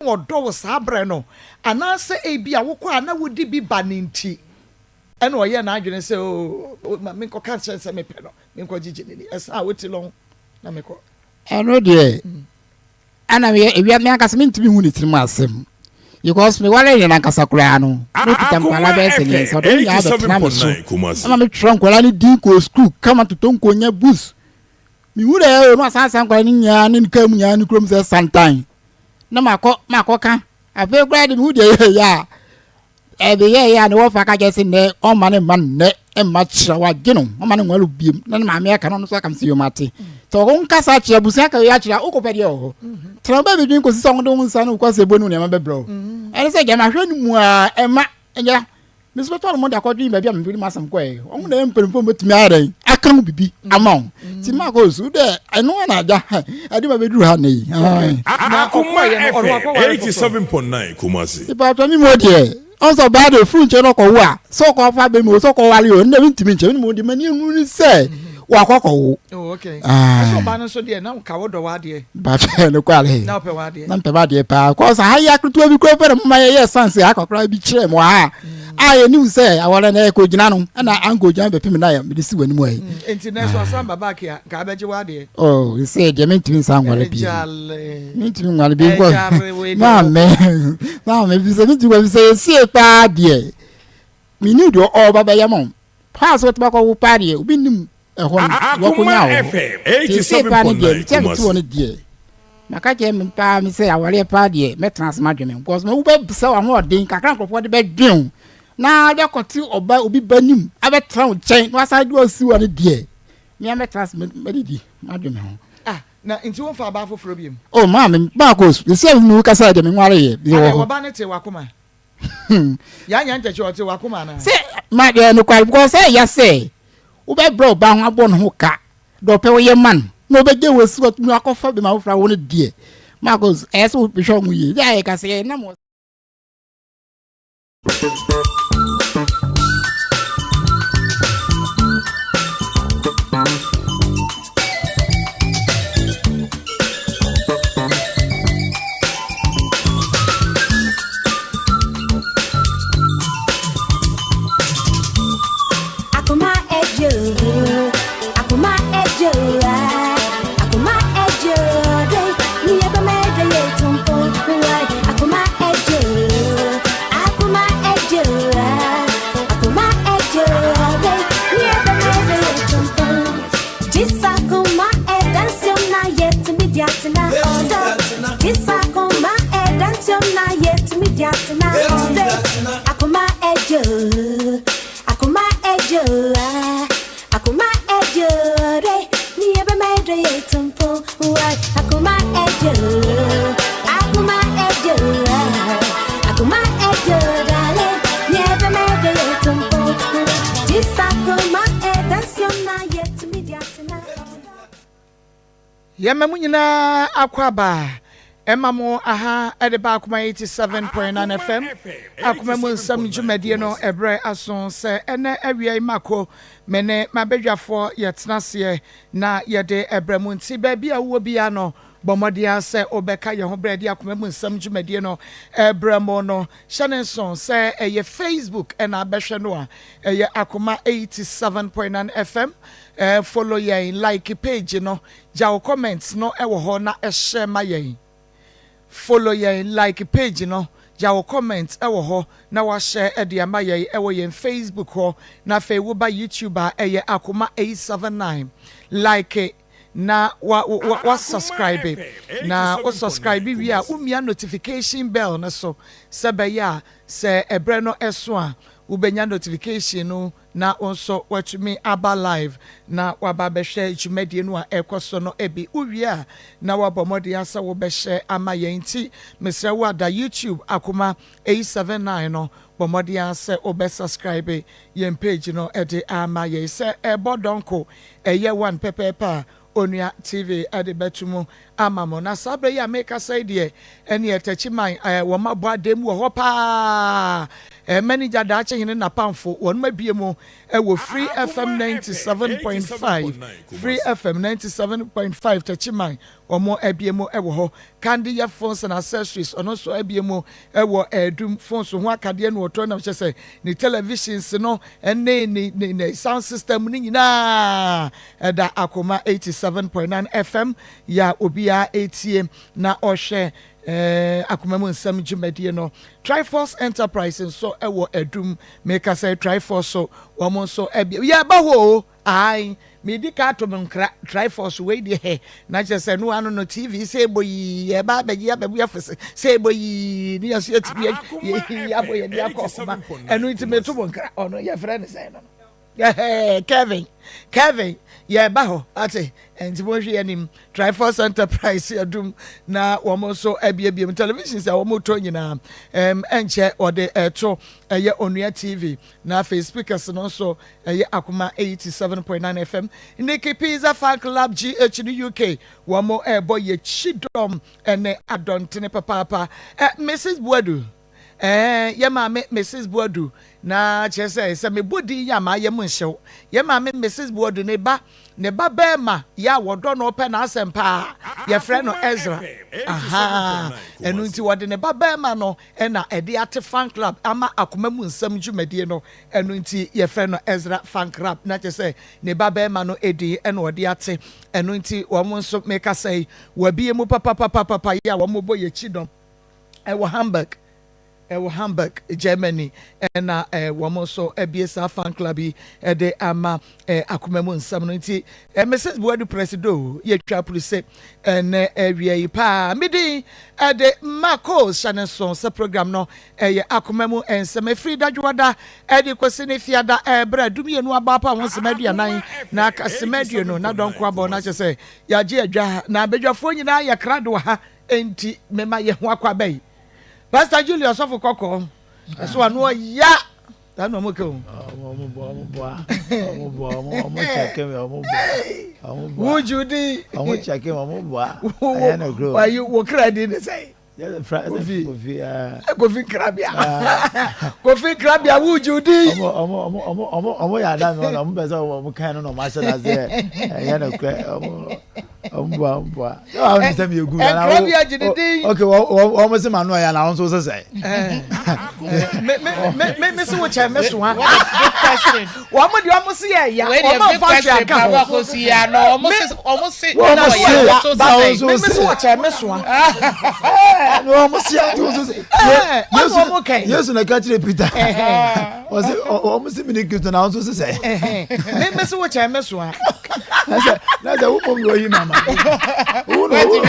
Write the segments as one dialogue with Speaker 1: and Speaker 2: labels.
Speaker 1: Ɔdɔ wo saa berɛ no, anaasɛ ebia wokɔ a na wode bi ba no nti ɛna ɔyɛɛ n'adwene sɛ, Oo, ma menkɔka nkyerɛ no sɛ mepɛ no, menkɔgyegye n'ani. Ɛsa a wote no ho na mekɔ.
Speaker 2: Ɛno deɛ, ɛna meyɛ ewia me ankasa mentumi hu ne tirim asɛm because me ware yɛn ankasa koraa no na okita nkwadaa bɛyɛ sɛ mmiɛnsa ɔde wɔn nyinaa bɛtena me so ɛma metwerɛ nkwadaa no din kɔɔ sukuu kama totɔ nkonya books mehu dɛ ɔno asansa nkwadaa no nyinaa ne ne kaa mu nyinaa ne kurom sɛ santan na makɔ makɔka afei koraa de mehu deɛ yɛyɛ a ɛbɛyɛyɛ a ne wɔfa ka kyerɛ sɛ nnɛ ɔmma ne mma nnɛ mma kyerɛ wagye no ɔma no nware biem na ne maame aka no ɔno nso aka sɛ yom ate sɛ ɔko nkasa kyerɛ abusua ka yɛ akyerɛ a wokɔpɛ deɛ wɔ hɔ tena wo baabi dwen kɔsi sɛ ɔde wo nsa ne wokɔ asɛ bɔ ne nneɛma bɛbrɛ wo ɛne sɛ gyama hwɛ no mu a ɛma ɛnyɛ Me nso mɛtɔ no mo de akɔdwen baabi a mede m'asɛm kɔɛ. Wɔn na ɛyɛ mpanimfoɔ mɛtumi ayɛ dɛn aka ho bibi ama wo. Ti ma kɔ su dɛ ɛno na agya ɛde ma bɛduru ha nnɛ yi.
Speaker 3: Akoma FM 87.9 Kumasi.
Speaker 2: Ìpàtɔ mi mu deɛ ɔn sɛ ɔbaa de furu nkyɛn na ɔkɔwo a sɛ ɔkɔ fa bɛ mu o sɛ ɔkɔ wale o ɛnna mi ntumi nkyɛn mi mu de m'ani ehunu ni sɛ wakɔ kɔwo.
Speaker 1: Oh, okay. Ɛsɛ ɔbaa no nso deɛ na nka wodɔ w'adeɛ.
Speaker 2: Bàtɛ no kɔ ale.
Speaker 1: Na ɔpɛ w'adeɛ.
Speaker 2: Na mpɛ m'adeɛ paa. Kɔs ha yi aketewa bi kura pɛ na moma yɛyɛ sans akɔkora bi kyerɛ mu ha. A yɛnim sɛ awɔre na ɛkɔ gyina no ɛna ankɔ gyina bɛpem na yɛ mede si w'anim ayi.
Speaker 1: Nti na ɛso asan ba back a nka abɛgye w'adeɛ.
Speaker 2: Oh, sɛ deɛ mentumi nsa nware bi. Mentumi nware bi nkɔ. Maame, maame fi sɛ mentumi nware bi sɛ yɛsie paa deɛ. Menim deɛ ɔba bɛyɛ ma wo. Paa sɛ wotumi akɔwo paa deɛ obi nim ɛhɔ no
Speaker 3: Akoma
Speaker 2: wɔkɔnya wɔ hɔ
Speaker 3: FM
Speaker 2: seesei paa no deɛ
Speaker 3: 87.9
Speaker 2: mekyɛ mete hɔ
Speaker 3: Kumasi.
Speaker 2: no deɛ maka kyerɛ me paa me sɛ awareɛ paa deɛ mɛtena ase madwene me because ma wobɛsɛ w'ahoɔden kakra nkurɔfoɔ de bɛdwen wo na wobɛkɔte ɔba obi ba nim abɛtena wo nkyɛn na wasan de wasi wɔ no deɛ mea mɛtena ase mɛdidi madwene me ho.
Speaker 1: Ah, na nti womfa ɔbaa foforɔ biom?
Speaker 2: Oh, maame, baako, sɛ me kasa deɛ menwareeɛ.
Speaker 1: Adɛn, wɔba no te w'akoma? Yɛanya nkyɛkyɛ ɔte w'akoma anaa?
Speaker 2: Sɛ ma deɛ nokware because sɛ ɛyɛ sɛ wobɛbrɛ ɔba ho abɔ ne ho ka deɛ ɔpɛ woyɛ ma no na ɔbɛgye wɔ si watumi akɔfa bi ma wofra wo no deɛ Marcus ɛyɛ sɛ wohwɛ ho yie yɛ a yɛka sɛ yɛnam wɔ
Speaker 4: Akoma ejo, akoma ejo, akoma ejo, ni ebe meje ye tumpo, akoma ejo, akoma ejo, akoma ejo, ni ebe meje ye tumpo. Jisakuma edansiom na yetumi diatina odo. Jisakuma edansiom na yetumi diatina odo. Akuma ejo, akuma ejo, akuma ejo re. Ni ebe medre yetumpo. Akuma ejo, akuma ejo, akuma ejo dale. Ni ebe medre yetumpo. Jisakuma edansiom na yetumi diatina odo.
Speaker 1: Yɛma mo nyinaa akwaaba ɛma mo aha ɛde ba Akoma 87.9 FM Akoma mu nsɛm dwumadie no ɛberɛ aso sɛ ɛnɛ awia yi mako me ne m'abadwafoɔ yɛtena aseɛ na yɛde ɛbrɛ mo nti baabi a wowɔ biara no bɔ mmɔden ara sɛ wobɛka yɛn ho berɛ yɛde Akoma mu nsɛm dwumadie no ɛbrɛ mo no hyɛ ne nso sɛ ɛyɛ Facebook ɛna abɛhwɛ no a ɛyɛ Akoma 87.9 FM Follow yɛn, like page no, gya wo comments no wɔ hɔ na share ma yɛn. Follow yɛn, like page no, gya wo comments wɔ hɔ na wa share de ama yɛn wɔ yɛn Facebook hɔ. Na afei wo ba YouTube a ɛyɛ Akoma 879, like na wa wa wa subscribe. Na wo subscribe wie a wo mia notification bell no so sɛ bɛyɛ a sɛ ɛbrɛ no so a wobɛnya notification no na wo nso woatumi aba live na woaba abɛhwɛ dwumadie no a ɛrekɔ so no bi. Wowie a, na woabɔ mmɔden ara sɛ wobɛhyɛ ama yɛn. Nti mesrɛ wo ada YouTube Akoma 879 no, bɔ mmɔden ara sɛ wobɛ subscribe yɛn page no de ama yɛn. Sɛ ɛrebɔ dɔnko, ɛyɛ one pɛpɛɛpɛ a, Onua TV de bɛto mu ama mo. Na saa berɛ yi a merekasa yi deɛ, ɛneɛ Takyiman, wɔn abɔ adan mu wɔ hɔ paa. Manager Daakye Hene Napamfo wɔnom abue mu wɔ Free FM 97.5, Free FM 97.5 Techiman wɔn abue mu wɔ hɔ. Candy yɛ phones and accessories ɔno nso abue mu wɔ Adum. Phones ho akadeɛ na ɔtɔn nam kyerɛ sɛ ne televisions no ne ne ne ne sound system no nyinaa ɛda Akoma 87.9 FM yɛ a obiara etie na ɔhwɛ Akoma mu nsɛm dwumadie no. Triforce Enterprise nso wɔ Adum. Meka sɛ Triforce so wɔn nso abue yɛba hɔ o. Ae medi ka ato me nkra Triforce wei deɛ hɛ na kyerɛ sɛ no ano no TV sɛ ɛbɔ yii yɛba abɛgye abɛbu afo sɛ ɛbɔ yii ne yɛso yɛtumi yɛyi abɔ yɛde akɔ ɔkoma ɛno nti meto mo nkra ɔno yɛfrɛ no sɛn no no Kevin Kevin yɛba hɔ ate nti monhwɛ yɛn anim Triforce Enterprise adum na wɔn nso abiebie mu televisions a wɔn tɔ nyinaa ɛnkyɛ wɔde ɛto ɛyɛ Onua TV na afei speakers no nso Ɛyɛ Akoma 87.9 FM, Nikki Pizza Fan Club GH ne UK wɔn ɛrebɔ yɛ kyidɔm ne adɔntene papaapa. Eh, Mrs. Boadu, eh, yɛ maame Mrs. Boadu, na kyerɛ sɛ sɛ mebɔ din yi a m'ayam nhyew. Yɛ maame Mrs. Boadu ne ba, ne ba bɛrima yɛ a wɔdɔ no ɔpɛ n'asɛm paa, yɛfrɛ no Ezra. Aha, ɛno nti wɔde ne ba bɛrima no na ɛde ate fan club ama akoma mu nsɛm dwumadie no, ɛno nti yɛfrɛ no Ezra fan club, na kyerɛ sɛ ne ba barima no edin na ɔde ate, ɛno nti wɔn nso mekasa yi wɔabie mu papapapapa yi a wɔbɔ yɛn kyidɔm ɛwɔ Hamburg, ɛwɔ Hamburg, Germany, ɛna wɔn nso abie saa fan club yi ɛde ama akoma mu nsɛm no nti Mrs. Buadu Presido yɛtwa apuruse ɛnɛ awia yi paa. Me din ɛde Marco hyɛ ne nso sɛ program no ɛyɛ akoma mu nsɛm ɛfiri dadwoada ɛde kɔsi ne fiada ɛberɛ dumienu abɔ apa ho nsɛm aduanan na aka sima aduonu na dɔnko abɔ na kyɛ sɛ yɛagye adwa na abadwafoɔ nyinaa yɛ krado wɔ ha enti mema yɛ ho akɔ aba yi. Pastor Julius ɔsɔfo kɔkɔɔ ɛso ano ɔya. Saa na ɔmo ka o.
Speaker 5: Ɔmo boa, ɔmo boa, ɔmo boa, ɔmo ɔmo kyɛkɛ mi, ɔmo boa, ɔmo boa.
Speaker 1: Wuju di.
Speaker 5: Ɔmo kyɛkɛ mi, ɔmo boa. Ɛyɛ no kuro.
Speaker 1: Wayi wo kra di ne sɛn.
Speaker 5: Kofi. Kofi.
Speaker 1: Kofi Nkrabea. Kofi Nkrabea wuju di.
Speaker 5: Ɔmo ɔmo ɔmo ɔmo ɔmo ɔmo yɛ ada mi ɔmo pɛ sɛ ɔmo ɔmo kan no na ɔmo ahyɛ n'ase ɛyɛ no korɛ ɔmo. Ɔmboa ɔmboa. Sɛ wàá ní sẹ́mi egu.
Speaker 1: Ɛnkura bi agye ne din.
Speaker 5: Ok wɔn se ma no ɔyɛ na wɔn nso sɛ sɛ.
Speaker 1: Me me me me se wo kyɛn me soa. Wɔn mo deɛ wɔn se yɛ ya. Wɔn mo nfa hwɛ aka ho.
Speaker 5: Wɔn se
Speaker 1: wɔn se me me se wɔ kyɛn me soa.
Speaker 5: Wɔn se ati wɔn so sɛ.
Speaker 1: Ɛna wɔn kɛn.
Speaker 5: Yesu na ɛka kyerɛ Peter. Wɔn se wɔn se mi ni Kristo na wɔn nso sɛ
Speaker 1: sɛ. Me me se wo kyɛn me soa.
Speaker 5: Na na sɛ wo mom na oyi mama. Wo na wo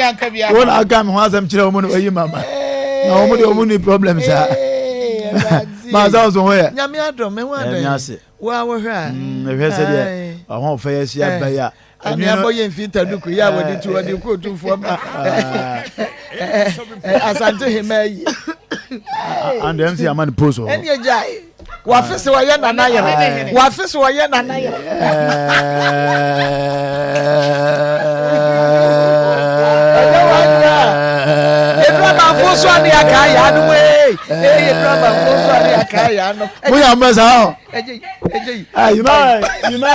Speaker 5: na aka me ho asɛm kyerɛ wɔn na oyi mama. Na wɔn de wɔn ni problem saa. Maa sɛ ɔso ho yɛ.
Speaker 1: Nyame adom me ho adom.
Speaker 5: Ɛmi ase.
Speaker 1: Wo a wohwɛ a.
Speaker 5: Mehwɛ sɛ deɛ ɔho fɛ yɛ si aba yi a.
Speaker 1: Ame abɔ yɛ mfi ntaduku yɛ a wɔde tu wɔde kɔ otumfoɔ ma Asante hema yi.
Speaker 5: And MC ama ne post wɔ hɔ.
Speaker 1: Ɛne agyae. Wafe sɛ ɔyɛ nana yere. Wafe sɛ ɔyɛ nana yere. Ɛnyɛ wadra. Yɛdura banfo so ane aka yɛ ano ee. Yɛdura banfo so ane aka yɛ ano.
Speaker 5: Mo yɛ amɛ saa o. Yima yima yima.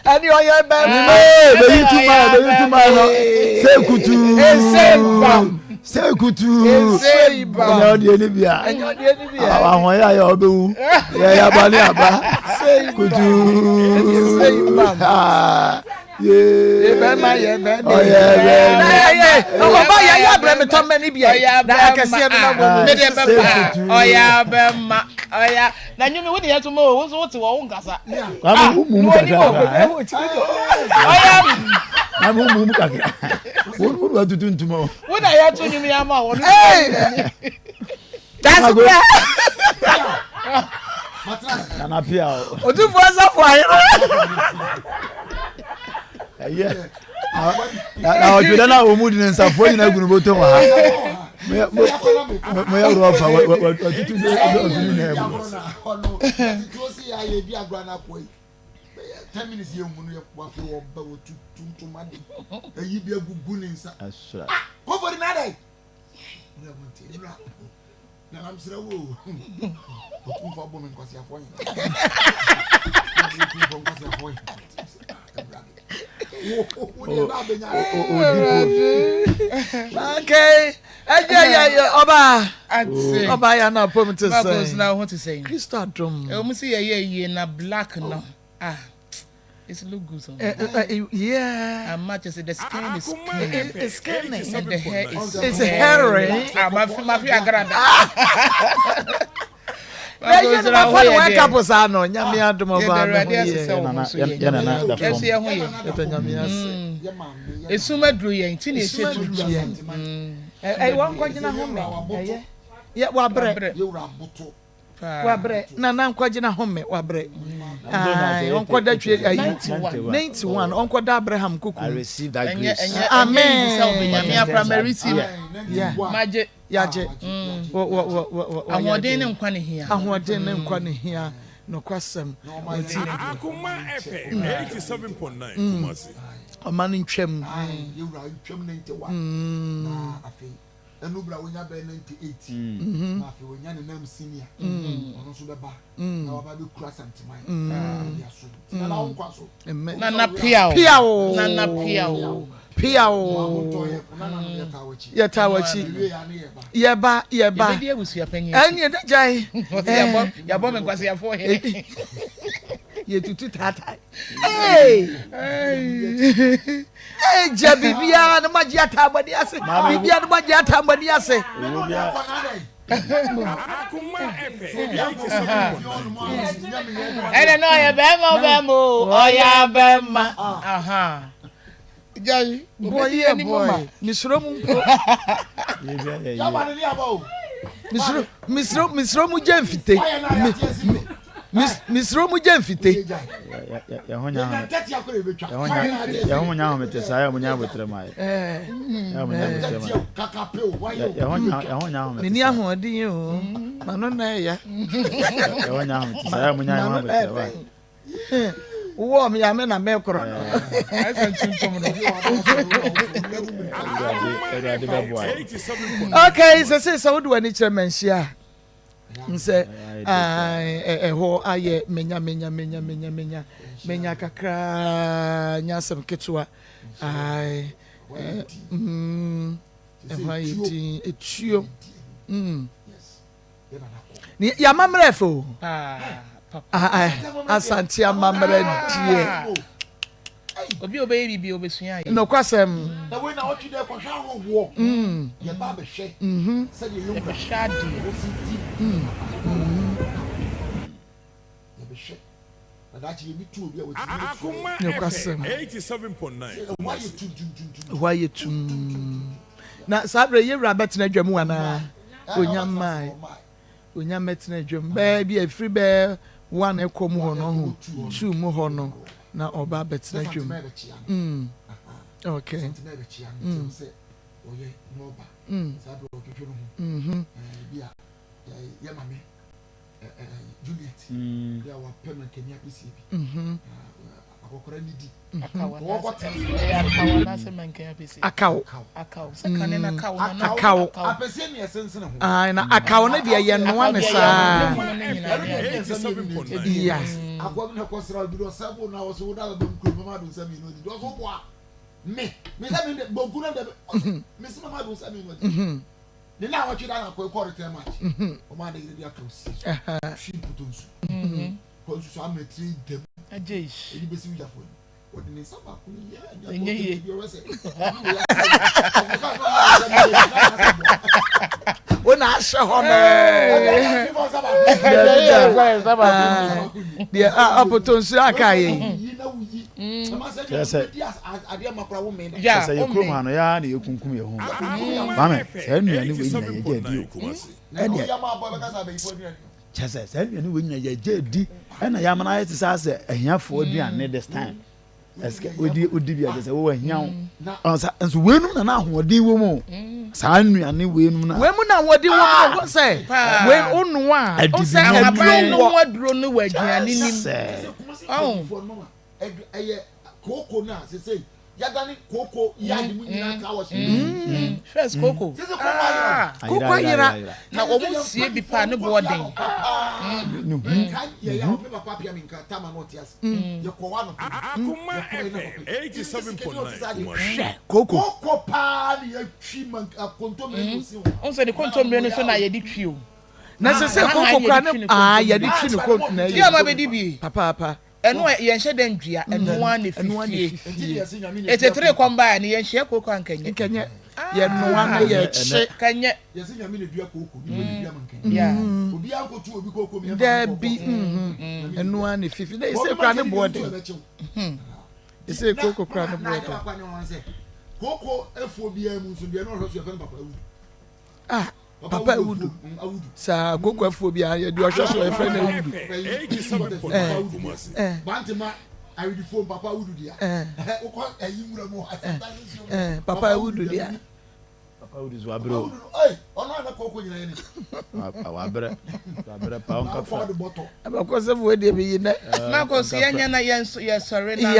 Speaker 1: Ɛni ɔyɛ bɛrima.
Speaker 5: Yima bɛyi tuma bɛyi tuma no se kutu.
Speaker 1: Ese bam.
Speaker 5: Se kutu.
Speaker 1: Ese bam.
Speaker 5: Ɛnyɛ ɔdi ɛni bia.
Speaker 1: Ɛnyɛ ɔdi ɛni bia.
Speaker 5: Ahɔn yɛ ayɛ ɔbɛwu. Yɛ yaba ne aba. Kutu.
Speaker 1: Ese bam.
Speaker 5: Yee.
Speaker 1: Bɛrima yɛ bɛrima.
Speaker 5: Ɔyɛ bɛrima.
Speaker 1: Ɔba yɛ yɛ abrɛ mi tɔn mɛ ni bi yɛ. Na akɛseɛ no na bɔ mu.
Speaker 6: Mede bɛba ɔyɛ bɛrima ɔyɛ na nwumi wo de yɛ to mo wo nso wote wɔ wo nkasa.
Speaker 5: Kwame wo mu mu kakra
Speaker 6: ɔyɛ.
Speaker 5: Kwame wo mu mu kakra. Wo wo wa tutu ntoma o.
Speaker 6: Wo na yɛ to nwumi ama wɔ no.
Speaker 1: That's bra.
Speaker 5: Nana pia o.
Speaker 1: Otumfoɔ asafo ahene.
Speaker 5: Ɛyɛ. Na ɔtwe dɛ na wɔn mu di ne nsafoɔ nyinaa gu ne bɔtɔ wɔ ha. Mo yɛ rɔfa watutu ne ɔfi ne nan mu. Asra. Nana mesrɛ wo o. Otumfoɔ abɔ me nkwaseafoɔ hene. Otumfoɔ nkwaseafoɔ hene.
Speaker 1: Okay. Ɛyɛ yɛ yɛ ɔba. Ɔba yɛ anapɔ mu te sɛ. Kristo adom.
Speaker 6: Ɛwɔ mu sɛ yɛyɛ yie na black no. Ah. It's look good on
Speaker 1: me. Yeah.
Speaker 6: I'm much as the skin is skinny.
Speaker 1: It's skinny.
Speaker 6: And the hair is
Speaker 1: it's hairy.
Speaker 6: Ah, my my fi agrada.
Speaker 1: Na yɛ no mafa no one couple saa no nyame adom ɔbaa no ho yɛ.
Speaker 5: Yɛ nana da fam.
Speaker 6: Yɛ ho yɛ.
Speaker 1: Yɛda nyame ase.
Speaker 6: Esum aduru yɛn ti na ɛhyɛ tuntum.
Speaker 1: Ɛyɛ wɔn kɔgyina ho mɛ. Ɛyɛ yɛ wabrɛ. Wabrɛ nana nkɔgyina home wabrɛ ae ɔnkɔda twe ayi 91 ɔnkɔda Abraham kuku
Speaker 5: I receive that grace.
Speaker 1: Amen.
Speaker 6: Yeah.
Speaker 1: Yagye. Wɔ wɔ wɔ wɔ.
Speaker 6: Ahoɔden ne nkwa ne hia.
Speaker 1: Ahoɔden ne nkwa ne hia. Nokwasɛm. Nti.
Speaker 3: Akoma FM 87.9 Kumasi.
Speaker 1: Ɔma no ntwam.
Speaker 5: Yɛwura ntwam 91. Na afei. Ɛno bere a wanya bɛyɛ 98 na afei wanya ne nam senior ɔno nso bɛba na waba bɛkura Asanteman de aso nti nana wo nkwa so.
Speaker 6: Nana piaw
Speaker 1: piaw
Speaker 6: nana piaw
Speaker 1: piaw yɛtaa w'akyi yɛba yɛba
Speaker 6: yɛbɛdi abusua panyin
Speaker 1: ɛne ɛda gyae
Speaker 6: yɛabɔ me nkwaseafoɔ hene
Speaker 1: yɛtutu taataa Hey! Hey, gya biribiara no magye ataabɔne ase. Biribiara no magye ataabɔne ase.
Speaker 6: Ɛnɛ na ɔyɛ bɛrima bɛrima o, ɔyɛ abɛrima. Gyae,
Speaker 1: boy yɛ boy. Mesuro mu mpo. Mesuro, mesuro, mesuro mu gye mfite. Mesuro mu gye mfite.
Speaker 5: Yɛho nya ahomete saa yɛ mo nya abotrɛ ma yɛ. Yɛ mo nya abotrɛ ma yɛ. Yɛho nya ahomete.
Speaker 1: Meni ahoɔden o. Mano na ɛya.
Speaker 5: Yɛho nya ahomete saa yɛ mo nya abotrɛ ma yɛ.
Speaker 1: Wowɔ me a me na mekorɔ no. Okay, sɛ sɛ sɛ wode w'ani kyerɛ manhyia a nsɛ ɛhɔ ayɛ menya menya menya menya menya menya kakraa nya asɛm ketewa ɛhɔ ayɛ din etuo mm. Yɛamammerɛ fɛ o. Asante amammerɛ deɛ.
Speaker 6: Obi a ɔbɛyɛ biribi ɔbɛsua ayɛ.
Speaker 1: Nokwasɛm.
Speaker 5: Na wei na ɔtwe dɛ kɔhwɛ ahɔhoɔ. Yɛba abɛhwɛ sɛdeɛ yɛn wura
Speaker 6: Yɛbɛhwɛ adeɛ.
Speaker 5: ɔsi di Yɛbɛhwɛ na daakye yɛbi tu obi a watumi atua
Speaker 3: Akoma
Speaker 5: yɛn.
Speaker 3: FM
Speaker 1: Nokwasɛm.
Speaker 3: 87.9
Speaker 5: Sɛ ɛhɔ ayɛ
Speaker 3: Kumasi.
Speaker 5: tuntuntuntum.
Speaker 1: Ɛhɔ ayɛ tumm. Na saa berɛ yɛn wura bɛtena dwa mu anaa? Onya mmae. Onya mmɛtena dwam. Bɛɛ bi a ɛfiri bɛɛ one ɛkɔ mu hɔ no ɔho two mu hɔ no na ɔba abɛtena dwam. Mm. Okay. Mm. Mm. Mm-hmm. Mm-hmm. Akaw. Akaw. Ae, na akaw no deɛ yɛnoa ne saa. Yeah.
Speaker 6: Ɛnyɛ yie.
Speaker 1: Wo na ahyɛ hɔ no. Deɛ ɔpotɔ nsuo aka yɛ yi.
Speaker 5: Kyerɛ sɛ kyerɛ sɛ yɛ kurom ha no yɛa na yɛkunkum yɛ ho. Maame saa nnuane wei nyina yɛgye adi o. Ɛdeɛ Kyerɛ sɛ, saa nnuane wei nyina yɛgye adi ɛna yɛama no ayɛ te sɛ asɛ ahiafoɔ aduane this time. Ɛsɛ wodi wodi bi a kyerɛ sɛ wowɔ ahia wo. Ɔn sa nso weinom na na ahoɔden wɔ mu. Saa nnuane weinom na.
Speaker 1: Wei mu na ahoɔden wɔ mu no sɛ wei wonoa a
Speaker 5: Adibi
Speaker 1: sɛ
Speaker 6: Ahaban no
Speaker 1: aduro
Speaker 6: ho aduro no wɔ aduane nim.
Speaker 5: Sɛ.
Speaker 6: Ɔn.
Speaker 5: Ɛyɛ kooko no a sesei.
Speaker 7: Yɛadane kooko yard mu nyinaa car wash.
Speaker 6: First kooko.
Speaker 7: Sese kooko ayera.
Speaker 1: Kooko ayera.
Speaker 6: Na wɔn sie bi paa ne boɔ den.
Speaker 7: Nka yɛ yɛ me papa apia me nka tama na ɔte ase. Yɛ kɔ hɔ anɔpa bi.
Speaker 3: Akoma
Speaker 7: Yɛ kɔ yɛ na
Speaker 3: FM
Speaker 7: papa yi.
Speaker 3: 87.9 Kumasi.
Speaker 1: Hwɛ kooko.
Speaker 7: Kooko paa na yɛtwi ma kontomire na osi ho.
Speaker 6: N sɛ ne kontomire no so na yɛde twi o.
Speaker 1: Na sese kooko kura ne aa yɛde twi ne kontomire na
Speaker 6: yɛ. Yɛ ɔma bɛdi bi.
Speaker 1: Papaapa.
Speaker 6: Ɛno a yɛnhyɛ da ndua, ɛno ara na efifie. Etetere kɔm baeɛ no, yɛnhyia kooko a nkɛnyɛ.
Speaker 1: Nkɛnyɛ. Yɛnoa na yɛkye.
Speaker 6: Kɛnyɛ.
Speaker 1: Dabi, ɛno ara na efifi. Na ese kura ne boɔ den. Ese kooko kura ne boɔ den.
Speaker 7: Kooko efuo biara mu nso deɛ na ɔhwɛ so yɛfɛ no papa awudu.
Speaker 1: Ah. Papa awudu. Saa koko afuo bi a yɛde ɔhwɛ so yɛfrɛ no awudu. Papa awudu deɛ.
Speaker 5: Papa awudu so wabrɛ o. Wabrɛ wabrɛ pa ɔnka fra.
Speaker 1: Abakɔsɛm wei deɛ meyi nɛ.
Speaker 6: Marcus yɛnyɛ na yɛn nso yɛsɔre na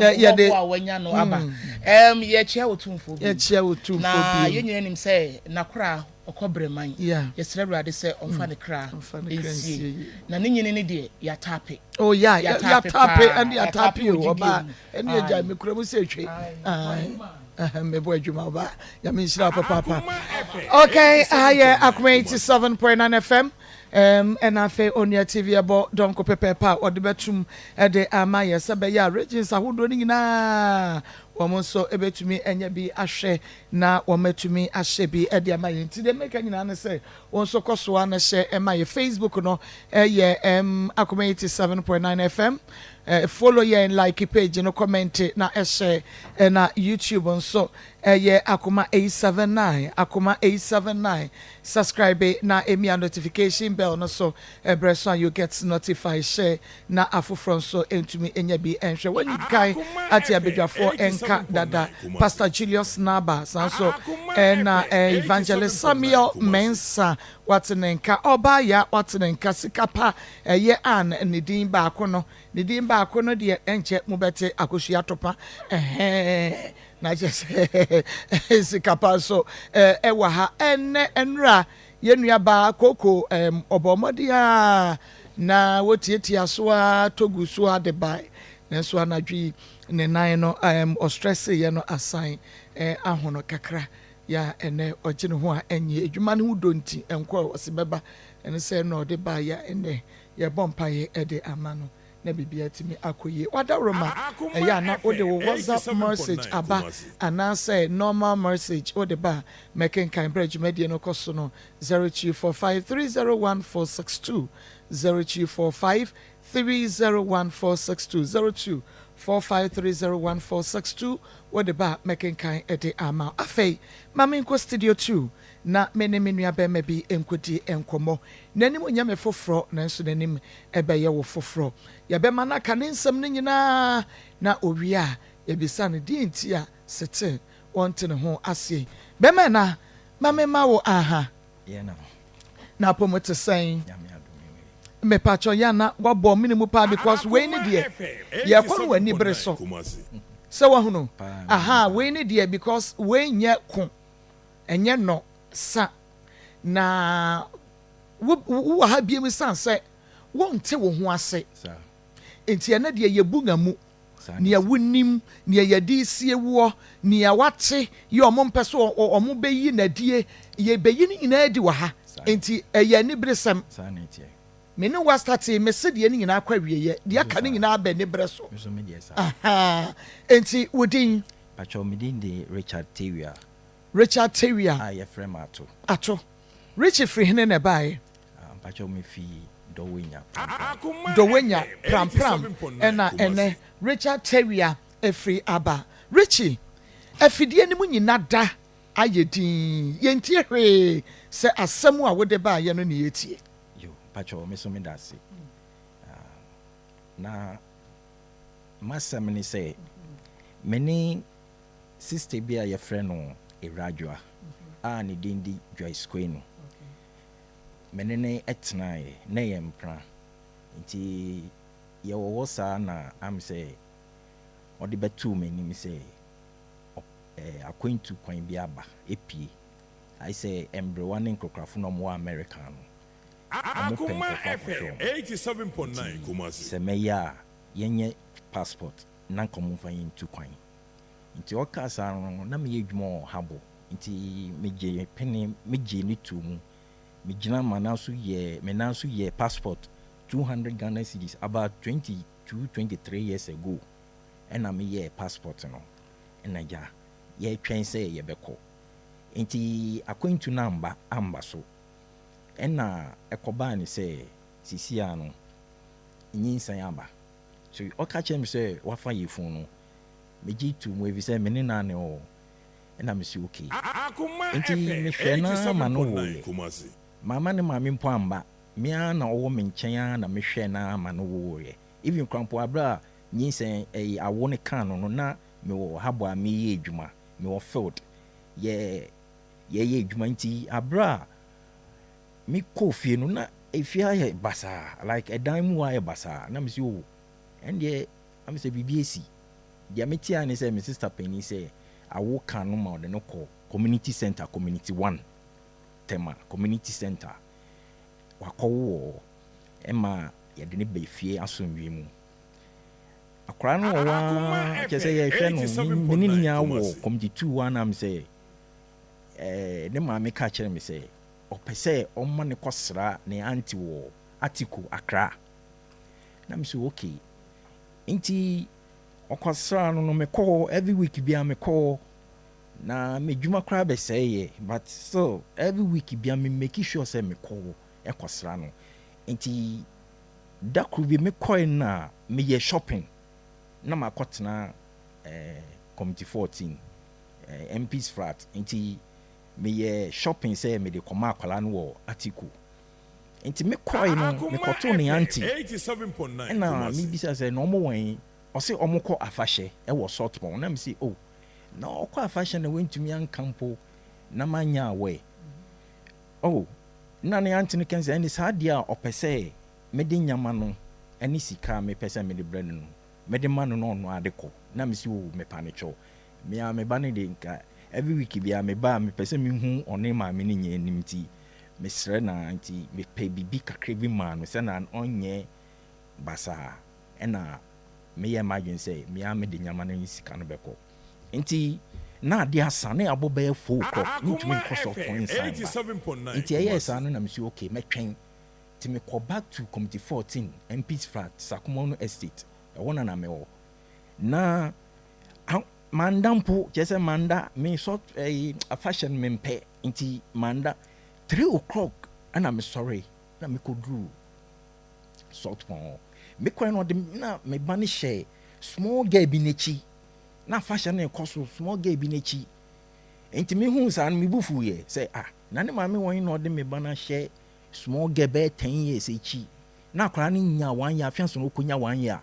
Speaker 6: yɛde a wanya no aba. Yɛkyia wɔ tumfoɔ bi.
Speaker 1: Yɛkyia wɔ tumfoɔ bi.
Speaker 6: Na yɛn nyinaa nim sɛ nakora ɔkɔ breman. Yɛsrɛ Awurade sɛ ɔmfa ne kra nsie. Na ne nyini ne deɛ yɛatape.
Speaker 1: Oh yeah, yɛatape ɛne yɛatape o ɔbaa ɛne yɛgya me kura mu sɛ etwe. Mebɔ adwuma ɔbaa. Nyame nhyira papaapa. Okay, aha yɛ Akoma 87.9 FM. Ɛna afei Onua TV ɛbɔ dɔnko pɛpɛɛpɛ a ɔde bɛtum de ama yɛ sɛ bɛyɛ a regions ahodoɔ no nyinaa wɔn nso bɛtumi anya bi ahwɛ na wɔn atumi ahyɛ bi de ama yɛ. Nti deɛ meka nyinaa ne sɛ wɔn nso kɔ so ara na hyɛ ma yɛ. Facebook no ɛyɛ Akoma 87.9 FM. Follow yɛn, like page no, comment na ɛhyɛ. Ɛna YouTube nso ɛyɛ Akoma 879, Akoma 879. Subscribe na emia notification bell no so ɛbrɛ so a you get notified. Hyɛ na afoforɔ nso ntumi nya bi nhwɛ. W'ani kan ate abadwafoɔ nka dada. Pastor Julius Naba saa nso ɛna Evangelist Samuel Mensah wate ne nka. Ɔbaa ya wate ne nka. Sika pa ɛyɛ Ann ne din baako no. Ne din baako no deɛ ɛnkyɛ mobɛte Akosua Topa ɛhɛɛ. Na kyerɛ sɛ sika pa nso wɔ ha. Ɛnnɛ nnora yɛn nua baa Koko ɔbɔɔ mmɔden ara na wotiatia so ara tɔ gu so ara de bae. Nanso anadwo yi ne nan no ɔstrɛseeɛ no asan ahono kakra. Yɛ a ɛnnɛ ɔgye ne ho a ɛnyɛ adwuma no ho dɔ nti ɛnkɔɔ ɔse bɛba. Ɛno sɛ na ɔde baeɛ a ɛnnɛ yɛbɔ mpaeɛ de ama no. na biribiara atumi akɔ yie. W'adaworoma, ɛyɛ a na wode wo WhatsApp message aba anaasɛ normal message wode ba a, mɛkenkan berɛ a dwumadie no kɔ so no, 0245 301 462, 0245 301 462, 0245 301 462, wode ba a mɛkenkan de ama wo. Afei ma menkɔ studio two na me ne me nuabarima bi nkɔdi nkɔmmɔ. N'anim nyɛ me foforɔ, nanso n'anim bɛyɛ wo foforɔ. Yɛbɛma no aka ne nsɛm no nyinaa, na ɔwie a, yɛabisa no deɛ nti a setee ɔnte ne ho aseɛ. Bɛrima ɛna, ma memma wo aha. Na apɔmu te sɛn? Mepakyɛw yɛ ana wabɔ mene mu paa because wei ne deɛ yɛkɔ no wɔ anibere so. Sɛ wahunu? Aha, wei ne deɛ because wei nyɛ ko. Ɛnyɛ nnɔ sa na wo wowɔ ha biom esiane sɛ wonte wo ho ase nti. Ɛnnɛ deɛ yɛbu nga mu. Nea wonim, nea yɛde resie woɔ, nea woate yɛ wɔn mpɛ sɛ wɔn bɛyi no adie, yɛbɛyi ne nyinaa adi wɔ ha. Nti ɛyɛ aniberesɛm. Me ne wo astate, mese deɛ ne nyinaa kɔ awieɛ, deɛ aka ne nyinaa aba aniberɛ so. Ahaa, nti wo din?
Speaker 8: Pakyɛw, me din de Richard Tawia.
Speaker 1: Richard Tawia.
Speaker 8: A yɛfrɛ me Ato.
Speaker 1: Ato. Richie firi hene na ɛbaeɛ?
Speaker 8: Ah, mpakyɛw me fi Dɔwenya Prampram.
Speaker 1: Dɔwenya Prampram ɛna ɛnɛ Richard Tawia afiri aba. Richie, afidie no mu nyina da ayɛ dinn, yɛntie hwee sɛ asɛm a wode baeɛ no na yɛtie.
Speaker 8: Yo, mpakyɛw me so meda ase. Ah, na m'asɛm ne sɛ, me ne sister bi a yɛfrɛ no Ewuradwoa a ne din de Joyce Kwenu, me ne no tenaeɛ, na ɛyɛ mpena. Nti yɛwɔ hɔ saa na am sɛ ɔde bɛtoo m'anim sɛ. eh, akwantu kwan bi aba, epie. Ayɛ sɛ mberewa ne nkokorafo na wɔwɔ America no, wɔpɛ
Speaker 3: Akoma
Speaker 8: nkurɔfo akɔhwɛ
Speaker 3: FM
Speaker 8: wɔn.
Speaker 3: 87.9
Speaker 8: Nti
Speaker 3: Kumasi.
Speaker 8: sɛ mɛyɛ a, yɛnyɛ passport na nka wɔmfa yɛn ntu kwan. Nti ɔkaa saa no, na meyɛ adwuma wɔ Habɔ, nti megyee pene, megyee no too mu. Megyina m'anan so yɛɛ, me nan so yɛɛ passport 200 Ghana cedis about 22, 23 years ago ɛna meyɛɛ passport no. Ɛna gya, yɛretwɛn sɛ yɛbɛkɔ. Nti akwantu no amba, amba so. Ɛna ɛkɔbaa ne sɛ, seesei ara no, nyinsɛn aba. So ɔka kyerɛɛ me sɛ wafa yafunu no, megye too mu efisɛ me ne no ara na ɛwɔ hɔ. Ɛna mese okay.
Speaker 3: Akoma
Speaker 8: Nti
Speaker 3: FM
Speaker 8: mehwɛɛ no ara ma no
Speaker 3: 87.9
Speaker 8: woeɛ.
Speaker 3: Kumasi.
Speaker 8: Mamma ne maame mpo amba, me ara na ɔwɔ me nkyɛn ara na mehwɛɛ no ara ma no woeɛ. Even koraa mpo aberɛ a nyinsɛn ɛyi awo no kaa no no na mewɔ habɔ a mereyɛ adwuma, mewɔ field yɛ yɛyɛ adwuma nti aberɛ a mekɔɔ fie no na efie ayɛ basaa like ɛdan mu hɔ ayɛ basaa na mese oh ɛndeɛ na mesɛ biribi asi. Deɛ mete ara ne sɛ me sister panin sɛ awo ka no ma ɔde no kɔ community center, community one, Tema community center, wakɔwo wɔ hɔ ɛma yɛde no ba fie asomdwie mu. Akwadaa no wɔ hɔ
Speaker 3: Akoma
Speaker 8: ara kyerɛ sɛ
Speaker 3: FM
Speaker 8: yɛhwɛ no me ne no
Speaker 3: 87.9
Speaker 8: nyinaa wɔ
Speaker 3: Kumasi.
Speaker 8: community two hɔ ara na mesɛ ɛɛ ne maame ka kyerɛ me sɛ ɔpɛ sɛ ɔma no kɔsra ne aunty wɔ Atiko, Accra. Na mesɛ okay. Nti ɔkɔsraa no no mekɔ hɔ every week biara mekɔ hɔ na m'adwuma koraa bɛsɛeɛ but still every week biara me make sure sɛ mekɔ hɔ ɛkɔsra no. Nti da koro bi mekɔe na meyɛ shopping na makɔtena eh, Committee 14 eh, MP's flat. Nti meyɛ shopping sɛ mede kɔma akwadaa no wɔ Atiko. Nti mekɔe no
Speaker 3: Akoma
Speaker 8: mekɔtoo ne
Speaker 3: FM
Speaker 8: aunty
Speaker 3: 87.9
Speaker 8: ɛna
Speaker 3: Kumasi.
Speaker 8: mebisa sɛ na ɔmo wɔ he? Ɔse ɔmo kɔ afahyɛ ɛwɔ Saltpond. Na mese oh, na ɔkɔ afahyɛ na wantumi anka mpo na manyɛ aware. Oh, na ne aunty no ka sɛ ɛne saa deɛ a ɔpɛ sɛ mede nyama no ɛne sika a mepɛ sɛ mede brɛ no no mede ma no na ɔno ara de kɔ. Na mese oh, mepa no kyɛw. Me ara me ba no de nka every week biara meba a mepɛ sɛ mehu ɔne maame no nyɛ anim nti mesrɛ no ara nti mepɛ biribi kakra bi maa no sɛ na ɔnyɛ basaa. Ɛna meyɛɛ m'adwene sɛ me ara mede nyama no ne sika no bɛkɔ. Nti na adeɛ asa na yɛabɔ bɛyɛ 4 o'clock mentumi
Speaker 3: Akoma
Speaker 8: nkɔ
Speaker 3: FM
Speaker 8: Sɔpɔn nsan mba.
Speaker 3: 87.9
Speaker 8: Nti ɛyɛɛ
Speaker 3: Kumasi.
Speaker 8: saa no na mese okay mɛtwɛn. Nti mekɔ back to Committee 14 MP's flat Sakumono Estate ɛhɔ na na mewɔ. Na manda mpo kyerɛ sɛ manda mesɔ ɛyi afahyɛ no mempɛ nti manda 3 o'clock ɛna mesɔre na mekɔduru Saltpond hɔ. Mekɔɛ no ɔde na me ba no hyɛ small girl bi n'akyi na afahyɛ no rekɔ so small girl bi n'akyi. Nti mehuu saa no me bo fuiɛ sɛ ah na ne maame wɔn na ɔde me ba no ahyɛ small girl bɛyɛ 10 years akyi na akwadaa no nya one year afei ansa na ɔkɔnya one year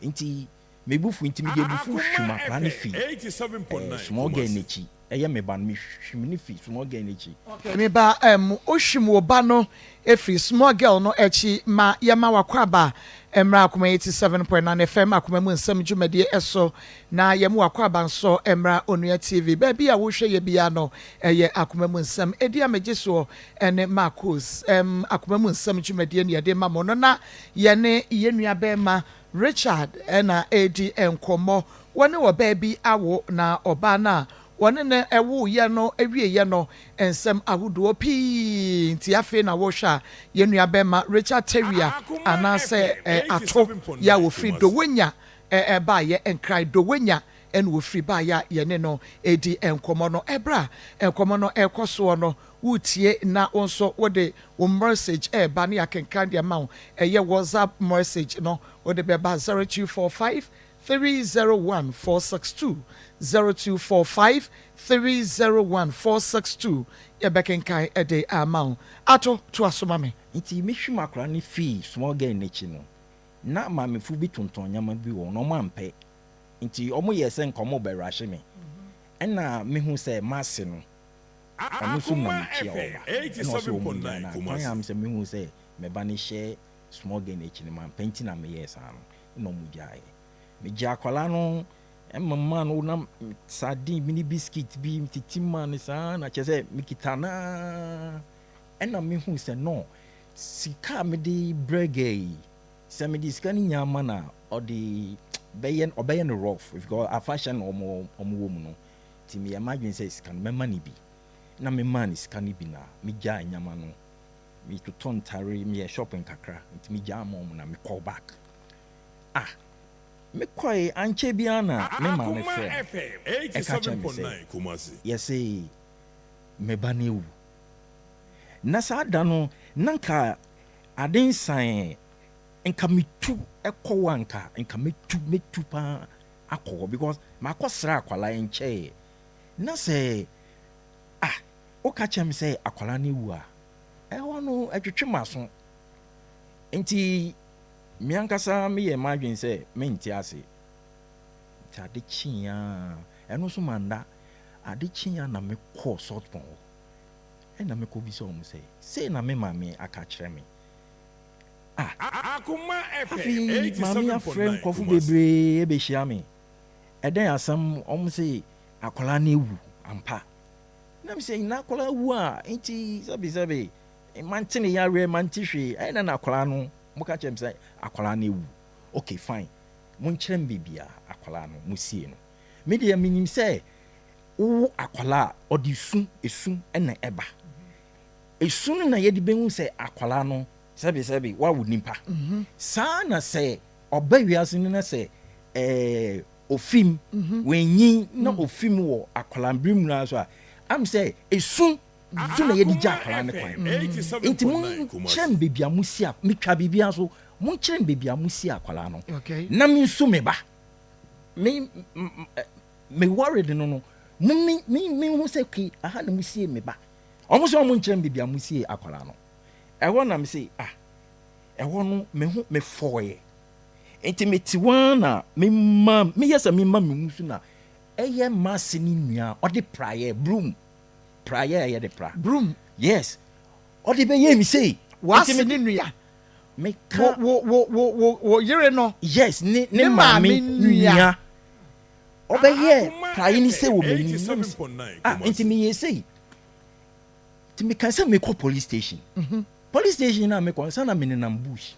Speaker 8: nti me bo fui nti mede abufuo
Speaker 3: Akoma
Speaker 8: hwim akwadaa no
Speaker 3: FM
Speaker 8: fi eh,
Speaker 3: 87.9
Speaker 8: small girl
Speaker 3: Kumasi.
Speaker 8: n'akyi ɛyɛ me ba no mehwim no fi small girl n'akyi.
Speaker 1: Okay me ba um wohwim wo ba no firi small girl no akyi ma yɛma w'akwaaba mmra Akoma 87.9 FM Akoma mu nsɛm dwumadie so na yɛma w'akwaaba nso mmra Onua TV baabi a wohwɛ yɛ biara no ɛyɛ Akoma mu nsɛm ɛdi a megye soɔ ɛne Marcos um Akoma mu nsɛm dwumadie ne yɛde ma mo no na yɛne yɛn nua bɛɛma Richard na ɛredi nkɔmmɔ. Wɔne ɔbaa bi awo, na ɔbaa no a wɔne no woeɛ no wieeɛ no, nsɛm ahodoɔ pii nti afei na wohwɛ a yɛn nuabarima Richard Tawia
Speaker 3: Akoma
Speaker 1: anaasɛ
Speaker 3: FM
Speaker 1: Ato yɛ a
Speaker 3: 87.9
Speaker 1: wɔfiri
Speaker 3: Kumasi.
Speaker 1: Dowenya baeɛ, Nkran Dowenya na wɔfiri baeɛ a yɛne no redi nkɔmmɔ no. Ɛberɛ a nkɔmmɔ no rekɔ soɔ no, woretie na wo nso wode wo message reba na yɛakenkan de ama wo. Ɛyɛ WhatsApp message no wode bɛba 0245 301 462, 0245 301 462, yɛbɛkenkan de ama wo. Ato, toa so ma me.
Speaker 8: Nti mehwim akwadaa no fii small girl no akyi no, na maamefo bi tontɔn nneɛma bi wɔ hɔ na wɔampɛ. Nti wɔyɛɛ sɛ nka wɔrebɛ rushe me. Ɛna mehu sɛ m'ase no, ɔno nso nam
Speaker 3: Akoma
Speaker 8: m'akyi a
Speaker 3: FM
Speaker 8: ɔreba. Ɛna ɔse wɔn nnyae
Speaker 3: 87.9
Speaker 8: no a, kwan a
Speaker 3: Kumasi.
Speaker 8: mesɛ mehu sɛ me ba no hyɛ small girl no akyi no, mampɛ nti na meyɛɛ saa no. Ɛna wɔgyaeɛ. Megyee akwadaa no. Ɛma maa no na sardine bi ne biscuit bi tete maa no saa na kyerɛ sɛ mekita no ara. Ɛna mehu sɛ no, sika a mede brɛ girl yi, sɛ mede sika no nyinaa ma no a, ɔde bɛyɛ ɔbɛyɛ no rough because afahyɛ na wɔn wɔ mu no. Nti meyɛɛ m'adwene sɛ sika no mɛma no bi. Na memaa no sika no bi na megyaa nneɛma no. Metotɔ ntare, meyɛ shopping kakra nti megyaa ma wɔn na mekɔɔ back. Ah! Mekɔe, ankyɛ biara na me maame frɛɛ me ɛka kyerɛɛ me sɛ yɛse me ba no awu. Na saa da no na nka ade nsae, nka metu kɔ hɔ a nka nka mɛtu mɛtu paa akɔ hɔ because makɔ sra akwadaa ɛnkyɛeɛ. Na sɛ ah woka kyerɛ me sɛ akwadaa no awu a, ɛhɔ no ɛtwetwe m'aso. Nti Me ankasa meyɛɛ m'adwene sɛ mente ase. Nti ade kyee ara, ɛno nso manda, ade kyee ara na mekɔɔ Saltpond hɔ. Ɛna mekɔbisaa wɔn sɛ, sei na me maame aka akyerɛ me. Ah, afei maame afrɛ nkurɔfo bebree abɛhyia me. Ɛdɛn asɛm? Wɔn se akwadaa no awu ampa. Na mesɛ, na akwadaa awu a, nti sɛbesɛbe, mante ne yareɛ, mante hwee, ɛyɛ dɛn na akwadaa no Moka kyerɛ me sɛ akwadaa no awu. Okay fine, monkyerɛ me baabi a akwadaa no mosiee no. Me deɛ menim sɛ wowo akwadaa a, ɔde su, esu na ɛba. Esu no na yɛde bɛhu sɛ akwadaa no sɛbesɛbe wawo nipa. Saa na sɛ ɔba wiase no na sɛ ɛɛ ofim, wanyin na ofim wɔ akwadaa bere mu no ara so a, am sɛ esu So na yɛde gya akwadaa no kwan? Enti monkyerɛ me baabi a mosi a metwa biribiara so. Monkyerɛ me baabi a mosi akwadaa no na mensu me ba. Me me worried no no mo me me menhu sɛ ke aha na mosie me ba. Wɔn sɛ wɔn nkyerɛ me baabi a mosie akwadaa no. Ɛhɔ na me se ah ɛhɔ no me ho me fɔɔyɛ. Enti mete hɔ ara na mema meyɛ sɛ mema me mu so na ɛyɛ m'ase ne nua ɔde praeɛ broom. Praeɛ a yɛde pra.
Speaker 1: Broom.
Speaker 8: Yes. Ɔde bɛyɛɛ me sei.
Speaker 1: W'ase ne nua.
Speaker 8: Meka.
Speaker 1: Wo wo wo wo wo yere no.
Speaker 8: Yes, ne ne maame nua. Ɔbɛyɛɛ praeɛ no sei wɔ m'anim. Na mese, ah, nti meyɛɛ sei. Nti meka sɛ mekɔ police station. Police station no a mekɔ no, sɛ na menenam bush.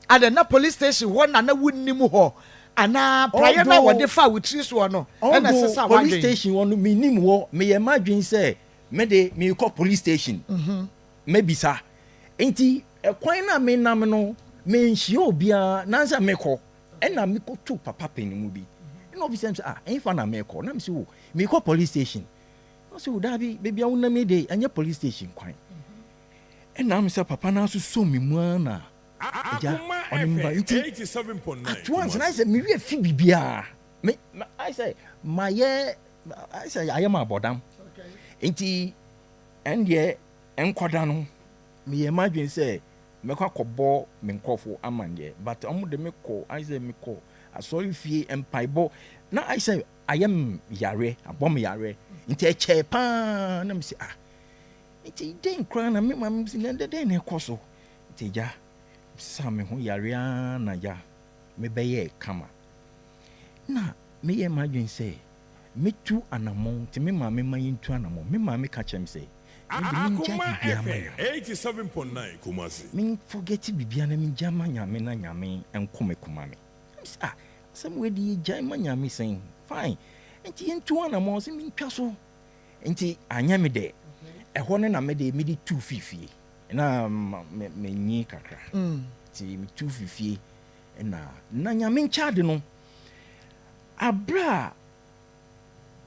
Speaker 1: Adɛn, na police station hɔ na na wonnim hɔ anaa? Praeɛ no a wɔde faa wo tiri soɔ no na ɛsesaa
Speaker 8: Although police
Speaker 1: w'adwene?
Speaker 8: station hɔ no mennim hɔ, meyɛɛ m'adwene sɛ me de merekɔ police station mɛbisa. Nti ɛkwan no a menam no manhyia obiara, nansa mekɔ ɛna mekɔtoo papa panin bi ɛna ɔbisa me sɛ ah ɛhefa na merekɔ? Na mese oh merekɔ police station. Na ɔse oh daabi baabi a wonam yi de ɛnyɛ police station kwan. Ɛna me sɛ papa no asosɔ me mu ara na agya ɔne me ba nti at once na ayɛ sɛ me werɛ fi biribiara me ayɛ sɛ mayɛ ayɛ sɛ ayɛ ma abɔdam nti ɛndeɛ nkɔda no meyɛ m'adwene sɛ mɛkɔ akɔbɔ me nkurɔfo amanneɛ but wɔn de me kɔ ayɛ sɛ mekɔ asɔre fie mpaebɔ na ayɛ sɛ ayɛ me yareɛ abɔ me yareɛ nti ɛkyɛɛ paa na me sɛ ah Nti dɛn koraa na me maame si na dɛn na ɛkɔ so? Nti agya saa me ho yare ara na agya mebɛyɛɛ kama. Na meyɛɛ m'adwene sɛ mɛtu anammɔn, nti me maame ma yɛntu anammɔn. Me maame ka kyerɛɛ me sɛ me de mengyae biribiara ma Nyame. Men forget biribiara na mengyae ma Nyame na Nyame nko me ko ma me. Na mese ah asɛm wei de yɛgyae ma Nyame sɛn? Fine, nti yɛntu anammɔn, ɔse mentwa so. Nti anyɛ me dɛ. Ɛhɔ no na me de mede tuu fii fie. Na manyin kakra. Nti metuu fii fie na na Nyame nkyɛade no, aberɛ a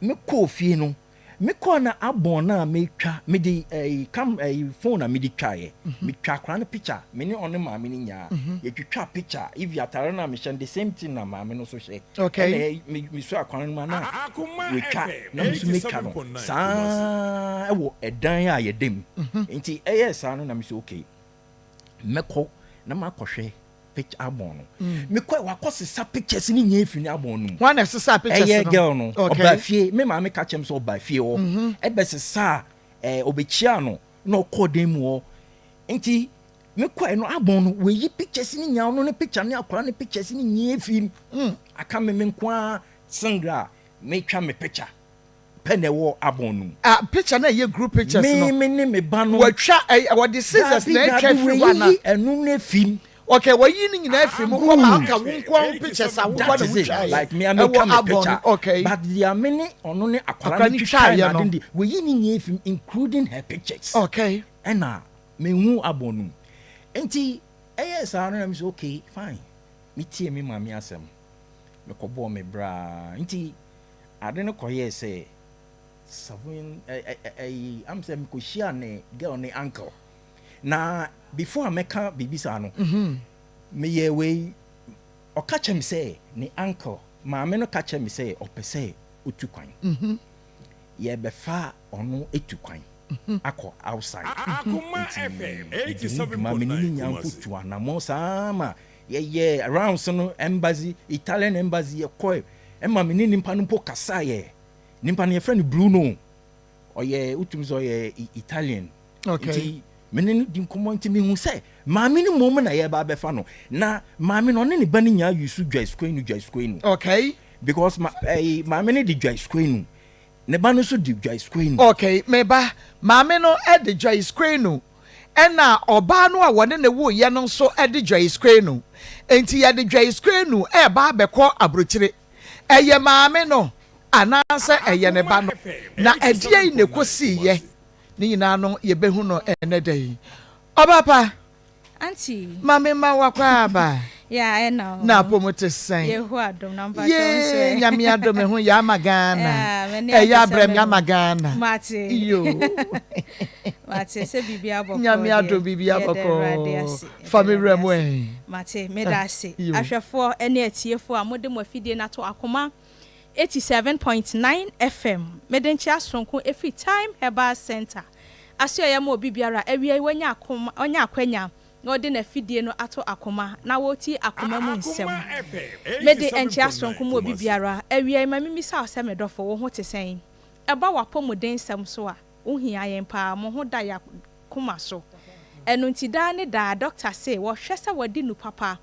Speaker 8: mekɔɔ fie no, mekɔɔ na abɔn no a metwa, mede ɛyi kam ɛyi phone a mede twaeɛ. Metwa akwadaa no picture, me ne ɔne maame no nyinaa yɛtwitwa picture, even atare no a mehyɛ no the same thing na maame no nso hyɛ.
Speaker 1: Okay.
Speaker 8: Ɛna me me su akwan no mu a na watwa na me nso metwa no saa ɛwɔ ɛdan a yɛda mu. Mhm. Nti ɛyɛɛ saa no na me sɛ okay mɛkɔ na makɔhwɛ picture album no. Mm. Mekɔ wakɔ sesa pictures ne nyinaa firi ne album no mu.
Speaker 1: Wɔn na ɛsesa pictures no.
Speaker 8: Ɛyɛ girl no. Okay. Ɔba fie me maame ka kyerɛ me sɛ ɔba fie hɔ. Mhm. Ɛbɛsesa ɛɛ ɔbɛkyia no na ɔkɔ dan mu hɔ. Nti. Mekɔɛ no abɔn no wɔyi pictures ne nyinaa ɔno ne picture ne akwadaa ne pictures ne nyinaa fi mu. Aka me me nko ara single a metwa me picture pɛ na ɛwɔ abɔn no mu.
Speaker 1: Ah, picture na ɛyɛ group pictures no.
Speaker 8: Me me ne me ba no.
Speaker 1: Wɔatwa ɛ wɔde scissors na atwa afiri hɔ ana?
Speaker 8: Dabi dabi wɔayiyi ɛno no afi mu.
Speaker 1: Okay, wɔayi ne nyinaa afiri mu kɔ ma aka wo nko ara wo pictures a wo nko ara na wotwaeɛ.
Speaker 8: Like me a metwa me picture.
Speaker 1: Okay.
Speaker 8: But deɛ me ne ɔno ne akwadaa no twitwaeɛ no ade no deɛ wɔayi ne nyinaa afiri mu including her pictures.
Speaker 1: Okay.
Speaker 8: Ɛna mehu abɔn no mu. Nti ɛyɛɛ saa no na me sɛ okay fine. Metie me maame asɛm. Mekɔbɔɔ me bra nti ade no kɔyɛɛ sɛ seven ɛyi am sɛ mekɔhyia ne girl ne uncle na before a mɛka biribi saa no meyɛ wei ɔka kyerɛ me sɛ ne uncle maame no ka kyerɛ me sɛ ɔpɛ sɛ otu kwan yɛbɛfa ɔno etu kwan akɔ outside nti medi ho dwuma me ne ne nya mpo tu anamɔ saa ma Yɛyɛɛ rounds no embassy, Italian embassy yɛkɔe ɛma me ne nipa no mpo kasaeɛ. Nipa no yɛfrɛ no Bruno. Ɔyɛ wotumi sɛ ɔyɛ Italian.
Speaker 1: Okay.
Speaker 8: Nti me ne no di nkɔmmɔ nti mehu sɛ maame no mmom na yɛreba abɛfa no. Na maame no ɔne ne ba no nyinaa use Joyce Kwenu Joyce Kwenu.
Speaker 1: Okay.
Speaker 8: Because ma, eh, maame no de Joyce Kwenu. Ne ba no nso de Joyce Kwenu.
Speaker 1: Okay, me ba, maame no de Joyce Kwenu. Ɛnna ɔbaa no a wɔne no woeɛ no nso de Joyce Kwenu. Enti yɛde Joyce Kwenu reba abɛkɔ aburokyire. Ɛyɛ maame no anaasɛ ɛyɛ ne ba no? Na ɛdeɛn na ɛkɔsiiɛ? Ne nyinaa no yɛbɛhu no ɛnnɛ da yi. Ɔbaa pa!
Speaker 9: Auntie.
Speaker 1: Ma me ma wakɔ aba.
Speaker 9: Yeah, ɛna o.
Speaker 1: Na apɔmu te sɛn?
Speaker 9: Yehowa adom na mpakyɛ wo nso
Speaker 1: ɛ. Yee, Nyame adom me ho yɛ ama Ghana.
Speaker 9: Yeah, m'ani
Speaker 1: Ɛyɛ
Speaker 9: agye sɛ
Speaker 1: abrɛ me
Speaker 9: mahu.
Speaker 1: ama Ghana.
Speaker 9: Mate.
Speaker 1: Yoo.
Speaker 9: Mate sɛ biribi abɔkɔɔ
Speaker 1: Nyame
Speaker 9: deɛ.
Speaker 1: adom biribi
Speaker 9: Yɛda Awurade
Speaker 1: abɔkɔɔ.
Speaker 9: ase. Yɛda
Speaker 1: Fa me
Speaker 9: Awurade
Speaker 1: wura mu
Speaker 9: ase.
Speaker 1: ɛ.
Speaker 9: Mate, meda ase.
Speaker 1: Yoo.
Speaker 9: Ahwɛfoɔ ne atiefoɔ a mode mo afidie no ato Akoma 87.9 FM. Mede nkyea soronko ɛfiri Thyme Herbal Centre Asoɛeɛ ma obi biara a awia yi wanya akoma wanya akwanya na ɔde n'afidie no ato akoma na ɔretie akoma mu nsɛm. Mede nkyea soronko ma obi biara awia yi ma memmisa wo sɛ me dɔfo wo ho te sɛn? Ɛba w'apɔmuden nsɛm so a, wo hia yɛn paa, mo ho da yɛn akoma so. Ɛno nti daa ne daa dɔkta se wɔhwɛ sɛ wɔde nu papa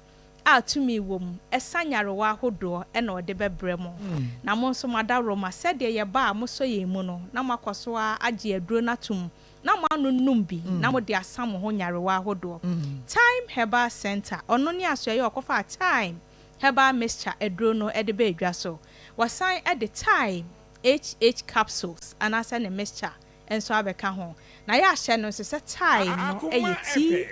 Speaker 9: a tumi wɔ mu sa nyarewa ahodoɔ na ɔde bɛbrɛ mo. Na mo nso moadaworoma, sɛdeɛ yɛba a mosɔ yɛn mu no, na moakɔ so ara agye aduro no atom, na moanonom bi, na mode asa mo ho nyarewa ahodoɔ. Thyme Herbal Centre, ɔno ne asoɛeɛ a ɔkɔfaa Thyme Herbal Mixture aduro no de baa dwa so. Wɔsan de Thyme HH Capsules anaasɛ ne mixture nso abɛka ho. Na yɛahyɛ no nso sɛ time no yɛ TIME.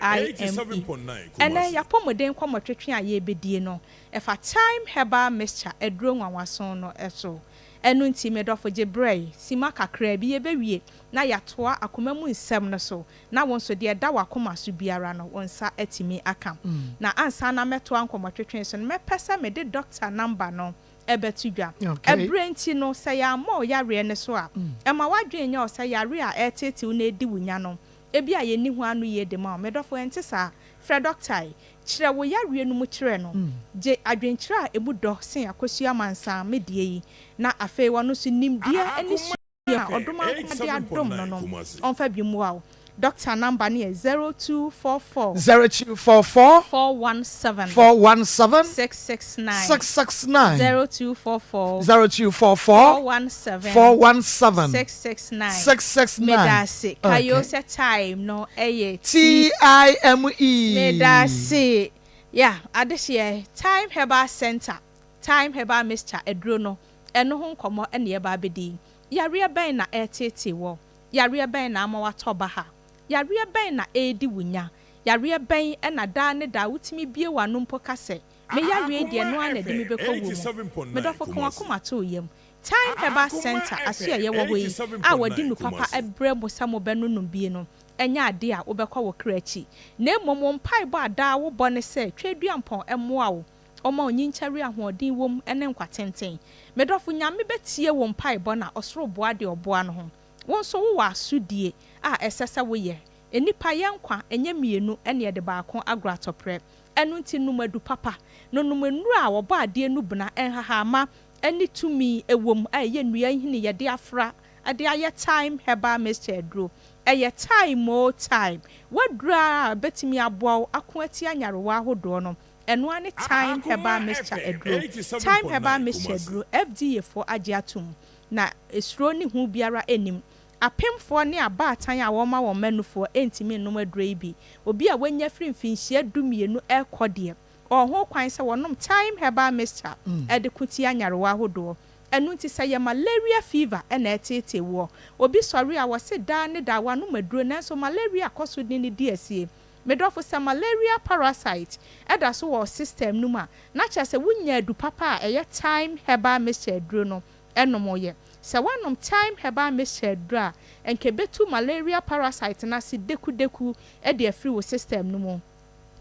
Speaker 9: Ɛnnɛ, y'apɔmuden nkɔmmɔtwetwe a yɛrebɛdie no, ɛfa Thyme Herbal Mixture aduro nwanwaso no so. Ɛno nti, me dɔfo gye berɛ yi, simma kakraa bi yɛbɛwie na yɛatoa akoma mu nsɛm no so, na wo nso deɛ ɛda w'akoma so biara no, wo nsa atumi aka. Na ansa na mɛtoa nkɔmmɔtwetwe so no, mɛpɛ sɛ mede dɔkta number no bɛto dwa. Ɛberɛ nti no, sɛ yɛammɔ wo yareɛ no so a, ɛma w'adwene nyɛ wo sɛ yareɛ a ɛreteetee wo na ɛredi wo nya no, ebia yɛnni ho anoyie de ma wo. Me dɔfo, ɛnte saa. Frɛ dɔkta yi. Kyerɛ wo yareɛ no mu kyerɛ no. Gye adwenkyerɛ a ɛmu dɔ sen akosua amansan me deɛ yi, na afei ɔno nso nimdeɛ ne su. a ɔdom anko de adom no no ɔmfa bi mmoa wo. Doctor number no yɛ 0244.
Speaker 1: 0244.
Speaker 9: 417.
Speaker 1: 417.
Speaker 9: 669.
Speaker 1: 669.
Speaker 9: 0244.
Speaker 1: 0244.
Speaker 9: 417.
Speaker 1: 417.
Speaker 9: 669.
Speaker 1: 669.
Speaker 9: Medase. Kayo sɛ time no ɛyɛ
Speaker 1: T I M E.
Speaker 9: Medase. Yeah, adehyeɛ Thyme Herbal Center, Thyme Herbal Mixture aduro no Ɛno ho nkɔmmɔ na yɛreba abɛdi yi. Yareɛ bɛn na ɛreteetee woɔ? Yareɛ bɛn na ama woatɔ baha? Yareɛ bɛn na ɛredi wo nya? Yareɛ bɛn na daa ne daa wotumi bue w'ano mpo ka sɛ, Me yareɛ yi deɛ ɛno ara na ɛde me bɛkɔ wuo mu? Me dɔfo, ka w'akoma to wo yam. Thyme Herbal Centre asoɛeɛ wɔ hɔ yi a wɔde nnu papa brɛ mo sɛ mobɛnonom bi no, ɛnyɛ adeɛ a wobɛkɔ wo kra akyi. Na mmom wo mpaebɔ a daa wobɔ ne sɛ Tweaduampɔn mmoa wo Ɔma onyinkyɛre ahoɔden wom ne nkwa tenten. Me dɔfo, Nyame bɛtie wo mpaebɔ na ɔsoro boa deɛ ɔboa no ho. Wo nso wowɔ asodie a ɛsɛ sɛ woyɛ. Nnipa, yɛn nkwa ɛnyɛ mmienu ne yɛde baako agorɔ atɔprɛ. Ɛno nti nom adu papa. Nonom nnuro a wɔbɔ adeɛ nnubena, nhahamma ne tumi wom a ɛyɛ nnua nhini yɛde afra. de ayɛ Thyme Herbal Mixture aduro. Ɛyɛ thyme oo thyme, w'aduro ara a ɛbɛtumi aboa wo ako atia nyarewa ahodoɔ no, ɛno ara ne Thyme Herbal Mixture aduro. Thyme Herbal Mixture aduro, FDA foɔ agye atom, na suro ne hu biara nnim. Apemfoɔ ne abaatan a wɔma wɔn mma nufoɔ ntumi nnom aduro yi bi. Obi a wanya firi mfinhyia dumienu rekɔ deɛ, ɔwɔ ho kwan sɛ wɔnom Thyme Herbal Mixture de ko tia nyarewa ahodoɔ. Ɛno nti sɛ yɛ malaria fever na ɛreteetee woɔ, obi sɔre a wɔse daa ne daa wanom aduro nanso malaria kɔ so ne no di asie. Me dɔfo sɛ malaria parasite da so wɔ wo system no mu a, na kyerɛ sɛ wonnya adu papa a ɛyɛ Thyme Herbal Mixture aduro no nom yɛ. Sɛ woanom Thyme Herbal Mixture aduro a, ɛnka ɛbɛtu malaria parasite no ase dekudeku de afiri wo system no mu.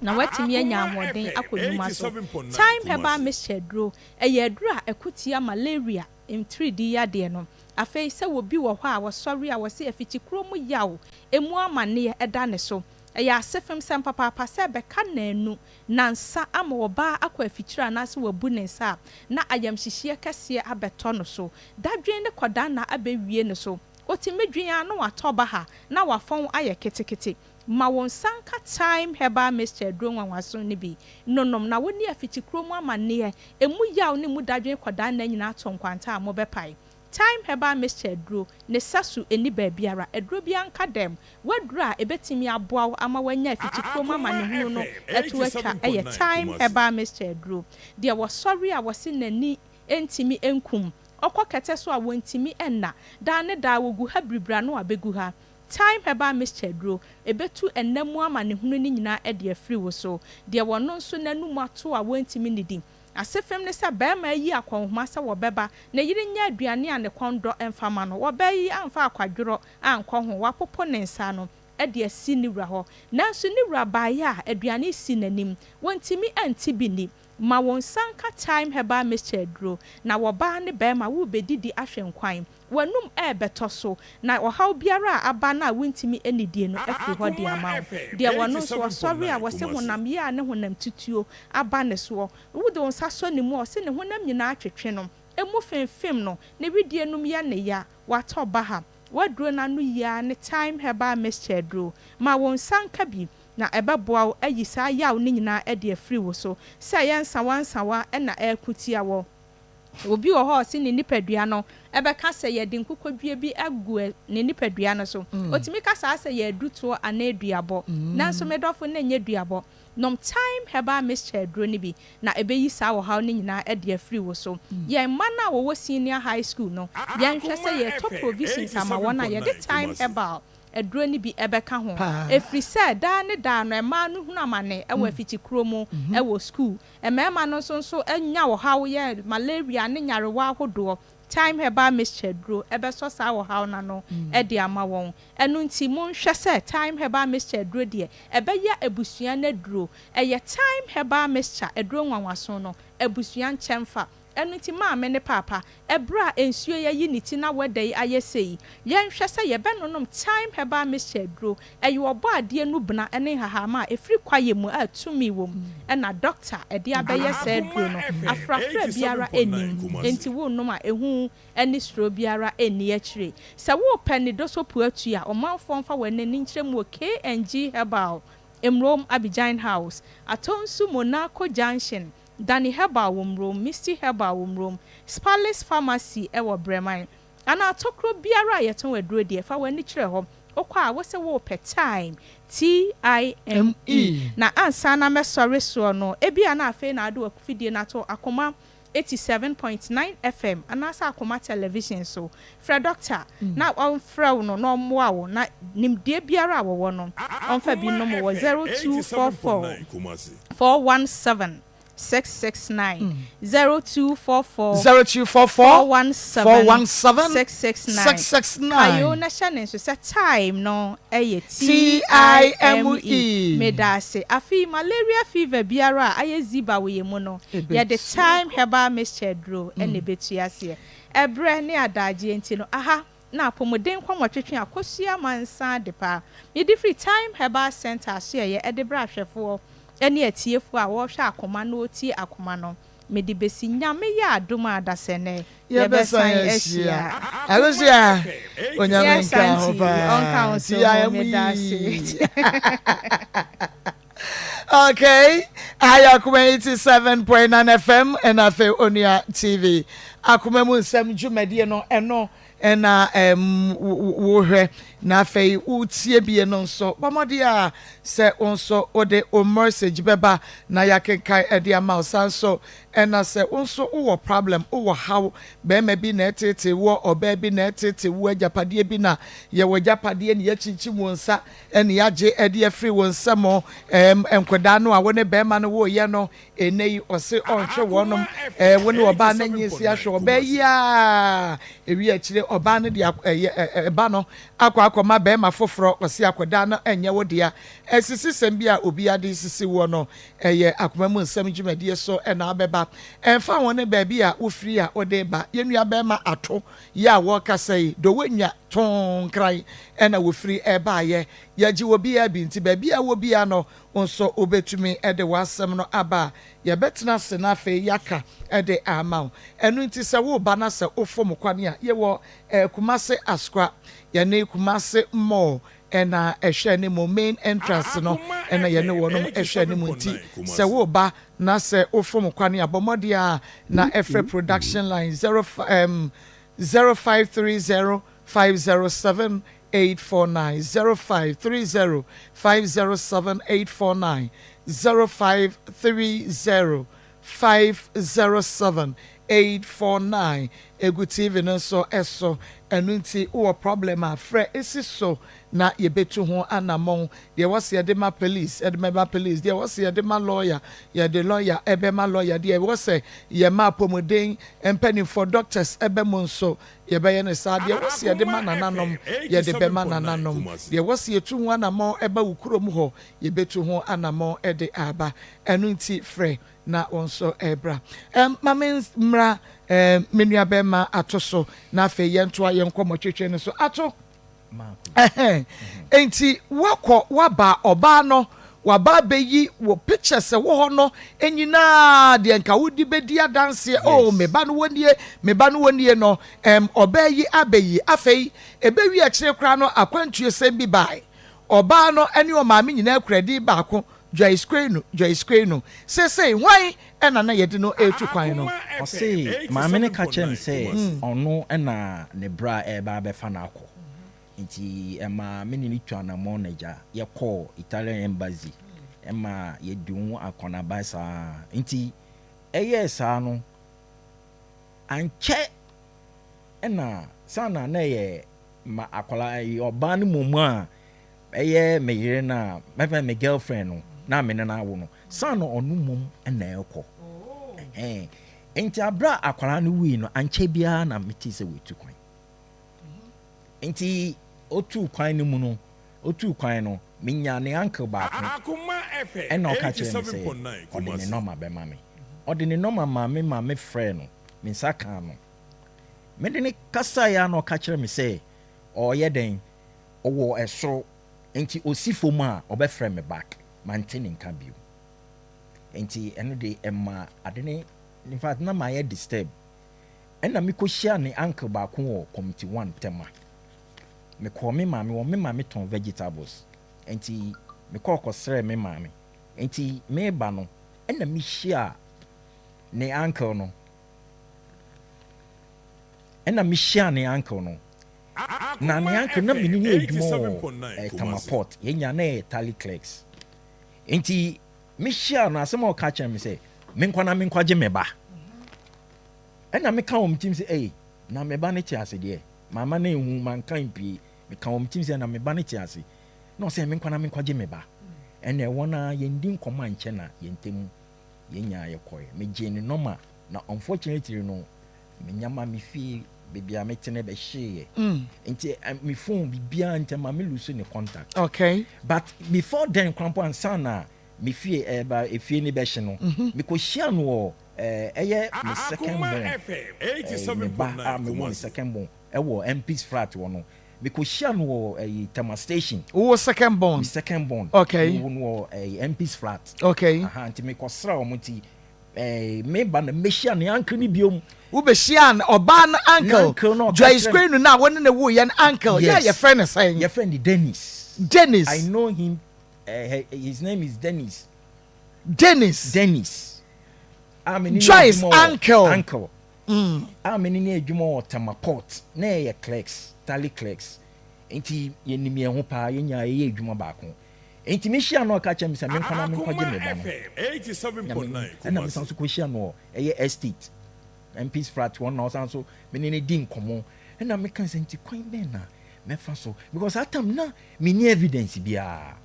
Speaker 9: na woatumi anya ahoɔden akɔ nnwuma so. Thyme Herbal Mixture aduro, ɛyɛ aduro a ɛko tia malaria, ntiridii yadeɛ no. Afei sɛ obi wɔ hɔ a ɔsɔre a ɔse afikyikuro mu yaw, ɛmu amaneɛ da ne so. Ɛyɛ asefem sɛm papaapa sɛ ɛbɛka nnanu, nnansa ama ɔbaa akɔ afikyire anaasɛ wabu ne nsa a, na ayamhyehyeɛ kɛseɛ abɛtɔ no so. Dadwen ne kɔdaanna abɛwie ne so. Ɔtumi dwen ara na watɔ baha na wafɔn ayɛ ketekete. Ma wo nsa nka Thyme Herbal Mixture aduro nwanwaso no bi nonom na wo ne afikyikuro mu amanneɛ, emu yaw ne mu dadwen kɔdaa nna nyinaa to nkwanta a mobɛpae. Thyme Herbal Mixture aduro, ne sasu nni baabiara, aduro biara nka dɛm. W'aduro a ɛbɛtumi aboa wo ama woanya afikyikuro mu amanehunu no to atwa yɛ Thyme Herbal Mixture aduro. Deɛ wɔsɔre a wɔse n'ani ntumi nkum, ɔkɔ kɛtɛ so a wɔntumi nna, daa ne daa wɔgu ha biribiri ano abɛgu ha. Thyme herbal mixture aduro, ɛbɛtu ɛna mu amanehunu no nyinaa de afiri wo so. Deɛ wɔno nso n'anum ato a wɔntumi nnidi. Asefem ne sɛ barima ayi akɔnhoma sɛ wɔbɛba ne yere nyɛ aduane a ne kɔn dɔ mfa ma no. Ɔbaa yi amfa akwadworɔ ankɔ ho, wapopo ne nsa ano de asi ne wura hɔ. Nanso ne wura baeɛ a aduane si n'anim, wɔntumi nte bi nni. Ma wo nsa nka Thyme herbal mixture aduro, na wɔbaa ne barima worebɛdidi ahwɛ nkwan. W'anom rebɛtɔ so, na ɔhaw biara a aba no a wontumi nnidie no afiri hɔ de ama wo. Deɛ wɔno nso ɔsɔre a wɔse honam yea ne honam tutuo aba ne soɔ, wode wo nsa sɔ ne mu a ɔse ne honam nyinaa twetwe no, emu femfem no, ne wedeɛ nom yɛ ne ya, watɔ baha. W'aduro no ano yie ara ne Thyme Herbal Mixture aduro. Ma wo nsa nka bi, na ɛbɛboa wo ayi saa yaw no nyinaa de afiri wo so. Sɛ ɛyɛ nsawansawa na ɛreko tia wɔ. Obi wɔ hɔ a ɔse ne nipadua no bɛka sɛ yɛde nkokɔdua bi agu ne nipadua no so. Ɔtumi ka saa sɛ yɛ adutoɔ anaa duabɔ. Nanso me dɔfo, na ɛnyɛ duabɔ. Nom Thyme Herbal Mixture aduro no bi na ɛbɛyi saa ɔhaw no nyinaa de afiri wo so. Yɛn mma no a wɔwɔ Senior High School no, yɛnhwɛ sɛ yɛretɔ provisions ama wɔn a yɛde Thyme Herbal aduro no bi bɛka ho. Ɛfiri sɛ daa ne daa no mmaa no hunu amane wɔ afikyikuro mu wɔ sukuu. Mmarima no nso nso nya ɔhaw yɛ malaria ne nyarewa ahodoɔ. Thyme Herbal Mixture aduro bɛsɔ saa ɔhaw no ano de ama wɔn. Ɛno nti monhwɛ sɛ Thyme Herbal Mixture aduro deɛ ɛbɛyɛ abusua no aduro. Ɛyɛ Thyme Herbal Mixture aduro nwanwaso no abusua nkyɛmfa. Ɛno nti maame ne paapa, ɛberɛ a nsuo yi ayi ne ti na wɛda yi ayɛ sei, yɛnhwɛ sɛ yɛbɛnonom Thyme Herbal Mixture aduro. Ɛyɛ ɔbɔadeɛ nnubena ne nhahamma a ɛfiri kwaeɛ mu a tumi wɔ mu na dɔkta de abɛyɛ saa aduro no. Afrafra biara nnim, enti worenom a ehu ne suro biara nni akyire. Sɛ worepɛ ne dosopuo atu a, ɔmanfoɔ mfa wɔn ani nkyerɛ mu wɔ KNG Herbal, Mmrom, Abidjan House, Atonsu Monaco Junction, Danny Herbal wɔ Mmrom, Misty Herbal wɔ Mmrom, Spalis Pharmacy wɔ Brɛman. Anaa tokuro biara a yɛtɔn aduro deɛ, fa w'ani kyerɛ hɔ. Wokɔ a, wose worepɛ Thyme, T-I-M-E. Na ansa na mɛsɔre soɔ no, ebia na afei na wode w'afidie no ato Akoma 87.9 FM anaasɛ Akoma Television so. Frɛ dɔkta na ɔmfrɛ wo no na ɔmmoa wo na nimdeɛ biara a wɔwɔ no, ɔmfa bi nnom wo wɔ 0244 417 669, 0244
Speaker 1: 0244
Speaker 9: 417
Speaker 1: 417
Speaker 9: 669.
Speaker 1: 669.
Speaker 9: Kae o na hyɛ ne nso sɛ time no yɛ
Speaker 1: T-I-M-E.
Speaker 9: T-I-M-E. Medaase. Afei malaria fever biara a ayɛ ziba wɔ yɛn mu no, yɛde
Speaker 1: Ɛbɛtu.
Speaker 9: thyme herbal mixture aduro na ɛbɛtu aseɛ. Ɛberɛ ne adagyeɛ nti no, aha na apɔmuden nkɔmmɔtwetwe akosua amansan adepa. Mede firi Thyme Herbal Centre asoɛeɛ de brɛ ahwɛfoɔ ne atiefoɔ a wɔrehwɛ akoma na wɔretie akoma no. mede bɛsi. Nyame yɛ adom a adasɛnnɛ
Speaker 1: Yɛbɛsan
Speaker 9: yɛbɛsan
Speaker 1: ahyia.
Speaker 9: ahyia.
Speaker 1: Akosua, Onyame
Speaker 9: Yes
Speaker 1: nka ho
Speaker 9: auntie,
Speaker 1: paa.
Speaker 9: ɔnka wo so
Speaker 1: Ti
Speaker 9: ho,
Speaker 1: ayɛ mu
Speaker 9: meda ase.
Speaker 1: yi. Okay, ayɛ Akoma 87.9 FM ɛna afei Onua TV. Akoma mu nsɛm dwumadie no ɛno ɛna ɛm wohwɛ na afei wotie bie no nso. Bɔ mmɔden a sɛ wo nso wode wo message bɛba na yɛakenkan ɛde ama wo. San so ɛna sɛ wo nso wowɔ problem, wowɔ haw, bɛrima bi na ɛtete woɔ, ɔbaa bi na ɛtete wo, agyapadeɛ bi na yɛwɔ agyapadeɛ ne yɛakyinkyim wo nsa ɛne yɛagye ɛde afiri wo nsam, nkwadaa no a wo ne bɛrima no woyɛ no ɛnɛ yi ɔse ɔnhwɛ wɔnom, wo ne ɔbaa no anyi si ahwɛ ɔbaa yi a ewi akyire ɔbaa no de ɛyɛ ɛba no akɔ akɔma bɛrima foforɔ, ɔse akwadaa no ɛnyɛ wo dea. Ɛsisi sɛm bi a obi ade sisi wɔ no, ɛyɛ Akoma mu Nsɛm dwumadie so ɛna abɛba. Ɛmfa ho ne baabi a wofiri a wode ba. Yɛn nua bɛrima ato yɛ a wɔrekasa yi Dɔwɔnya tɔn nkran ɛna wofiri ɛbaayɛ. Yɛgye wɔ biara bi nti baabi a wɔ biara no, wo nso wobɛtumi ɛde w'asɛm no aba a yɛbɛtena ase na afei yɛaka ɛde ama wo. Ɛno nti sɛ woba na sɛ wofom kwane a, yɛwɔ Kumase Asokwa, yɛne Kumase Mall ɛna ɛhwɛ ne mu, main entrance no ɛna yɛne wɔnom ɛhwɛ ne mu. Nti sɛ woba na sɛ wofom kwane a, bɔ mmɔden a na ɛfrɛ production line 0 0530 507 849, 0530 507 849, 0530 507 849. Egu TV no nso ɛso. Ɛno nti wowɔ problem a, frɛ esi so na yɛbɛtu ho anammɔn. Deɛ wɔsi yɛde ma police, yɛde ma police. Deɛ wɔsi yɛde ma lawyer, yɛde lawyer ɛbɛma lawyer. Deɛ wɔsɛ yɛma apɔmuden mpanimfoɔ, doctors ɛbɛ mu nso, yɛbɛyɛ ne saa. Deɛ wɔsi yɛde ma nananom, yɛde bɛma nananom. Deɛ wɔsi yɛtu ho anammɔn ɛba wo kurom hɔ, yɛbɛtu ho anammɔn ɛde aba. Ɛno nti frɛ na wɔn nso ɛbra. Maame mmra, me nua bɛrima ato so na afei yɛntoa yɛn nkɔmmɔ twetwe no so. Ato ɛhɛn, nti wakɔ waba, ɔbaa no waba abɛyi wɔ pictures ɛwɔ hɔ no nyinaa deɛ nka wodi bɛdi adanseɛ. Oh, me ba no wɔ nie, me ba no wɔ nie no, ɔbaa yi abɛyi. Afei ɛbɛwi akyire koraa no, akwantuo sɛm bi bae. Ɔbaa no ne ɔmaame nyinaa kura din baako, Joyce Kwenu. Joyce Kwenu seesei hwan ɛna na yɛde no ɛretu kwan no?
Speaker 8: Ɔse maame no ka kyerɛ me sɛ ɔno ɛna ne bra ɛreba abɛfa no akɔ, nti ɛma me ne no tu anammɔn na agya yɛkɔɔ Italian Embassy, ɛma yɛdi ho akɔnaba saa. Nti ɛyɛɛ saa no ankyɛ ɛna sana na ɛyɛ ma akwadaa ɛyɛ ɔbaa no mmom a ɛyɛ me yere no a mɛfɛ me girlfriend no na me ne no awo no sana ɔno mmom ɛna ɛkɔ. Ɛhɛn, nti abere a akwadaa no wui no, ankyɛ biara na mete sɛ wɔatu kwan. Nti otu kwan no mu no, otu kwan no, menya ne uncle baako ɛna ɔka kyerɛ me sɛ ɔde ne nɔma bɛma me. Ɔde ne nɔma ma me, ma me frɛ no, me nsa kaa no. Mede ne kasaeɛ a na ɔka kyerɛ me sɛ ɔyɛ dɛn, ɔwɔ ɛsoro nti osi fam a ɔbɛfrɛ me back. Mante ne nka bio. Nti ɛno de ɛma ade ne, in fact, na mayɛ disturb. Ɛna mekɔhyia ne uncle baako wɔ Committee One Tema. Mekɔɔ me maame wɔ, me maame tɔn vegetables, nti mekɔɔ kɔsrɛ me maame. Nti meba no ɛna mehyia ne uncle no, ɛna mehyia ne uncle no na ne uncle na mene yɛ adwuma wɔ Tema Port. Yɛnya na yɛ tally clerks. Nti mehyia no, asɛm a ɔka kyerɛ me sɛ menkɔ na menkɔgye me ba. Ɛna meka wɔ me tirim sɛ, ei, na me ba no te ase deɛ mama no ehu manka mpie. Meka wɔ me tirim sɛ na me ba no te ase na ɔsɛ menkɔ na menkɔgye me ba. Ɛna ɛwɔ na yɛndi nkɔmmɔ ankyɛ na yɛntɛm yɛnyaa yɛkɔɛ. Megyee ne nɔma na unfortunately no, menyama me fie baabi a mete no bɛhyeeɛ, nti me phone biribiara, nti ma me lose ne contact. But before then krampo, ansa na me fie ɛba efie ne bɛhye no, mekɔhyia no wɔ ɛyɛ me second born, me ba a mewɔ ne second born ɛwɔ MP's flat wɔ no. Mekɔhyia no wɔ ɛyi Tema Station.
Speaker 1: Wo second born?
Speaker 8: Me second born. Mewɔ no wɔ ɛyi MP's flat. Aha, nti mekɔsra wɔn nti. Eh, me ba na mehyia ne uncle no biom.
Speaker 1: Wobɛhyia ɔbaa no uncle, Joyce Kwenu no a wo ne no woeɛ no uncle, yɛ a yɛfrɛ no sɛn?
Speaker 8: Yɛfrɛ no Dennis.
Speaker 1: Dennis.
Speaker 8: I know him, uh, his name is Dennis.
Speaker 1: Dennis.
Speaker 8: Dennis. A me ne
Speaker 1: Joyce uncle.
Speaker 8: Uncle. Mm. A me ne ne adwuma wɔ Tema Port, na yɛyɛ clerks, tally clerks. Nti yɛnim yɛn ho paa, yɛnya yɛyɛ adwuma baako. Enti mehyiaa no a ɔka kyerɛɛ me sɛ menkɔ na menkɔgye me ba no. Na me ɛna mesan so kɔhyia no wɔ ɛyɛ estate MP's flat hɔ na ɔsan so me ne no di nkɔmmɔ ɛna meka sɛ nti kwan bɛn na mɛfa so because saa time na menni evidence biara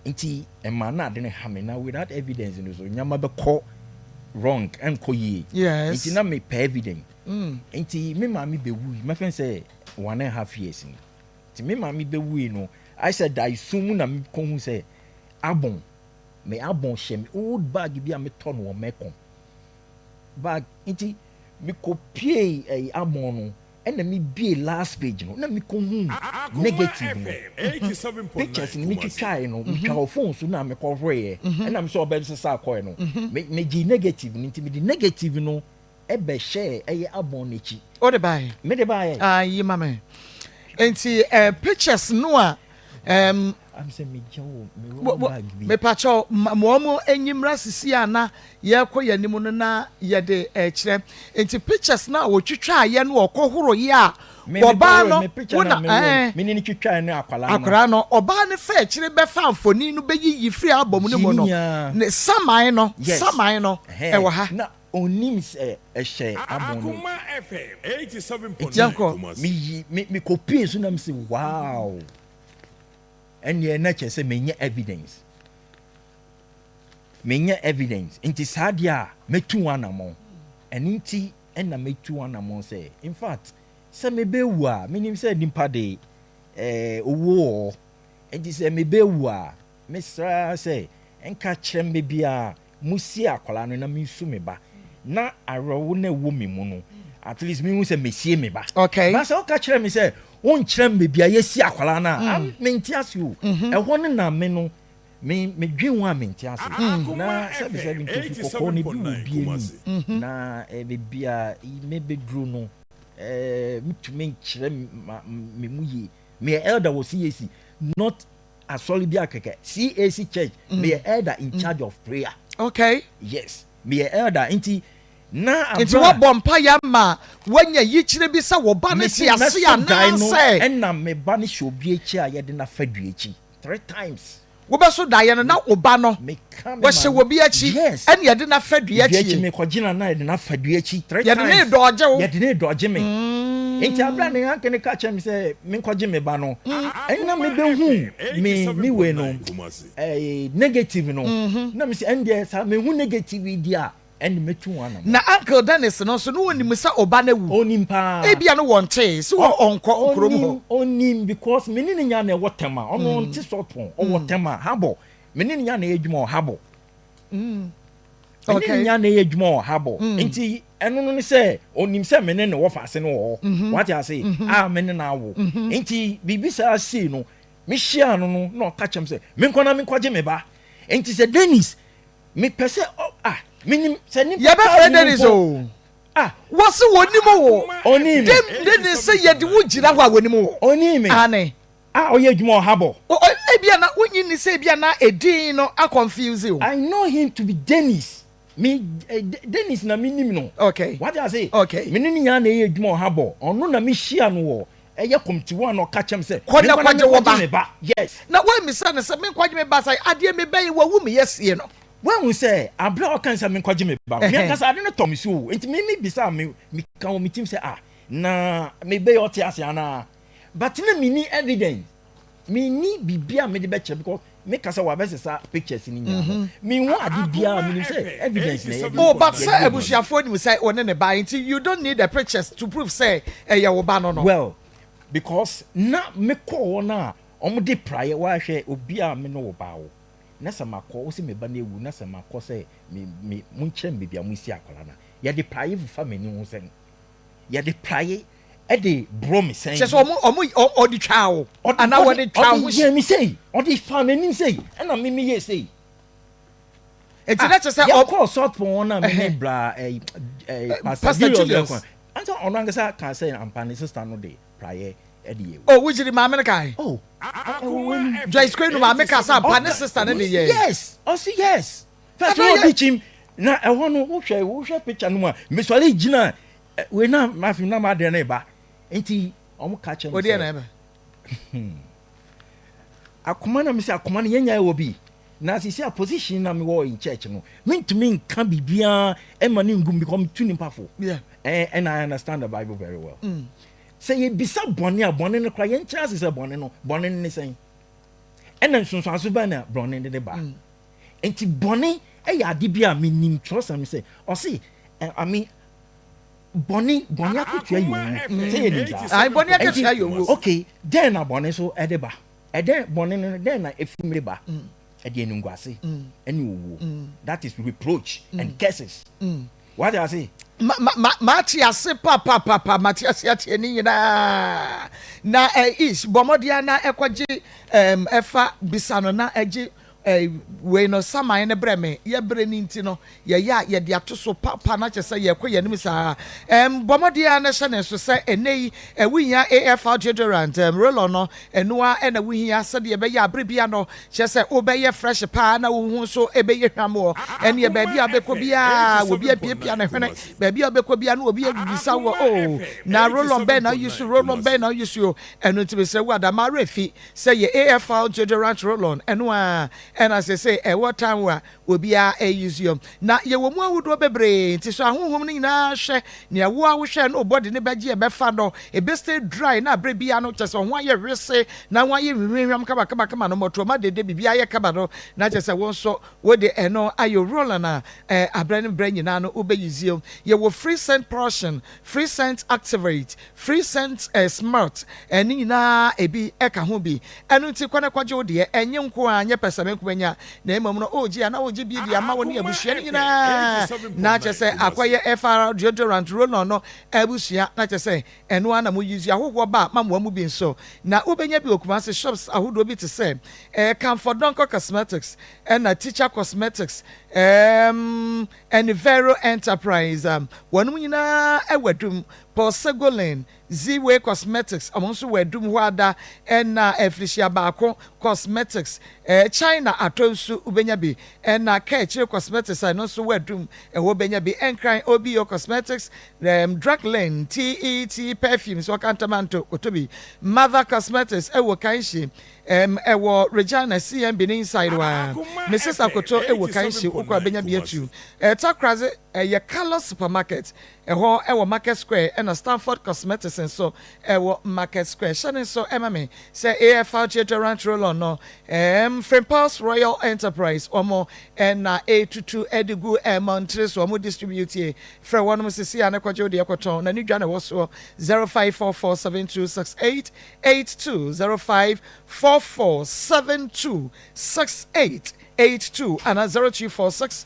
Speaker 8: nti ɛma na ade no ha me na without evidence no so nneɛma bɛkɔ wrong ɛnkɔ yie
Speaker 1: yes.
Speaker 8: nti na mepɛ evidence mm. nti me maame bɛwui mɛfɛn sɛ one and a half years ni Nti me maame bɛwui no, ayɛ sɛ daeɛso mu na mekɔhu sɛ abɔn, me abɔn hyɛ me old bag bi a metɔ no wɔ Mekong. Bag, nti mekɔpuee ɛyi abɔn no, ɛna mebie last page no, na mekɔhu negative no. Pictures no metwitwaeɛ no, metwa wɔ phone so na mekɔhoroeɛ, ɛna me sɛ ɔbɛsesa kɔɛ no, megyee negative no, nti mede negative no bɛhyɛɛ ɛyɛ abɔn no akyi.
Speaker 1: Wode baeɛ?
Speaker 8: Mede baeɛ.
Speaker 1: Ah, yi ma me. Nti eh, pictures no a um, mepakyɛw ma wɔn enyi mmra sisi a na yɛrekɔ yɛn anim no na yɛde ɛkyerɛ nti pictures no a wɔtwitwa yɛ no ɔkɔhoro yɛ a ɔbaa no wo na ɛɛ akwadaa no ɔbaa no fɛ akyire bɛfa mfoni no bɛyiyi firi album no mu no ne saman no saman no ɛwɔ ha.
Speaker 8: Ɔnnim sɛ ɛhyɛ abɔn no mu.
Speaker 1: Enti
Speaker 8: meyi me mekɔpue so na mese wow ɛnneɛ na kyerɛ sɛ menya evidence menya evidence nti saa deɛ a mɛtu ho anammɔn ɛno nti ɛna mɛtu ho anammɔn sɛ in fact sɛ mebɛwu a menim sɛ nipa de ɛɛ owuo wɔ hɔ nti sɛ mebɛwu a mesrɛ ara sɛ nka kyerɛ me baabi Musie akwadaa no na mensu me ba na awerɛhow no a ɛwɔ me mu no at least mehu sɛ mesie me ba.
Speaker 1: Okay.
Speaker 8: Ba sɛ woka kyerɛ me sɛ wonkyerɛ me baabi a yɛsi akwadaa no a, mm. mente ase o. Mm-hmm. Ɛhɔ no na me no me medwen ho a mente ase. Mm. Na sɛbisɛbi ntosu kɔkɔɔ no bi wɔ bi anim. Mm-hmm. Na eh, baabi a mebɛduru no eh, metumi nkyerɛ me mu yie. Meyɛ elder wɔ CAC not asɔre bi a kɛkɛ CAC church mm. meyɛ elder in mm. charge of prayer.
Speaker 1: Okay.
Speaker 8: Yes meyɛ elder nti na abira.
Speaker 1: Nti wabɔ mpa ya ma wanya yikyerɛ bi sɛ wɔ ba no te ase anaasɛ.
Speaker 8: Ɛna me ba no hyɛ obi akyi a yɛde no afa dua akyi three times.
Speaker 1: Wobɛso daeɛ no na wo ba no wɔhyɛ wɔ bi akyi ɛne yɛde no afa dua akyi.
Speaker 8: Mekɔgyina na yɛde no afa dua akyi three times.
Speaker 1: Yɛde ne dɔɔgye wo.
Speaker 8: Yɛde ne dɔɔgye me. Mm. Nti abira ne anke ne ka kyerɛ me sɛ menkɔgye me ba no. Mm. Ɛna mebɛhu me me wei no ɛɛ negative no. Mm-hmm. Na me sɛ ɛndeɛ saa mehu negative yi di a ɛnde mɛtu ho anamɔ.
Speaker 1: Na uncle Dennis no nso no onim sɛ ɔba no awu.
Speaker 8: Onim paa.
Speaker 1: Ebia no wɔntee sɛ wɔ ɔnkɔ kurom hɔ.
Speaker 8: Onim because me ne ne nya na ɛwɔ Tema. Ɔno ɔnte Sɔpɔn. Ɔwɔ Tema, Habɔ. Me ne ne nya na ɛyɛ adwuma wɔ Habɔ. Me ne ne nya na ɛyɛ adwuma wɔ Habɔ. Nti ɛno no ne sɛ onim sɛ me ne ne wɔ faase no wɔ hɔ. Wate ase? A me ne no awo. Nti biribi saa sei no, mehyiaa no no na ɔka kyerɛ me sɛ menkɔ na menkɔgye me ba. Nti sɛ Dennis Mepɛ sɛ ɔ ah menim sɛ nipa
Speaker 1: Yɛbɛfrɛ Dennis o.
Speaker 8: Ah.
Speaker 1: Wɔse wɔnim wo.
Speaker 8: Ɔnim me.
Speaker 1: Dem Dennis sɛ yɛde wo gyina hɔ a wɔnim wo.
Speaker 8: Ɔnim me.
Speaker 1: Aane.
Speaker 8: A ɔyɛ adwuma wɔ Habɔ.
Speaker 1: O o ebia na wonyi nni sɛ ebia na edin no a confuse wo.
Speaker 8: I know him to be Dennis. Me eh, Dennis na menim no.
Speaker 1: Okay.
Speaker 8: Wate ase?
Speaker 1: Okay.
Speaker 8: Me ne ne nyinaa na ɛyɛ adwuma wɔ Habɔ. Ɔno na mehyia no wɔ ɛyɛ committee hɔ a na ɔka kyerɛ me sɛ
Speaker 1: Kɔ na
Speaker 8: menkɔ na
Speaker 1: kɔgye wo
Speaker 8: menkɔgye
Speaker 1: ba.
Speaker 8: me ba. Yes.
Speaker 1: Na woammisa no sɛ, Menkɔgye me ba sɛn? Adeɛ meba yi, wawu me yɛasie no.
Speaker 8: Woahu sɛ aberɛ a ɔka sɛ menkɔgye me ba no, me ankasa ade no tɔ me so o. Enti me mebisaa me, meka wɔ me tirim sɛ ah, na me ba yi ɔte ase anaa? But na menni evidence. Menni biribi a mede bɛkyerɛ because me ka sɛ wabɛsesa pictures no nyinaa no, menhu ade biara, menim sɛ evidence na ɛyɛ de
Speaker 1: Oh, but sɛ
Speaker 8: yɛde hu ade.
Speaker 1: abusuafoɔ nim sɛ wo ne ne ba nti you don't need the pictures to prove sɛ ɛyɛ wo ba no no.
Speaker 8: Well, because na mekɔɔ hɔ no a wɔde praeɛ, woahwɛ obi a me ne wo ba awo na sɛ makɔ, wo se me ba no awu na sɛ makɔ sɛ me me monkyerɛ me baabi a mosi akwadaa no a, yɛde praeɛ fufa m'ani ho sɛn? Yɛde praeɛ de borɔ me sɛn?
Speaker 1: Kyerɛ sɛ ɔmo ɔmo ɔde twaa wo anaa wɔde twaa wo
Speaker 8: Ɔde yɛɛ me sei, ɔde faa m'anim sei, ɛna me meyɛɛ sei.
Speaker 1: Enti na kyerɛ sɛ.
Speaker 8: Yɛkɔɔ Salt Pond hɔ no a me ne bra ɛyi ɛyi Pastor Julius kɔ. Ansa ɔno ankasa kaa sɛ ampa ne sister no de praeɛ ɛde yɛ wei.
Speaker 1: Oh wogye di maame no kae?
Speaker 8: Oh ɛwɔ w'anim.
Speaker 1: Joyce Kwenu maame kaa sɛ ampa ne sister no de yɛɛ.
Speaker 8: Yes ɔse yes. First na ɔdi kyim na ɛhɔ no wohwɛ wohwɛ picture no mu a mesɔre gyina wei na mafi na m'adeɛ no reba nti wɔn ka kyerɛ me sɛ.
Speaker 1: Odeɛ na ɛba.
Speaker 8: Akoma na mesɛ akoma no yɛnya ɛwɔ bi na sisi a position na mewɔ in church no mentumi nka biribiara ɛma ne ngum because metu nipa fo.
Speaker 1: Yeah.
Speaker 8: And, and I understand the Bible very well. Sɛ yɛbisa bɔne a bɔne no kora yɛnkyerɛ ase sɛ bɔne no bɔne no ne sɛn ɛna nsonsanso bɛn na bɔne no de ba. Nti bɔne yɛ ade bi a menim twerɛsɛm sɛ ɔse I mean bɔne bɔne akatua yɛ owu sɛ yɛnim saa.
Speaker 1: Ayi bɔne akatua yɛ owu.
Speaker 8: Okay dɛn na bɔne so ɛde ba ɛdɛn bɔne no dɛn na ɛfiri mu de ba ɛde animguase ɛne owuo that is reproach and curses wate ase.
Speaker 1: Ma ma ma mate ase papapapa mate ase ateɛ ne nyinaa na eh, ish bɔ mmɔden na ɛkɔgye ɛfa bisa no na ɛgye Eh, wei no, saman no brɛ me. Yɛ berɛ no nti no, yɛyɛ a yɛde ato so pa pa na kyerɛ sɛ yɛrekɔ yɛn anim saa. Ɛm, bɔ mmɔden ara na hyɛ ne nso sɛ ɛnnɛ yi, eh, wohia AFR deodorant, ɛm, roll-on no, ɛno ara na wohia sɛdeɛ ɛbɛyɛ a berɛ biara no, kyerɛ sɛ wobɛyɛ fresh paa na wo ho nso bɛyɛ hwam wɔ ɛnneɛ baabi a wobɛkɔ biara, obi apiapia ne hwene, baabi a wobɛkɔ biara na obi abisa wo, oh, na roll-on bɛn na woyi so, roll-on bɛn na woyi so, ɛno nti mesrɛ wo ada, ma werɛ fi Sɛ yɛ AFL deodorant roll-on ɛno ara ɛna sesei ɛwɔ town a obiara use yɔ. Na yɛwɔ mu ahodoɔ bebree nti sɔ ahonhom no nyinaa hwɛ nea wo ara wohwɛ na wo body no bɛgye ɛbɛfa no ɛbɛ stay dry na aberɛ biara no kyerɛ sɛ wo ho ayɛ wese na ho ayɛ hwihwihwam kamakamakama no mmɔtoɔma dede biribiara ayɛ kama no na kyerɛ sɛ wo nso wode ɛno ayɛ roll-on a aberɛ ne berɛ nyinaa no wobɛ use yɔ. Yɛwɔ free scent portion, free scent activate, Free scent eh smart eh ne nyinaa ebi ɛka ho bi ɛno nti kɔ na kɔgye wo deɛ ɛnye nko ara nyɛ pɛsɛmenkomenya na mmom no oogye a na wogye bi de ama wo ne abusua no nyinaa na kyerɛ sɛ akɔyɛ FR deodorant roll-on no abusua na kyerɛ sɛ ɛno ara na mo use ahohoɔ ba a ma moa mu bi nso na wobɛnya bi wɔ Kumasi shops ahodoɔ bi te sɛ eh Comfort Donkor Cosmetics ɛna Teacher Cosmetics ɛɛm ɛne Vero Enterprise wɔnom nyinaa ɛwɔ adum Paul Segolin, Ziway Cosmetics, wɔn nso wɔ adum hɔ ada, ɛna Afirihyia Baako Cosmetics, China atɔ nso wobɛnya bi, ɛna Kaakyire Cosmetics a ɛno nso wɔ adum ɛhɔ wobɛnya bi, Nkran OBO Cosmetics, Drug Lane, TET Perfumes, Ɔkantamanto, kɔtɔ bi, Mother Cosmetics ɛwɔ Kanhyi, ɛwɔ Regina CMB ne inside hɔ ara, Mrs Akoto ɛwɔ Kanhyi, wokɔ a bɛnya bi atu, Takoradi ɛyɛ Carlos Supermarket, Ɛhɔ wɔ Market Square ɛna Stanford Cosmetics nso wɔ Market Square. Hyɛ no nso ma me sɛ AFR Deodorant Roll-On no ɛɛm Frimpal's Royal Enterprise wɔn na ɛretutu de gu mmɔntene so, wɔn distributie. Frɛ wɔnom sisi a na kɔgye wo deɛ kɔtɔn na ne dwa na ɛwɔ soɔ 0544726882, 0544726882 anaa 0246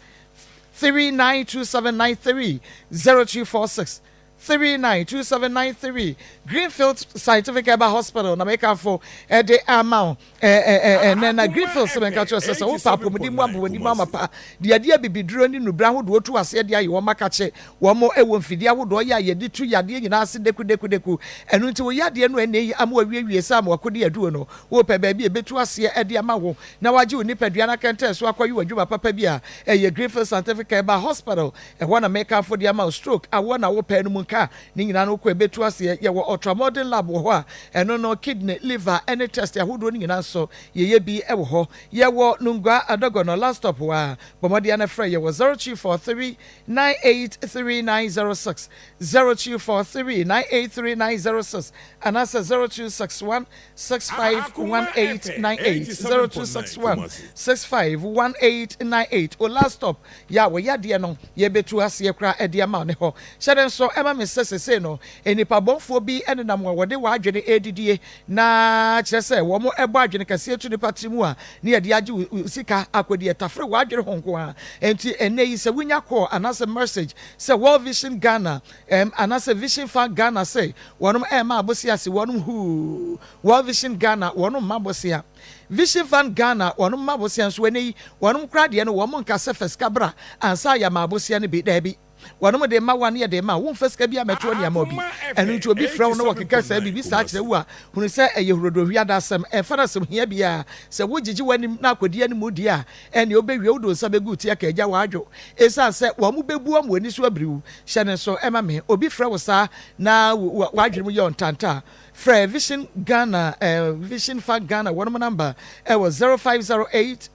Speaker 1: 392793 0246 392793 Greenfield Scientific Herbal Hospital na mekamfo de ama wo ɛnɛ na Greenfield sɛ menka kyerɛ sɛ sɛ wopɛ apɔmuden mu apɔmuden mu amapa de adeɛ abibiduro ne nnubra ahodoɔ tu aseɛ de ayɛ wɔn akakye wɔn wɔ mfidie ahodoɔ yɛ a yɛde tu yadeɛ nyinaa ase dekudeku ɛno nti wo yadeɛ no ɛnɛ yi ama wawiewie sɛ ama wakɔdi aduro no wopɛ baabi a ɛbɛtu aseɛ de ama wo na wagye wo nipadua no akɛntɛn so akɔyɛ w'adwuma papa bi a, ɛyɛ Greenfield Scientific Herbal Hospital. Ɛhɔ na mekamfo de ama wo. Stroke, awoɔ na wopɛ no mu nka ne nyinaa no wokɔ ɛbɛtu aseɛ. Yɛwɔ ultramodern lab wɔ hɔ a ɛno no kidney, liver ne test ahodoɔ no nyinaa nso yɛyɛ bi wɔ hɔ. Yɛwɔ Nungua, Adɔgɔnɔ, last stop hɔ ara. Bɔ mmɔden ara na frɛ yɛn wɔ 0243 983906, 0243 983906 anaasɛ 0261 651898 0261 651898 O last stop yɛ a wɔyɛ adeɛ no yɛbɛtu aseɛ koraa ɛde ama wo ne hɔ hyɛ no nso ɛma. ma me sɛ sesei no nnipa bɔnfoɔ bi nenam a wɔde wɔn adwene redidie na kyerɛ sɛ wɔn bɔ adwene kɛseɛ to nipa tiri mu a ne yɛde agye wo sika akɔdi ɛtafere w'adwene ho nko ara. Enti ɛnnɛ yi sɛ wonya call anaasɛ message sɛ World Vision Ghana ɛm anaasɛ Vision Fund Ghana se wɔnom ɛrema abosea se wɔnom huu World Vision Ghana wɔnom mma bosea Vision Fund Ghana wɔnom mma bosea nso ɛnnɛ yi wɔnom koraa deɛ no wɔn nka sɛ fa sika bra ansa yɛama abosea no bi daabi. Wɔnom de ma wo a ne yɛ de ma wo, womfa sika biara mmɛto hɔ de ama obi. Ɛno nti obi frɛ wo na wɔkeka saa biribi saa kyerɛ wo a, hunu sɛ ɛyɛ hurodohwiada asɛm, ɛmfa no asɛm hia biara. Sɛ wogyegye w'anim na akɔdi anim deɛ a, ɛnneɛ wobɛwie wode wo nsa bɛgu wo ti aka agya w'adwo. Ɛsiane sɛ wɔbɛbu wɔn ani so abiri wo. Hyɛ no nso ma me. Obi frɛ wo saa na w'adwene mu yɛ wo ntanta a, frɛ Vision Ghana, Vision Fund Ghana wɔnom number ɛwɔ 0508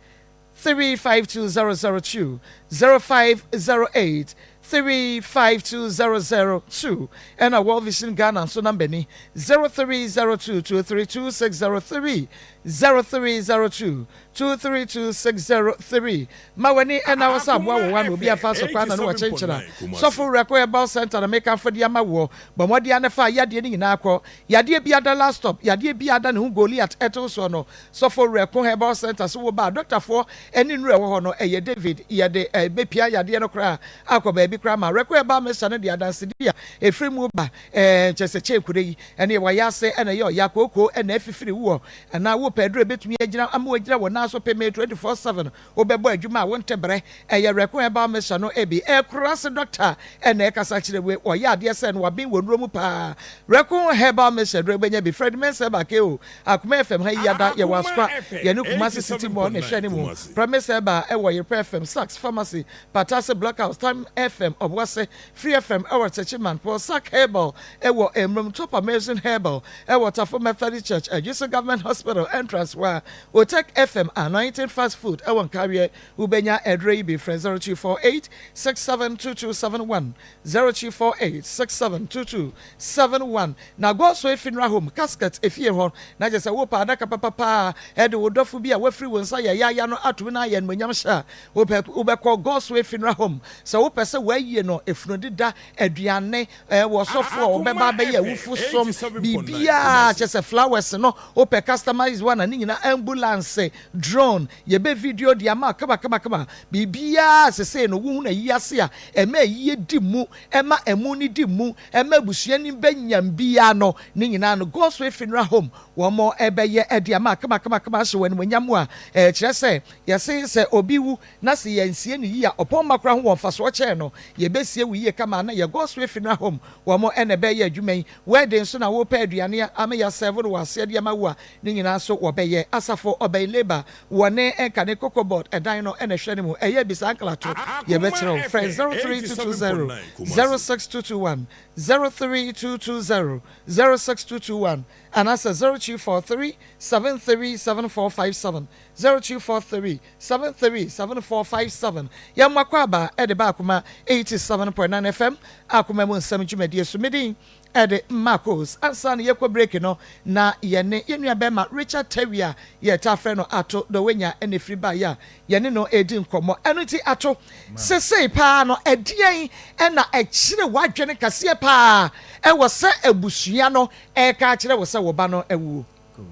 Speaker 1: 352002, 0508 352002 ɛna World Vision Ghana nso namba ni 0302 232603, 0302 232603. Ma w'ani nna hɔ sɛ aboa wɔ hɔ a na obi afa so kwan na no wɔkyenkyena. Sɔfo Werɛko Herbal Centre na mekamfo de ama woɔ. Bɔ mmɔden ara na fa yadeɛ no nyinaa kɔ. Yadeɛ biara da last stop, yadeɛ biara da ne ho Goliath ɛtew soɔ no, Sɔfo Werɛko Herbal Centre so wo ba a, dɔktafoɔ ne nnuru a ɛwɔ hɔ no, ɛyɛ David, yɛde bɛpia yadeɛ no koraa akɔ baabi koraa ma Werɛko Herbal Mixture no de adansedi a ɛfiri mu ba, kyerɛ sɛ kyɛn kuro yi ne wayɛ ase na ɛyɛ ɔya, kooko na afifiri woɔ anaa wopɛ aduru a ɛbɛtumi agyina ama woagyina wo nan so pemee 24/7 Wobɛbɔ adwuma a wonte brɛ. Ɛyɛ Rɛko Herbal Mixture no bi. Ɛkurase dɔkta na ɛkasa kyerɛ we. Ɔyɛ adeɛ sɛ no waben wɔ nnuro mu paa. Rɛko Herbal Mixture duro wobɛnya bi. Fred Mensah Herbal KO. Akoma FM ha yi yada. Yɛwɔ Asokwa. Yɛne Kumasi City Mall na ɛhwɛ anim. Promise Herbal ɛwɔ Yerepɛ FM, Sachs Pharmacy, Patase Block House, Time FM, Ɔboase, Free FM ɛwɔ Techiman, Paul Sack Herbal ɛwɔ Emrom, Top Amazing Herbal ɛwɔ Tafo Methodist Church, Adweso Government Hospital entrance hɔ a. Otec FM Anointing Fast Food ɛwɔ Nkareɛ, wobɛnya aduro yi bi frɛ 0248 672271, 0248 672271. Na Gosoe Funeral Home, Casket efie hɔ, na kyerɛ sɛ wopɛ adaka papapa a ɛde wo dɔfo bi a wafiri wo nsa yayaaya no atom na ayɛ animuonyam hyɛ a, wopɛ wobɛkɔ Gosoe Funeral Home. Sɛ wopɛ sɛ wɔayie no, efunu deda, aduane, ɛwɔ sɔfo a ɔbɛba abɛyɛ awufo som, biribiara kyerɛ sɛ flowers no Wopɛ customised one a ne nyinaa ambulance, drone, yɛbɛ video de ama wo kamakamakama, biribiara sesei no wohunu ayi ase a ɛma ayie di mu, ɛma ɛmo no di mu, ɛma abusua no bɛ nyam biara no ne nyinaa no God's Way Funeral Home wɔn bɛyɛ de ama wo kamakamakama ahyɛ wo animuonyam a kyerɛ sɛ yɛse sɛ obi wu na sɛ yɛnsie no yie a ɔpɔn mma koraa ho wɔ mfasoɔ kyɛn no yɛbɛsie wo yie kama na yɛ God's Way Funeral Home wɔn na ɛbɛyɛ adwuma yi. Wedding nso na wopɛ aduane a ama yɛasɛɛvo no wɔ aseɛ de ama wo a, ne nyinaa nso wɔbɛyɛ. Asafo ɔbɛn Labour wɔ ne nkane Cocoa Board ɛdan no na ɛhwɛ no mu. Ɛyɛ bisa nklato, yɛbɛkyerɛ wo. Frɛ 03220 06221, 03220 06221 anaasɛ 0243 737457, 0243 737457. Yɛn mmoakwaaba de ba Akoma 87.9 FM, Akoma mu nsɛm dwumadie so. Me din de Marcos. Ansa na yɛkɔ break no, na yɛne yɛn nua bɛrima Richard Terry a yɛtaa frɛ no Ato Dɔwenya na ɛfiri baeɛ a yɛne no redi nkɔmmɔ. Ɛno nti Ato, sesei paa no ɛdeɛn na ɛkyere w'adwene kɛseɛ paa ɛwɔ sɛ abusua no reka akyerɛ wo sɛ wo ba no awuo?
Speaker 8: Good.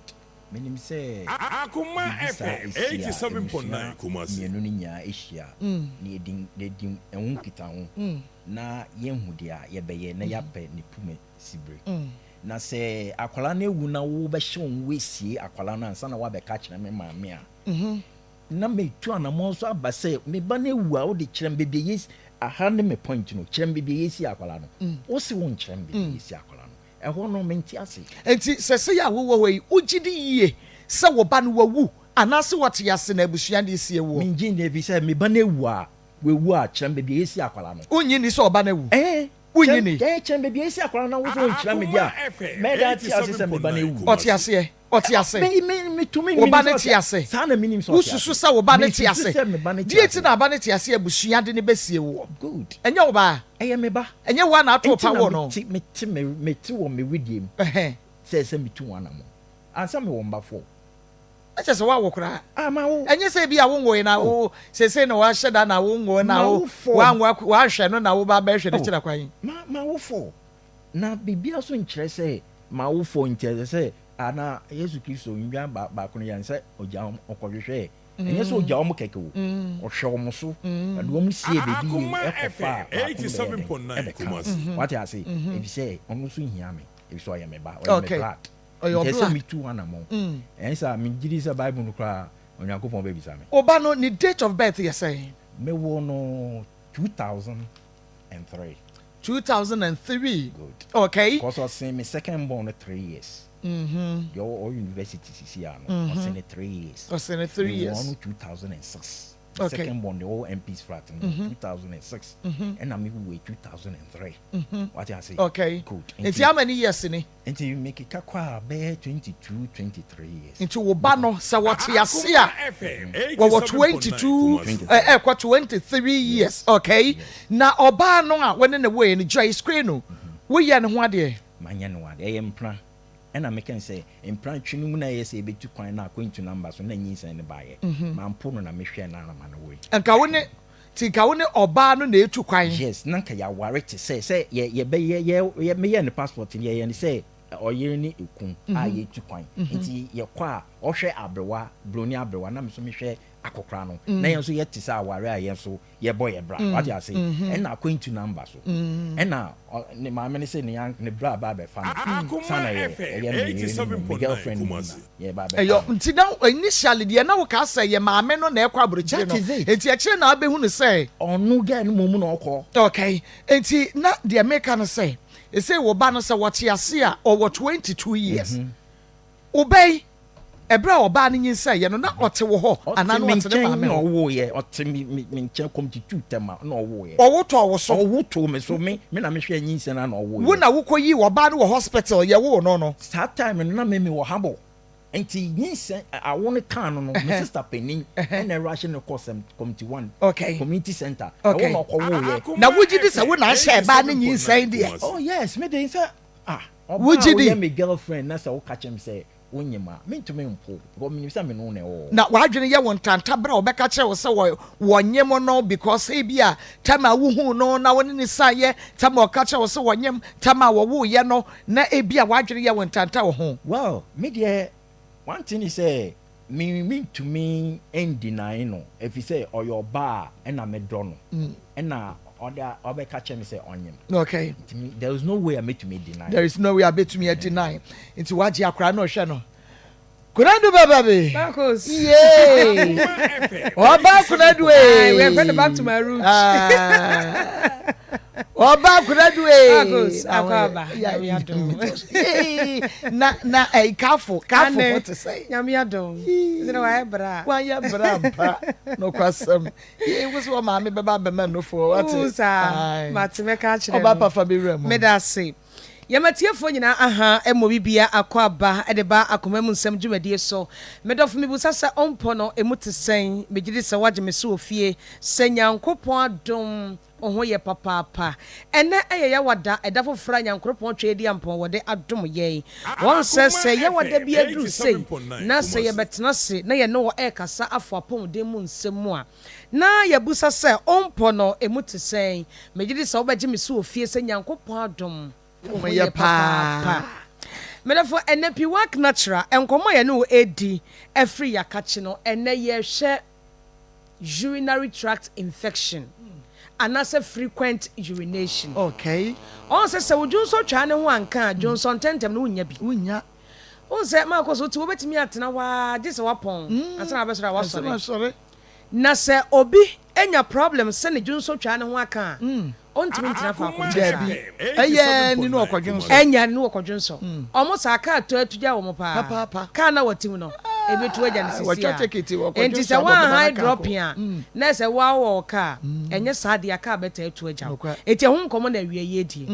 Speaker 8: Menim sɛ biribi saa ɛsi a abusua mmienu no nyinaa hyia na yɛdi yɛdi ɛho nkitaho na yɛhu deɛ a yɛbɛyɛ na yɛapɛ ne pume sibire. Na sɛ akwadaa no awu na wobɛhyɛ wo ho asie akwadaa no ansa na woabɛka akyerɛ me maame a, na metu anammɔn nso aba sɛ me ba no awu a wode kyerɛ me baabi a yɛsi aha ne me point no kyerɛ me baabi a yɛsi akwadaa no. Wose wonkyerɛ me baabi a yɛsi akwadaa no. Ɛhɔ no, mente ase.
Speaker 1: Enti seesei a wowɔ hɔ yi, wugye di yiye sɛ wo ba no wawu anaasɛ ɔte ase na abusua de resie woɔ?
Speaker 8: Mennye nni, efisɛ me ba no awu a, wawu a, kyerɛ me baabi a yɛasi akwadaa no.
Speaker 1: Wunnye nni sɛ ɔba no awu?
Speaker 8: Ɛɛ,
Speaker 1: Wunnye nni?
Speaker 8: Kyerɛ, kyerɛ me baabi a yɛasi akwadaa no na wo nso wonkyerɛ me deɛ a, mɛda ate ase sɛ me ba no awu.
Speaker 1: Ɔte aseɛ. Ɔte ase.
Speaker 8: Me, me, metumi,
Speaker 1: Wo
Speaker 8: menim
Speaker 1: ba
Speaker 8: sɛ
Speaker 1: no
Speaker 8: ɔte
Speaker 1: te ase.
Speaker 8: Saa na menim sɛ ɔte ase.
Speaker 1: Wususu sɛ wo ba no te
Speaker 8: Mesusu
Speaker 1: ase.
Speaker 8: sɛ me ba no te
Speaker 1: Deɛ
Speaker 8: ase.
Speaker 1: nti na aba no te ase abusua de no bɛsie woɔ.
Speaker 8: Good.
Speaker 1: Ɛnyɛ wo ba a?
Speaker 8: Ɛyɛ me ba.
Speaker 1: Ɛnyɛ wo ara na ato wo
Speaker 8: Nti
Speaker 1: pa
Speaker 8: na
Speaker 1: woo no?
Speaker 8: mete, mete me, mete wɔ me wedeɛ mu
Speaker 1: Ɛhɛn.
Speaker 8: sɛ sɛ metu wɔn anammɔn. Ansa mewɔ mma four.
Speaker 1: Na kyerɛ sɛ woawo koraa.
Speaker 8: Ah, mawo.
Speaker 1: Ɛnyɛ sɛ ebia wonwoe na wo seesei na woahyɛ da na wonwoe na wo woanwo woanhwɛ no na woba abɛhwɛ no akyiri kwan.
Speaker 8: Ma mawo fɔ. Na biribiara nso nkyerɛ sɛ mawo fɔ nti ɛsɛ sɛ anaa Yesu Kristo nnwan baako no yɛn sɛ ɔgya wɔn ɔkɔhwehwɛɛ. Ɛnyɛ sɛ ɔgya wɔn kɛkɛ o, ɔhwɛ wɔn so, ɔde wɔn sie baabi yie ɛkɔfa a baako no bɛyɛ dɛn ɛbɛka. Wate ase? Efisɛ ɔno nso hia me, efisɛ ɔyɛ me ba, ɔyɛ me blood.
Speaker 1: Ɔyɛ
Speaker 8: Nti ɛsɛ
Speaker 1: ɔbla.
Speaker 8: metu ho anammɔn. Ɛnyɛ saa a, megye di sɛ Bible no koraa, Onyankopɔn bɛbisa me.
Speaker 1: Wo ba no, ne date of birth yɛ sɛn?
Speaker 8: Mewoo no 2003.
Speaker 1: 2003,
Speaker 8: Good.
Speaker 1: okay.
Speaker 8: Because ɔsen me second born no 3 years. Deɛ ɔwɔ university sisi a no, ɔsen no 3 years.
Speaker 1: Ɔsen no 3
Speaker 8: Mewoo
Speaker 1: years.
Speaker 8: no 2006. Me
Speaker 1: Okay.
Speaker 8: second born deɛ ɔwɔ MP's flat no, 2006. Ɛna me wui 2003. Wate ase?
Speaker 1: Okay.
Speaker 8: Good.
Speaker 1: Nti how many years ni?
Speaker 8: Nti mekeka kɔ a bɛyɛ 22, 23 years.
Speaker 1: Nti wo ba no sɛ wɔte ase a wɔwɔ 22 ɛkɔ 23 years okay na ɔbaa no a wɔne ne woe no Joyce Kwenu woyɛ ne ho adeɛ?
Speaker 8: Manyɛ ne ho adeɛ ɛyɛ mpena ɛna meka sɛ mpena twe no mu na ɛyɛ sɛ yɛbɛtu kwan na akwantu no amba so na nyinsɛn no baeɛ mampo no na mehwɛɛ no ara ma no woe.
Speaker 1: Nka wo ne Nti nka wo ne ɔbaa no na etu kwan.
Speaker 8: Yes, na nka yɛaware te sɛ sɛ yɛ yɛbɛyɛ yɛ yɛ meyɛɛ no passport no yɛyɛ no sɛ ɔyere ne ekun a yɛtu kwan. Nti yɛkɔ a ɔhwɛ aberewa, broni aberewa na me nso mehwɛ akɔkora no. Na yɛn nso yɛte sɛ aware a yɛn nso yɛbɔ yɛ bra. Wate ase? Ɛna akwantu no amba so. Ɛna ɔ ne maame no se ne yan ne bra ba abɛfa no. Saa na ɛyɛ ɛyɛ me yere no mmom, me girlfriend no mmom na.
Speaker 1: Ɛyɔ nti na initially deɛ na wokaa sɛ yɛ maame no na ɛkɔ aburokyire no nti akyire na abɛhu no sɛ.
Speaker 8: Ɔno girl no mmom na ɔkɔ.
Speaker 1: Okay nti na deɛ meka no sɛ ɛsei wo ba no sɛ wɔte ase a ɔwɔ 22 years wo ba yi ɛberɛ a ɔbaa no nyinsɛn yɛ no na ɔte wo hɔ anaa na ɔte ne maame hɔ?
Speaker 8: Ɔte me nkyɛn na ɔwoeɛ ɔte me me nkyɛn kɔmtutu tɛma na ɔwoeɛ.
Speaker 1: Ɔwo tɔɔ wo so?
Speaker 8: Ɔwo too me so me me na mehwɛɛ nyinsɛn no na ɔwoeɛ.
Speaker 1: Wo na wokɔyii ɔbaa no wɔ hospital yɛwoo no no?
Speaker 8: Saa time no na me me wɔ habɔ nti nyinsɛn awo no kaa no no me sister panin ɛna ɛrush no kɔ sɛm community one community center ɛwɔ na ɔkɔ wo yɛ.
Speaker 1: Na wogye di sɛ wo na ahyɛ ɛbaa no nyinsɛn deɛ?
Speaker 8: Oh yes me de sɛ ah ɔbaa a woyɛ me girlfriend na sɛ woka kyerɛ me sɛ wonyim a mentumi mpo because menim sɛ me ne wo na ɛwɔ hɔ.
Speaker 1: Na w'adwene yɛ wo ntanta berɛ a ɔbɛka kyerɛ wo sɛ wɔnyem no because ebia time a wohuu no na wo ne no saeɛ, time a ɔka kyerɛ wo sɛ wɔnyem, time a wɔwoeɛ no na ebia w'adwene yɛ wo ntanta wɔ ho.
Speaker 8: Well, me deɛ one thing ne sɛ me mentumi ndeny no ɛfiri sɛ ɔyɛ ɔbaa a ɛna medɔ no ɛna ɔde ɔbɛka kyerɛ me sɛ ɔnyem.
Speaker 1: Okay.
Speaker 8: Nti me there is no way a mɛtumi deny.
Speaker 1: There is no way a bɛtumi adeny. Nti wagye akwaraa na ɔhwɛ no. Kunadu baba bi.
Speaker 10: Marcus.
Speaker 1: Yay. Ọba Kunadu ee.
Speaker 10: We are going back to my roots.
Speaker 1: Ọba Kunadu ee.
Speaker 10: Marcus akɔ aba. Nyame adom.
Speaker 1: Na na ɛyi kafo kafo ho te sɛ.
Speaker 10: Nyame adom. Sɛ wayɛ bra.
Speaker 1: Wayɛ bra mpa. Nokwasɛm. Yee wo sɛ wɔ maame bɛba abɛma nufoɔ wate.
Speaker 10: Ooh saa. Mate mɛka akyerɛ no.
Speaker 1: Ɔba pafa bi wura mu.
Speaker 10: Meda ase. Yɛn atiefoɔ nyinaa aha mmɔ bibia akɔ aba de ba akoma mu nsɛm dwumadie so. Me dɔfo mebusa sɛ ɔmpɔ no emu te sɛn? Megyedi sɛ woagye me so wɔ fie sɛ Nyankopɔn adom wo ho yɛ papaapa. Ɛnnɛ yɛ Yawada, ɛda foforɔ a Nyankoropɔn Tweediampɔn wɔde adom yɛn. Wɔn sɛ sɛ Yawada bi aduru sei na sɛ yɛbɛtena ase na yɛne wo rekasa afa apɔmuden mu nsɛm mu a, na yɛabusa sɛ, Ompɔ no, emu te sɛn? Megye di sɛ wobɛgye me so wɔ fie sɛ Nyankopɔn adom wo ho yɛ papaapa. Me dɔfo, ɛnnɛ Piwak Natural nkɔmmɔ a yɛne wo redi afiri Yakakye no, ɛnnɛ yɛrehwɛ urinary tract infection anaasɛ frequent urination.
Speaker 1: Okay.
Speaker 10: Ɔn sɛ sɛ wo dwonsɔ twaa ne ho anka a, dwonsɔ ntɛntɛm no wonnya bi.
Speaker 1: Wonnya.
Speaker 10: Wohu sɛ maakɔ so wote wobɛtumi atena hɔ ara gye sɛ woapɔn ansa na wabɛsɔre a woasɔre. Na sɛ obi nya problem sɛ ne dwonsɔ twaa ne ho aka a, ɔntumi ntena faako nkyɛ saa.
Speaker 1: Daabi. Ɛyɛ ni no ɔkɔdwonsɔ.
Speaker 10: Ɛnyɛ ni no ɔkɔdwonsɔ. Ɔmo saa kaa tɔ atu gya wɔn paa. Kaa na wɔte mu no, ebi to agya no sisi a. Enti sɛ woanhan dropping a, na ɛsɛ wo ara wowɔ wo kaa. Ɛnyɛ saa deɛ a kaa bɛtaa atu agya wo. Enti ɛho nkɔmmɔ na awia yi adie.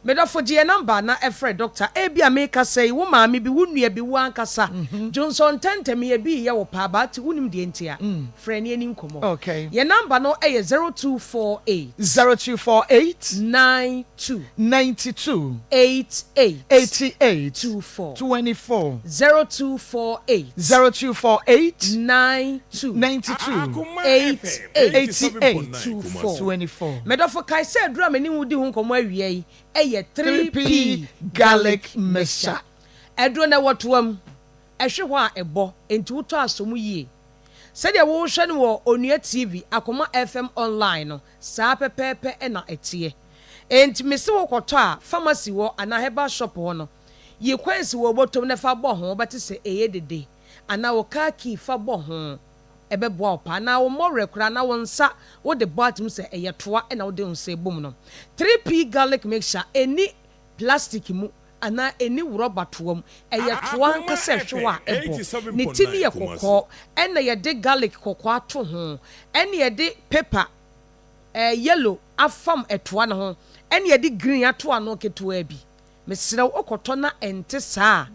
Speaker 10: Me dɔfo, gye yɛn nɔmba na frɛ dɔkta. Ebia merekasa yi, wo maame bi, wo nua bi, wo ankasa, dwonsɔ ntɛmntɛm yi, ebi reyɛ wo paa, but wunnim deɛ nti a. Frɛ na yɛnni nkɔmmɔ. Yɛn nɔmba no yɛ 0248.
Speaker 1: 0248.
Speaker 10: 92.
Speaker 1: 92.
Speaker 10: 88.
Speaker 1: 88.
Speaker 10: 24.
Speaker 1: 24.
Speaker 10: 0248.
Speaker 1: 0248.
Speaker 10: 92.
Speaker 1: 92.
Speaker 10: 88.
Speaker 1: 88.
Speaker 10: 24.
Speaker 1: 24.
Speaker 10: Me dɔfo, kae sɛ aduru a me ne wo redi ho nkɔmmɔ awia yi yɛ
Speaker 1: 3P Garlic Mixture.
Speaker 10: Aduro no ɛwɔ toa mu, ɛhwe hɔ a ɛbɔ, enti wotɔ a sɔ mu yie. Sɛdeɛ worehwɛ no wɔ Onua TV, Akoma FM Online no, saa pɛpɛɛpɛ na ɛteɛ. Enti mese wo kɔtɔ a, pharmacy hɔ anaa herbal shop hɔ no, yi coins wɔ wo bɔtɔm na fa bɔ ho, wobɛte sɛ ɛyɛ dede. Anaa wo car key fa bɔ ho. ɛbɛboa wo paa. Na wo mmɔwerɛ koraa na wo nsa wode bɔ atom sɛ ɛyɛ toa na wode wo nsa bom no. 3P garlic mixture ɛnni plastic mu anaa ɛnni worɔba toa mu. Ɛyɛ toa ankasa ɛhwe hɔ a ɛbɔ. Ne ti no yɛ kɔkɔɔ ɛna yɛde garlic kɔkɔɔ ato ho ɛna yɛde paper ɛɛ yellow afam ɛtoa no ho ɛna yɛde green ato ano ketewaa bi. Mesrɛ wo wokɔtɔ na ɛnte saa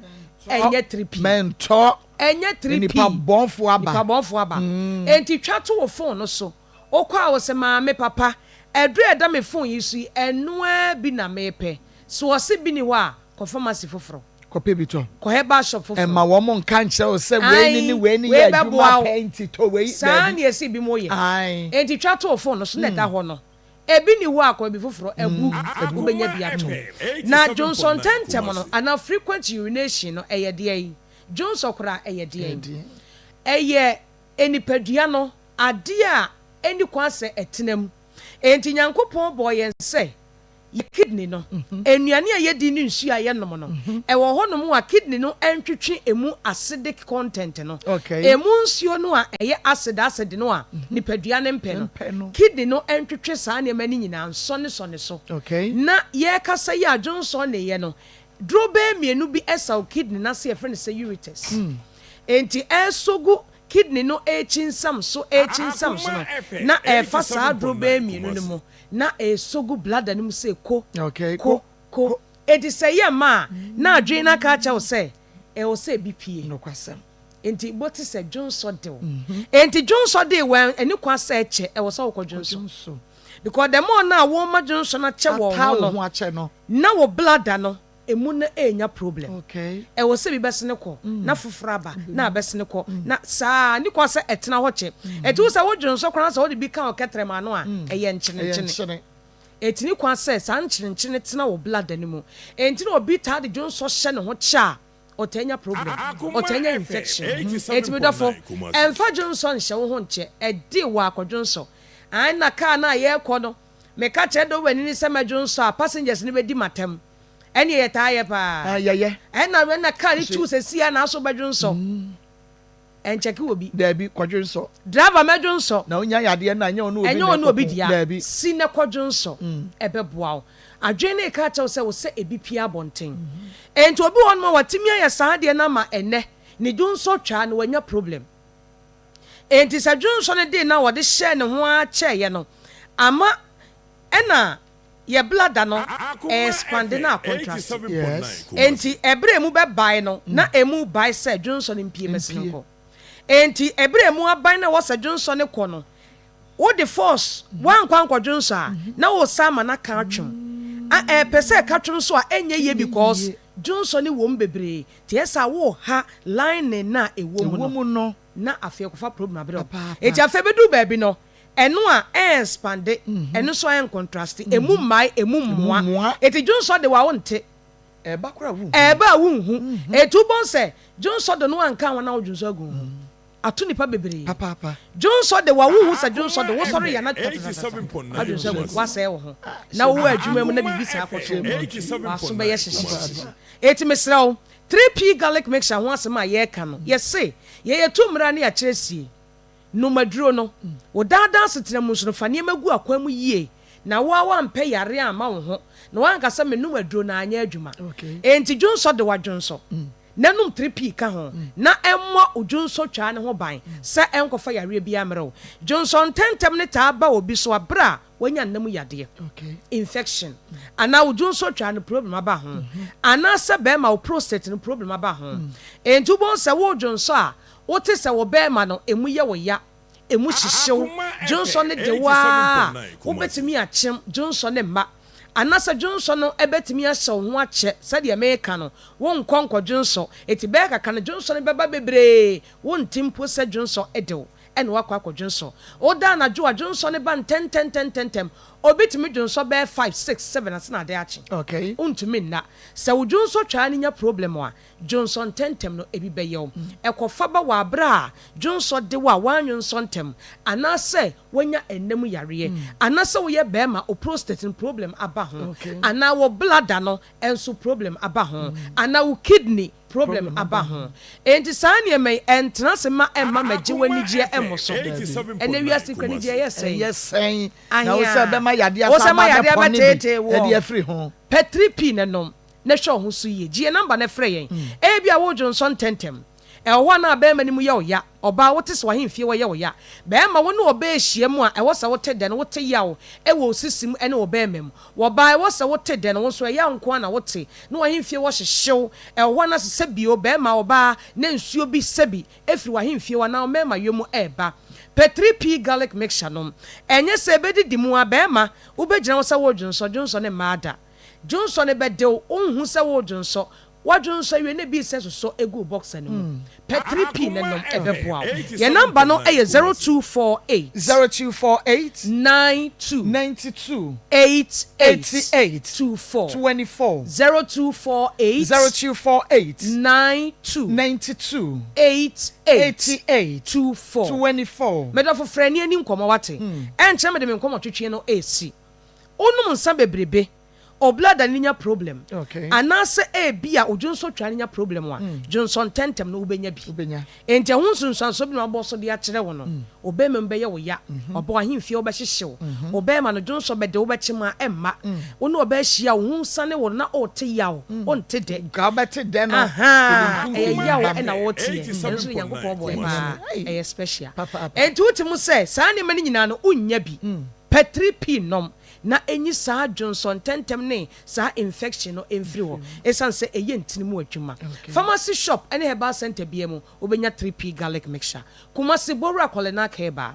Speaker 10: a, ɛnyɛ 3P.
Speaker 1: Mɛntɔ.
Speaker 10: Ɛnyɛ 3P.
Speaker 1: Nipa bɔnfoɔ aba.
Speaker 10: Nipa bɔnfoɔ aba. Enti twa to wo phone no so. Wokɔ a wose maame, papa, aduru a ɛda me phone yi so yi, ɛno ara bi na mepɛ. So wɔse bi ni hɔ a, kɔ pharmacy foforɔ.
Speaker 1: Kɔpɛ bi tɔ.
Speaker 10: Kɔ herbal shop foforɔ.
Speaker 1: Ɛmma wɔn nka nkyerɛ wo sɛ wei ne ne wei ne yɛ adwuma pɛ nti tɔ wei.
Speaker 10: Saa na yɛse binom yɛ.
Speaker 1: Ae.
Speaker 10: Enti twa to wo phone no so na ɛda hɔ no. Ebi nni hɔ a kɔ baabi foforɔ agu wobɛnya bi ato. Na dwonsɔ ntɛmntɛm no anaa frequent urination no ɛyɛ deɛn? Dwonsɔ koraa ɛyɛ deɛn? Ɛyɛ nipadua no adeɛ a ɛnni kwan sɛ ɛtena mu. Enti Nyankopɔn bɔɔ yɛn sɛ yɛ kidney no, nnuane a yɛdi ne nsuo a yɛnom no, ɛwɔ hɔnom a kidney no ntwetwe ɛmu acidic content no, ɛmu nsuo no a ɛyɛ acid acid no a nipadua no mpɛ no, kidney no ntwetwe saa nneɛma no nyinaa nsɔnesɔne so. Na yɛrekasa yi a dwonsɔ nneyɛ no, dorobɛɛ mmienu bi ɛsaw kidney no ase yɛfrɛ no sɛ ureters. Enti ɛresɔ gu kidney no rekyinsan so rekyinsan so no, na ɛrefa saa dorobɛɛ mmienu no mu na ɛresɔ gu bladder no mu sɛ ko, ko, ko. Enti sɛ ɛyɛ mma a, na adwene no aka akyerɛ wo sɛ ɛwɔ sɛ ebi pue. Enti bote sɛ dwonsɔ de wo. Enti dwonsɔ de wo ɛni kwan sɛ ɛkyɛ, ɛwɔ sɛ wokɔ dwonsɔ. Because the more no a woma dwonsɔ no akyɛ wɔ wo ho no, na wo bladder no emu no renya problem. Ɛwɔ sɛ bi bɛsene kɔ na foforɔ aba na abɛsene kɔ na saa ne kwan sɛ ɛtena hɔ kyɛ. Ɛti wo sɛ wo dwonsɔ koraa sɛ wode bi ka wo kɛtrɛma ano a ɛyɛ nkyenenkyene. Ɛti ne kwan sɛ saa nkyenenkyene tena wo bladder no mu. Ɛnti na obi taa de dwonsɔ hyɛ ne ho kyɛ a ɔtaa nya problem, ɔtaa nya infection. Ɛnti me dɔfo ɛmfa dwonsɔ nhyɛ wo ho nkyɛ, ɛde wɔ akɔdwonsɔ. Ae na car no a yɛrekɔ no meka kyerɛ dɔwani no sɛ mɛdwonsɔ a passengers no bɛdi m'atɛm. Ɛneɛ yɛtaa yɛ paa.
Speaker 1: Ah yɛyɛ.
Speaker 10: Ɛna ɛna car no tu sɛsi a na aso bɛdwo nsɔ. Ɛnkyɛke wɔ bi.
Speaker 1: Daabi kɔdwo nsɔ.
Speaker 10: Driver mɛdwo nsɔ.
Speaker 1: Na onya yadeɛ no a ɛnyɛ ɔne obi na ɛkɔko.
Speaker 10: Ɛnyɛ ɔne obi dea.
Speaker 1: Daabi.
Speaker 10: Si na kɔdwo nsɔ. Ɛbɛboa wo. Adwene no reka akyerɛ wo sɛ wo sɛ ebi pue abɔnten. Ɛnti obi wɔ hɔnom a watumi ayɛ saa adeɛ no ama ɛnɛ ne dwonsɔ twaa no wanya problem. Ɛnti sɛ dwonsɔ no dee no a wɔde hyɛɛ ne ho ara kyɛeɛ no ama ɛna yɛ bladder no expande na acontracte. Enti ɛberɛ a emu bɛbae no, na emu bae sɛ dwonsɔ no mpue mmɛsene nkɔ. Enti ɛberɛ a emu aban na ɛwɔ sɛ dwonsɔ no kɔ no, wode force, woankɔ ankɔ dwonsɔ a, na woresan ama no aka atwem. A ɛpɛ sɛ ɛka twem nso a, ɛnyɛ yie because dwonsɔ no wɔ mu bebree. Nti ɛyɛ sɛ a woreha lining no a ɛwɔ mu no, na afei ɛkɔfa problem abrɛ wo. Enti afei ɛbɛduru baabi no, Ɛno a ɛnspande, ɛno nso ɛnkontraste, ɛmu mmae, ɛmu mmoa. Enti dwonsɔ de wo a wonte.
Speaker 1: Ɛɛba koraa a wonhu.
Speaker 10: Ɛɛba a wonhu. Enti wobɛhu sɛ dwonsɔ de no anka ho na wodwonsɔ agu wo ho. Ato nnipa bebree.
Speaker 1: Papaapa.
Speaker 10: Dwonsɔ de wo a wonhu sɛ dwonsɔ de wo, wosɔre yɛ na tatatata, woadwonsɔ agu wo ho, woasɛe wo ho. Na wowɔ adwuma mu na biribi saa kɔto wo no, w'aso bɛyɛ hyehyehyehye. Enti mesrɛ wo, 3P garlic mixture ho asɛm a yɛreka no, yɛse yɛyɛ tu mmara ne yɛakyerɛ sie. Nom aduro no. Wo daa daa asetena mu nso no, fa nneɛma gu akwan mu yie na wo ara woampɛ yareɛ amma wo ho na woanka sɛ menom aduro na anyɛ adwuma. Enti dwonsɔ de wadwonsɔ. Na nom 3P ka ho na ɛmmɔ wo dwonsɔtwaa no ho ban sɛ ɛnkɔfa yareɛ biara mmerɛ wo. Dwonsɔ ntɛmntɛm no taa ba obi so berɛ a wanya nna mu yadeɛ, infection, anaa wo dwonsɔtwaa no problem aba ho, anaasɛ bɛrima wo prostate no problem aba ho. Enti wobɛhu sɛ woredwonsɔ a, wote sɛ wo bɛrima no ɛmu yɛ wo ya, ɛmu hyehye wo, dwonsɔ no de wo ara a, wobɛtumi akyem dwonsɔ no mma. Anasɛ dwonsɔ no bɛtumi ahyɛ wo ho akyɛ sɛdeɛ mereka no, wonkɔ nkɔdwonsɔ, enti bɛyɛ kakra no dwonsɔ no bɛba bebree, wonte mpo sɛ dwonsɔ de wo na woakɔ akɔdwonsɔ. Woda anadwo a, dwonsɔ no ba ntɛntɛntɛntɛntɛm, obi tumi dwonsɔ bɛyɛ five, six, seven ansa na ade akye. Wontumi nna. Sɛ wo dwonsɔ twaa no nya problem a, dwonsɔ ntɛntɛm no ebi bɛyɛ wo. Ɛkɔfa ba wɔ aberɛ a dwonsɔ de wo a woannwonsɔ ntɛm, anaasɛ wanya ɛna mu yareɛ, anasɛ woyɛ bɛɛma wo prostate no problem aba ho, anaa wo bladder no nso problem aba ho, anaa wo kidney problem aba ho. Enti saa nneɛma yi ɛntena ase mma ɛmma mɛgye w'anigyeɛ mmɔ so. Ɛnɛ wiase kura anigyeɛ ɛyɛ sɛn?
Speaker 1: Ɛyɛ sɛn? Na wo
Speaker 10: Ahea.
Speaker 1: sɛ ɛbɛma yadeɛ
Speaker 10: Wo
Speaker 1: asan
Speaker 10: sɛ ma
Speaker 1: aba
Speaker 10: yadeɛ
Speaker 1: abɛpɔn ne bi
Speaker 10: abɛteetee
Speaker 1: ɛde
Speaker 10: woɔ.
Speaker 1: afiri ho.
Speaker 10: Pɛ 3P na nom na hwɛ wo ho so yie. Gye yɛn number na frɛ yɛn. Ebia woredwonsɔ ntɛntɛm. Ɛwɔ hɔ a na barima no mu yɛ wo ya. Ɔbaa, wote sɛ w'ahemfie hɔ yɛ wo ya. Barima, wo ne ɔbaa rehyia mu a, ɛwɔ sɛ wote dɛ no, wote yaw wɔ wo sisi mu ne wo barima mu. Ɔbaa, ɛwɔ sɛ wote dɛ no, wo nso ɛyaw nko ara na wote, na w'ahemfie hɔ hyehye wo. Ɛwɔ hɔ a na sɛ bio, barima, ɔbaa, na nsuo bi sɛbi firi w'ahemfie hɔ anaa wo mmarima yɔ mu reba. Pɛ 3P garlic mixture nom. Ɛnyɛ sɛ ɛbɛdidi mu ara, barima, wobɛgyina hɔ sɛ woredwonsɔ, dwonsɔ no mmaa da. Dwonsɔ no bɛde wo, wonhu sɛ woredwonsɔ, Woadwonsɔ awie na bi sɛ sosɔ gu wo boxer no mu. Pɛ 3P na nom, ɛbɛboa wo. Yɛn number no yɛ 0248.
Speaker 1: 0248.
Speaker 10: 92.
Speaker 1: 92.
Speaker 10: 88.
Speaker 1: 88.
Speaker 10: 24.
Speaker 1: 24.
Speaker 10: 0248.
Speaker 1: 0248.
Speaker 10: 92.
Speaker 1: 92.
Speaker 10: 88.
Speaker 1: 88.
Speaker 10: 24.
Speaker 1: 24.
Speaker 10: Medɔfo frɛ ne yɛnni nkɔmmɔ wate. Ɛnkyɛ mede me nkɔmmɔtwetwe no resi. Wonom nsa bebrebe. Oblada no nya problem anaasɛ ebia odwonsɔtwaa no nya problem a, dwonsɔ ntɛmntɛm no wobɛnya bi. Enti ɛho nsunsuansoɔ bi na wabɔ so de akyerɛ wo no. Wo barima mu bɛyɛ wo ya, ɔbɔ ahemfie wobɛhyehye wo, wo barima no dwonsɔ bɛde wo bɛkyem a ɛmma. Wo ne ɔbaa hyia a, wo ho sane wo no na wote yaw, wonte dɛ. Ahaa, ɛyɛ yaw na woteɛ. Ɛno nso deɛ Nyankopɔn bɔeɛ paa, ɛyɛ special. Enti wote mu sɛ saa nneɛma no nyinaa no wonnya bi. Pɛ 3P nom. na enyi saa dwonsɔ ntɛmntɛm ne saa infection no mfiri hɔ esiane sɛ ɛyɛ ntini mu adwuma. Pharmacy shop ne herbal centre biara mu wobɛnya 3P garlic mixture. Kumasi, Bowura Kɔlenak Herbal,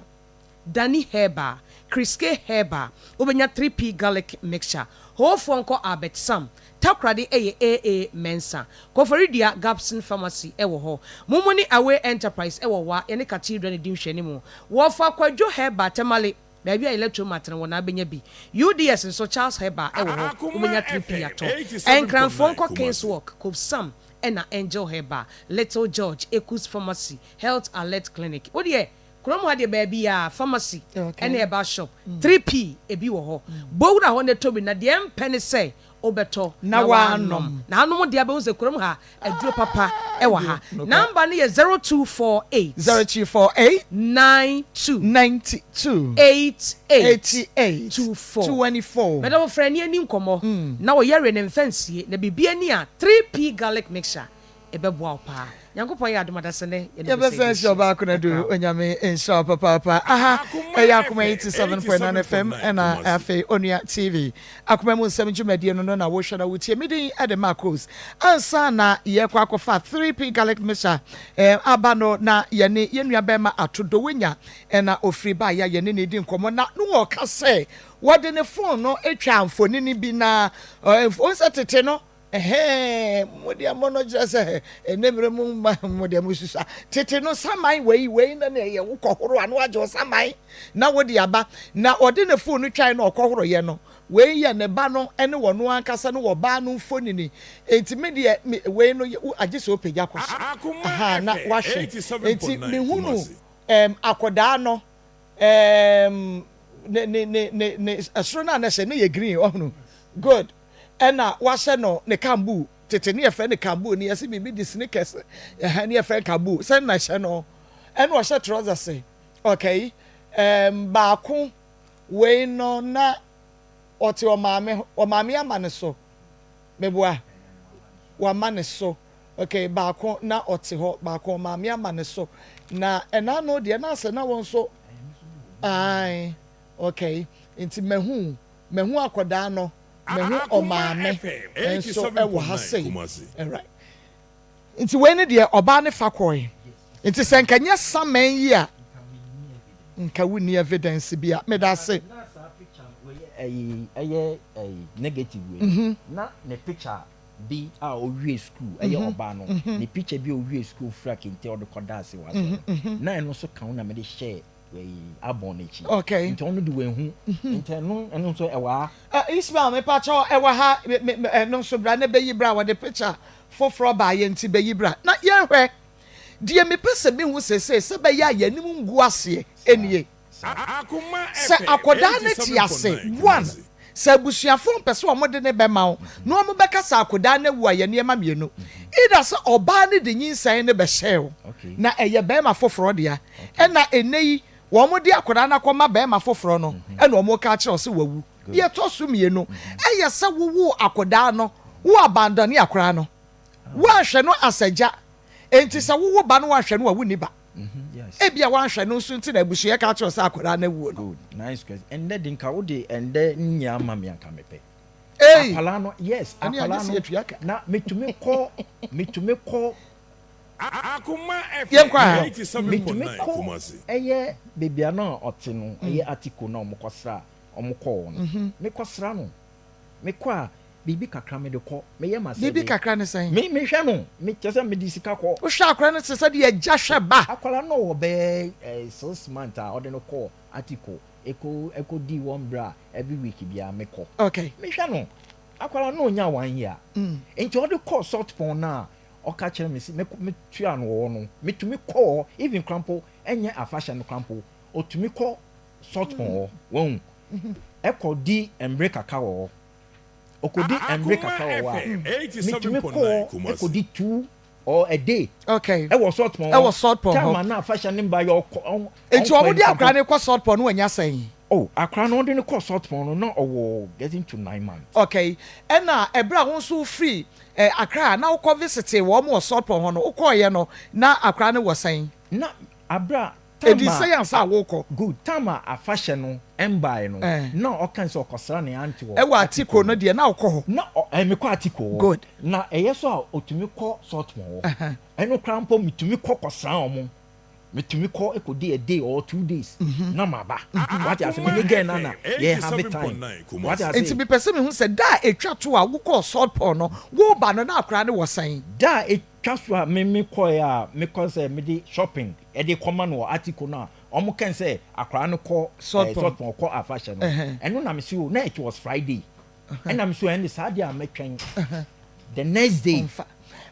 Speaker 10: Dani Herbal, Kriske Herbal wobɛnya 3P garlic mixture. Hoofoɔ nkɔ Albert Sam, Takoradi ɛyɛ AA Mensah, Koforidua Gabson Pharmacy wɔ hɔ. Mumuni Away Enterprise wɔ Wa, yɛne Cathedral no di nhwɛanimu. Wɔfa Kwadwo Herbal, Tamale. Baabi a Electromat no wɔ na wobɛnya bi. UDS nso Charles Herbal wɔ hɔ, wobɛnya 3P atɔ. Nkranfoɔ nkɔ Kings Walk, Copsam ɛna Angel Herbal, Little George, Ekus Pharmacy, Health Alert Clinic. Wo deɛ kurom ha deɛ baabiara pharmacy ɛne herbal shop 3P ebi wɔ hɔ. Bɔ wura hɔ na tɔ bi na deɛ mpɛ ne sɛ wobɛtɔ na woanom. Na anom deɛ abɛhu sɛ kurom ha aduro papa wɔ ha. Number no yɛ 0248.
Speaker 1: 0248.
Speaker 10: 92.
Speaker 1: 92.
Speaker 10: 88.
Speaker 1: 88.
Speaker 10: 24.
Speaker 1: 24.
Speaker 10: Mɛdɔfo frɛ ne yɛnni nkɔmmɔ na wo yareɛ no mfa nsie na biribi ani a 3P garlic mixture ɛbɛboa wo paa. Nyankopɔn yɛ adom adasa nɛ yɛne wo
Speaker 1: Yɛbɛsan
Speaker 10: bɛsɛ
Speaker 1: ahyia
Speaker 10: hyia.
Speaker 1: ɔbaako na du
Speaker 10: Ɛkra wo.
Speaker 1: Onyame nhyira wo papaapa. Aha ɛyɛ Akoma 87.9 FM ɛna afei Onua TV. Akoma mu nsɛm dwumadie no no na wohwɛ na wotie. Me din ɛde Marcos. Ansa na yɛkɔ akɔfa 3P garlic mixture eh, aba no na yɛne yɛn nua bɛrima Ato Dowenya ɛna ofiri baeɛ a yɛne no redi nkɔmmɔ na no ɔka sɛ wɔde ne phone no atwa mfonini bi na eh, wɔn sɛ tete no Ɛhɛɛ, mo deɛ mo no kyerɛ sɛ ɛnɛ mmerɛ mu mma mo deɛ mo susua. Tete no saman wei wei na na ɛyɛ wokɔhoro a na wagye wo saman na wode aba. Na ɔde ne fon no twae na ɔkɔhoroyɛ no, wei yɛ ne ba no ne ɔno ankasa ne ɔbaa no mfonini. Enti me deɛ me wei no agye sɛ ɔpagya kɔ so. Ahaa, na wahwɛ. Enti mehunu ɛɛm akɔdaa no ɛɛm ne ne ne ne ne ɛsoro no a na ɛhyɛ no yɛ green ɔhunu good. Ɛna wahyɛ no ne kambuu, tete ne yɛfrɛ no kambuu ne yɛse biribi de sneakers ɛhɛn ne yɛfrɛ no kambuu sɛ na hyɛ no ɛna ɔhyɛ trousers okay ɛɛm baako wei no na ɔte ɔmaame ɔmaame ama ne so meboa wama ne so. Okay, baako na ɔte hɔ, baako ɔmaame ama ne so. Na ɛna ano deɛ na asɛ na wɔn nso, ae, okay. Nti mahu, mahu akwadaa no, mahu ɔmaame nso wɔ ha sei. Alright. Nti wei ne deɛ ɔbaa no fa kɔɔe. Nti sɛ nka nyɛ saman yi a, nka wonni evidence bi a. Meda ase.
Speaker 8: Na saa picture no wei ɛyi ɛyɛ ɛyi negative wei no na ne picture bi a ɔwie school ɛyɛ ɔbaa no ne picture bi a ɔwie school fira kente a ɔde kɔ da ase wɔ aseɛ no na ɛno nso ka ho na mede hyɛɛ ɛyi abɔn no akyi
Speaker 1: Okay.
Speaker 8: nti ɔno de wanhu nti ɛno ɛno nso ɛwɔ ha.
Speaker 1: Uh, Ismail mepakyɛw ɛwɔ ha me me ɛno nso bra na bɛyi bra wɔde picture foforɔ baayɛ nti bɛyi bra na yɛnhwɛ deɛ mepɛ sɛ mehu seesei sɛ bɛyɛ a yɛn anim ngu aseɛ nie sɛ akwadaa no te ase one sɛ abusuafoɔ mpɛ sɛ wɔn de ne bɛma wo na wɔn bɛka sɛ akwadaa no awu a yɛ nneɛma mmienu either sɛ ɔbaa no de nyinsɛn no bɛhyɛɛ wo na ɛyɛ bɛrima foforɔ dea ɛna ɛnɛ yi wɔn de akwadaa no akɔma bɛrima foforɔ no ɛna wɔn ka akyerɛ wo sɛ wawu Deɛ ɛtɔ so mmienu, ɛyɛ sɛ wowoo akwadaa no, wo abandone akwadaa no. Woanhwɛ no as agya. Enti sɛ wowo ba no woanhwɛ no a, wonni ba. Ebia woanhwɛ no nso nti na abusua ka kyerɛ wo sɛ akwadaa no awuo no.
Speaker 8: Good, nice question. Ɛndɛ de nka wode ɛndɛ nyɛ ama me anka mepɛ.
Speaker 1: Ei!
Speaker 8: Akwadaa no, yes,
Speaker 1: Ɛne agye
Speaker 8: akwadaa
Speaker 1: sɛ
Speaker 8: no,
Speaker 1: yɛtua ka.
Speaker 8: na metumi kɔ, metumi kɔ.
Speaker 1: Yɛnkɔ a.
Speaker 8: Metumi kɔ ɛyɛ baabi a na ɔte no, ɛyɛ Atiko na wɔkɔsra wɔn kɔɔ hɔ no, mekɔsra no. Mekɔ a, biribi kakra mede kɔ. Meyɛ m'asɛde.
Speaker 1: Biribi kakra ne sɛn?
Speaker 8: Me, mehwɛ no. Me, kyerɛ sɛ mede sika kɔ.
Speaker 1: Wohwɛ akwadaa no te sɛ deɛ agya hwɛ ba.
Speaker 8: Akwadaa no wɔ bɛyɛ eh, 6 months a ɔde no kɔɔ Atiko, ɛkɔ, ɛkɔdii wɔn berɛ a every week biara mekɔ.
Speaker 1: Okay.
Speaker 8: Mehwɛ no. Akwadaa no ɔnya 1 year. Nti ɔde kɔɔ Saltpond no a, ɔka kyerɛ me sɛ, metua no wɔ hɔ no, metumi kɔ hɔ, even koraa mpo, ɛnyɛ afahyɛ no koraa mpo, ɔtumi kɔ Saltpond hɔ, wahu, ɛkɔ di mmere kakra wɔ hɔ. Ɔkɔdi mmere kakra wɔ hɔ a, metumi kɔ hɔ ɛkɔdi two or a day.
Speaker 1: Okay.
Speaker 8: Ɛwɔ Saltpond hɔ.
Speaker 1: Ɛwɔ Saltpond hɔ.
Speaker 8: Time a na afahyɛ no mba yɛ ɔkɔ ɔn.
Speaker 1: Nti wɔn de akwadaa no kɔ Saltpond no wɔnya sɛn?
Speaker 8: Oh, akwadaa no wɔde no kɔ Saltpond no na ɔwɔ getting to 9 months.
Speaker 1: Okay. Ɛna ɛberɛ a wɔn nso firi eh, Accra na wokɔ visit wɔn wɔ Saltpond hɔ no, wokɔɔyɛ no na akwadaa no wɔ sɛn?
Speaker 8: Na abere a
Speaker 1: Ɛdi sɛn ansa a wokɔ?
Speaker 8: Good. Time a afahyɛ no mbaeɛ no, na ɔka sɛ ɔkɔsra ne aunty wɔ
Speaker 1: Ɛwɔ Atiko no deɛ na wokɔ hɔ?
Speaker 8: Na ɔ, ɛ, mekɔ Atiko hɔ.
Speaker 1: Good.
Speaker 8: Na ɛyɛ so a ɔtumi kɔ Saltpond hɔ. Ɛno koraa mpo metumi kɔ kɔsra wɔn. Metumi kɔ kɔdi a day or 2 days na maba. Wate ase? Me ne girl no na yɛ have time. Wate ase?
Speaker 1: Nti mepɛ sɛ mehu sɛ da a ɛtwa to a wokɔɔ Saltpond no, woreba no na akwadaa no wɔ sɛn?
Speaker 8: Da a ɛtwa so a me mekɔeɛ a mekɔ sɛ mede shopping ɛde kɔma no wɔ Atiko no a wɔn kɛn sɛ akwadaa no kɔ
Speaker 1: Saltpond.
Speaker 8: Saltpond kɔ afahyɛ no. Ɛno na mese o, na it was Friday. Ɛna mese o, ɛnde saa deɛ a mɛtwɛn the next day.
Speaker 1: Ɔmfa.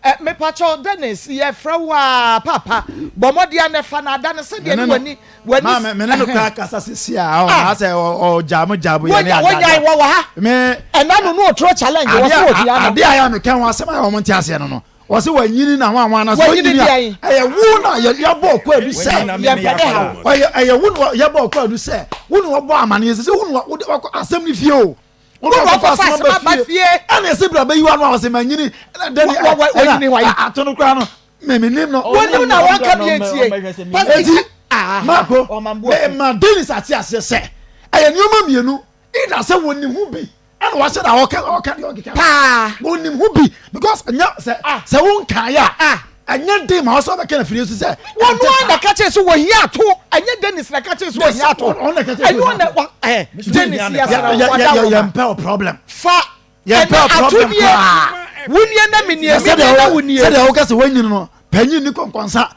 Speaker 1: Ɛ, mepakyɛw Dennis, yɛfrɛ wo a, paapa, bɔ mmɔden a na fa no ada no sɛdeɛ ne w'ani, w'ani.
Speaker 5: Maame, me ne no kora kasa sisi a, ɔn,
Speaker 1: Ah.
Speaker 5: asɛ ɔgya mo gya bo yɛ ne
Speaker 1: Wonya,
Speaker 5: ada.
Speaker 1: wonyae wɔ wɔ ha.
Speaker 5: Me.
Speaker 1: Ɛna no no oturo challenge, wɔ so ohia no.
Speaker 5: Ade a yɛ a meka ho asɛm a wɔn nte aseɛ no no, wɔsi wɔnyini na wɔn àwọn anase
Speaker 1: Wɔnyini
Speaker 5: wɔnyini a,
Speaker 1: deɛn?
Speaker 5: ɛyɛ wo na yɛ yɛbɔ ɔkɔ adu sɛ,
Speaker 8: Wɔnyini na me
Speaker 1: Yɛmpɛ
Speaker 8: meyɛ
Speaker 1: ne haw.
Speaker 8: akwadaa.
Speaker 5: ɔyɛ ɛyɛ wo na yɛbɔ ɔkɔ adu sɛ, wo na wɔbɔ amaneɛ sɛ, wo na wɔde wakɔ asɛm no fie o.
Speaker 1: Wo na wɔkɔfa asɛm aba fie.
Speaker 5: Ɛna ɛsɛ bra bɛyi wa no a wɔsɛ manyini ɛna dɛni
Speaker 1: Wɔ- wɔ- wɔnyini hwan?
Speaker 5: ɛna ato no koraa no mɛmi no.
Speaker 1: Wɔnim na wɔnka bi etie. Pastor
Speaker 5: Eti
Speaker 1: Ah,
Speaker 5: Marco
Speaker 1: ɔma mboa fi.
Speaker 5: ma Dennis ate aseɛ sɛ ɛyɛ nneɛma mmienu either sɛ wɔnim ho bi ɛna wahyɛ da ɔka ɔka deɛ ɔkeka
Speaker 1: Paa.
Speaker 5: wɔnim ho bi because ɛnyɛ sɛ sɛ wonkaeɛ a
Speaker 1: Ah.
Speaker 5: ɛnyɛ den ma ɔsɛ ɔbɛka na firi so sɛ
Speaker 1: Wɔn a na ka kyerɛ sɛ wɔhia ato ɛnyɛ Dennis na ka kyerɛ sɛ wɔhia ato.
Speaker 5: Ɔno na ka kyerɛ sɛ
Speaker 1: Ɛnyɛ
Speaker 5: wɔhia
Speaker 1: ɔna wa ɛ Dennis yɛ sara
Speaker 5: yɛ
Speaker 1: wada
Speaker 5: yɛ
Speaker 1: wo ma.
Speaker 5: yɛmpɛ o problem
Speaker 1: Fa
Speaker 5: yɛmpɛ
Speaker 1: ɛna
Speaker 5: o
Speaker 1: ato
Speaker 5: problem
Speaker 1: nie
Speaker 5: koraa
Speaker 1: wo nie na me nie me nie na wo nie.
Speaker 5: sɛdeɛ woka sɛ woanyini no panyin ni kɔnkɔnsa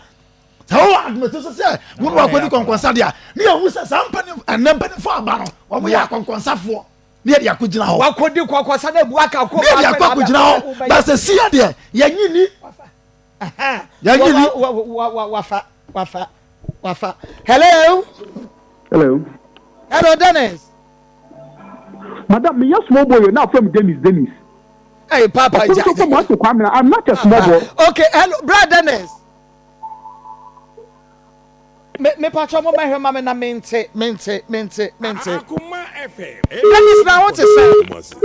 Speaker 5: sɛ wowɔ adomɛto so sɛ wo ne wakɔdi kɔnkɔnsa deɛ a ne yɛhu sɛ saa mpani ɛnɛ mpanimfoɔ aba no wɔn yɛ akɔnkɔnsafoɔ ne yɛde akɔgyina hɔ
Speaker 1: Wakɔdi kɔkɔsa na ebu aka ko
Speaker 5: ne yɛde akɔ akɔgyina hɔ ba sɛ sia deɛ yɛnyi ni yɛnyi ni
Speaker 1: Wafa wafa wafa. Hello.
Speaker 11: Hello.
Speaker 1: Hello Dennis.
Speaker 11: Madam, me yɛ small boy o, na afrɛ me Dennis, Dennis.
Speaker 1: Hey Papa
Speaker 11: Ɔkò nso fam ato Kwame, I'm not a small boy.
Speaker 1: Okay, hello, bra Dennis. Me me patro mo mɛhwɛ ma me na mente mente mente mente.
Speaker 3: Akoma FM
Speaker 1: Dennis na wo te sɛ.
Speaker 3: Kumasi.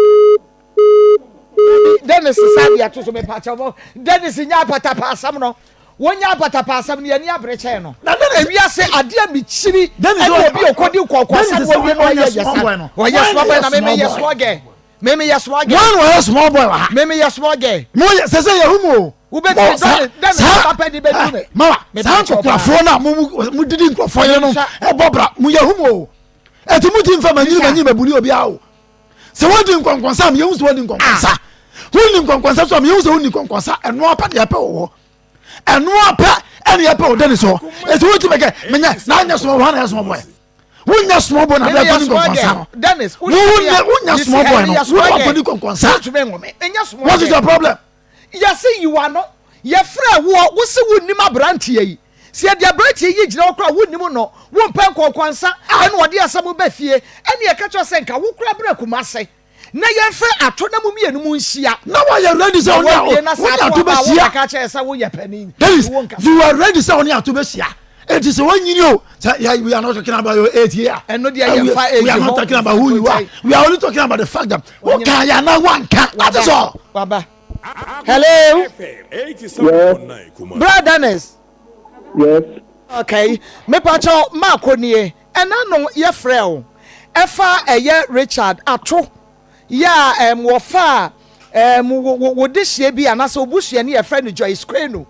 Speaker 1: Dennis sa de ato so mepa kyɛw mo. Dennis nya apatapa asɛm no. Wonya apatapa asɛm no yɛni abere kyɛn no. Ewiase adeɛ a mekyiri ɛne obi okodi nkɔkɔ asɛm wɔwie no ɔyɛ yɛ sa. Ɔyɛ small boy na me meyɛ small girl. Me meyɛ small girl.
Speaker 5: Wɔn na ɔyɛ small boy wɔ ha.
Speaker 1: Me meyɛ small girl.
Speaker 5: Mo yɛ sɛ sɛ yɛ hu mu o.
Speaker 1: Wobɛtumi dɔne dɛne papa di bɛdu me.
Speaker 5: Mawa saa nkɔkorafoɔ no a mo didi nkurɔfoɔ yere no ɛbɔ bra mo yɛ hu mu o. Ɛti mo ti nfa ma nyini ma nyini ma buli obiara o. Sɛ wɔdi nkɔnkɔnsa a meyɛ hu sɛ wɔdi nkɔnkɔnsa. Wonni nkɔnkɔnsa so a meyɛ hu sɛ wonni nkɔnkɔnsa. Ɛno apa deɛ ɛpɛ wɔ hɔ. Ɛno apa ɛne ɛpɛ wɔ dɛne so. Ɛti wo ti bɛkɛ menyɛ na anyɛ small boy na yɛ small boy. Wonyɛ small boy na bɛ akɔdi nkɔnkɔnsa no. Wonyɛ small boy no. Wonyɛ akɔdi nkɔnkɔnsa. What is your problem?
Speaker 1: Yɛse yi w'ano. Yɛfrɛɛ woɔ, wose wonnim aberanteɛ yi. Sɛ yɛde aberanteɛ yi gyina hɔ koraa a, wonnim no. Wompɛ nkɔnkɔnsa. Ɛna ɔde asɛm ba fie. Ɛna yɛka kyerɛ wo sɛ nka wo koraa bra Kumase na yɛmfrɛ Ato na mo mmienu monhyia.
Speaker 5: Na woayɛ ready sɛ wo ne
Speaker 1: Woawie na sɛ
Speaker 5: wo ne
Speaker 1: Ato
Speaker 5: Ato
Speaker 1: aba a,
Speaker 5: bɛhyia.
Speaker 1: wobɛka akyerɛ yɛn sɛ woyɛ panin
Speaker 5: Dennis,
Speaker 1: nti wonkasa.
Speaker 5: you are ready sɛ wo ne Ato bɛhyia. Enti sɛ woanyini o, sɛ yɛ we are not talking about your age here.
Speaker 1: Ɛno deɛ yɛmfa age
Speaker 5: We are not
Speaker 1: ho
Speaker 5: talking about who you are. We are only talking about the fact that woka yɛ anaa woanka. That is all.
Speaker 1: Waba. Hello.
Speaker 3: Yes.
Speaker 1: Bra Dennis.
Speaker 11: Yes.
Speaker 1: Okay. Mepakyɛw maakɔ nie. Ɛna no yɛfrɛ wo. Ɛfa ɛyɛ Richard ato yɛ a ɛm wɔfaa ɛm wo wo wo dehyeɛ bi anaasɛ wo busuani a yɛfrɛ no Joyce Kwenu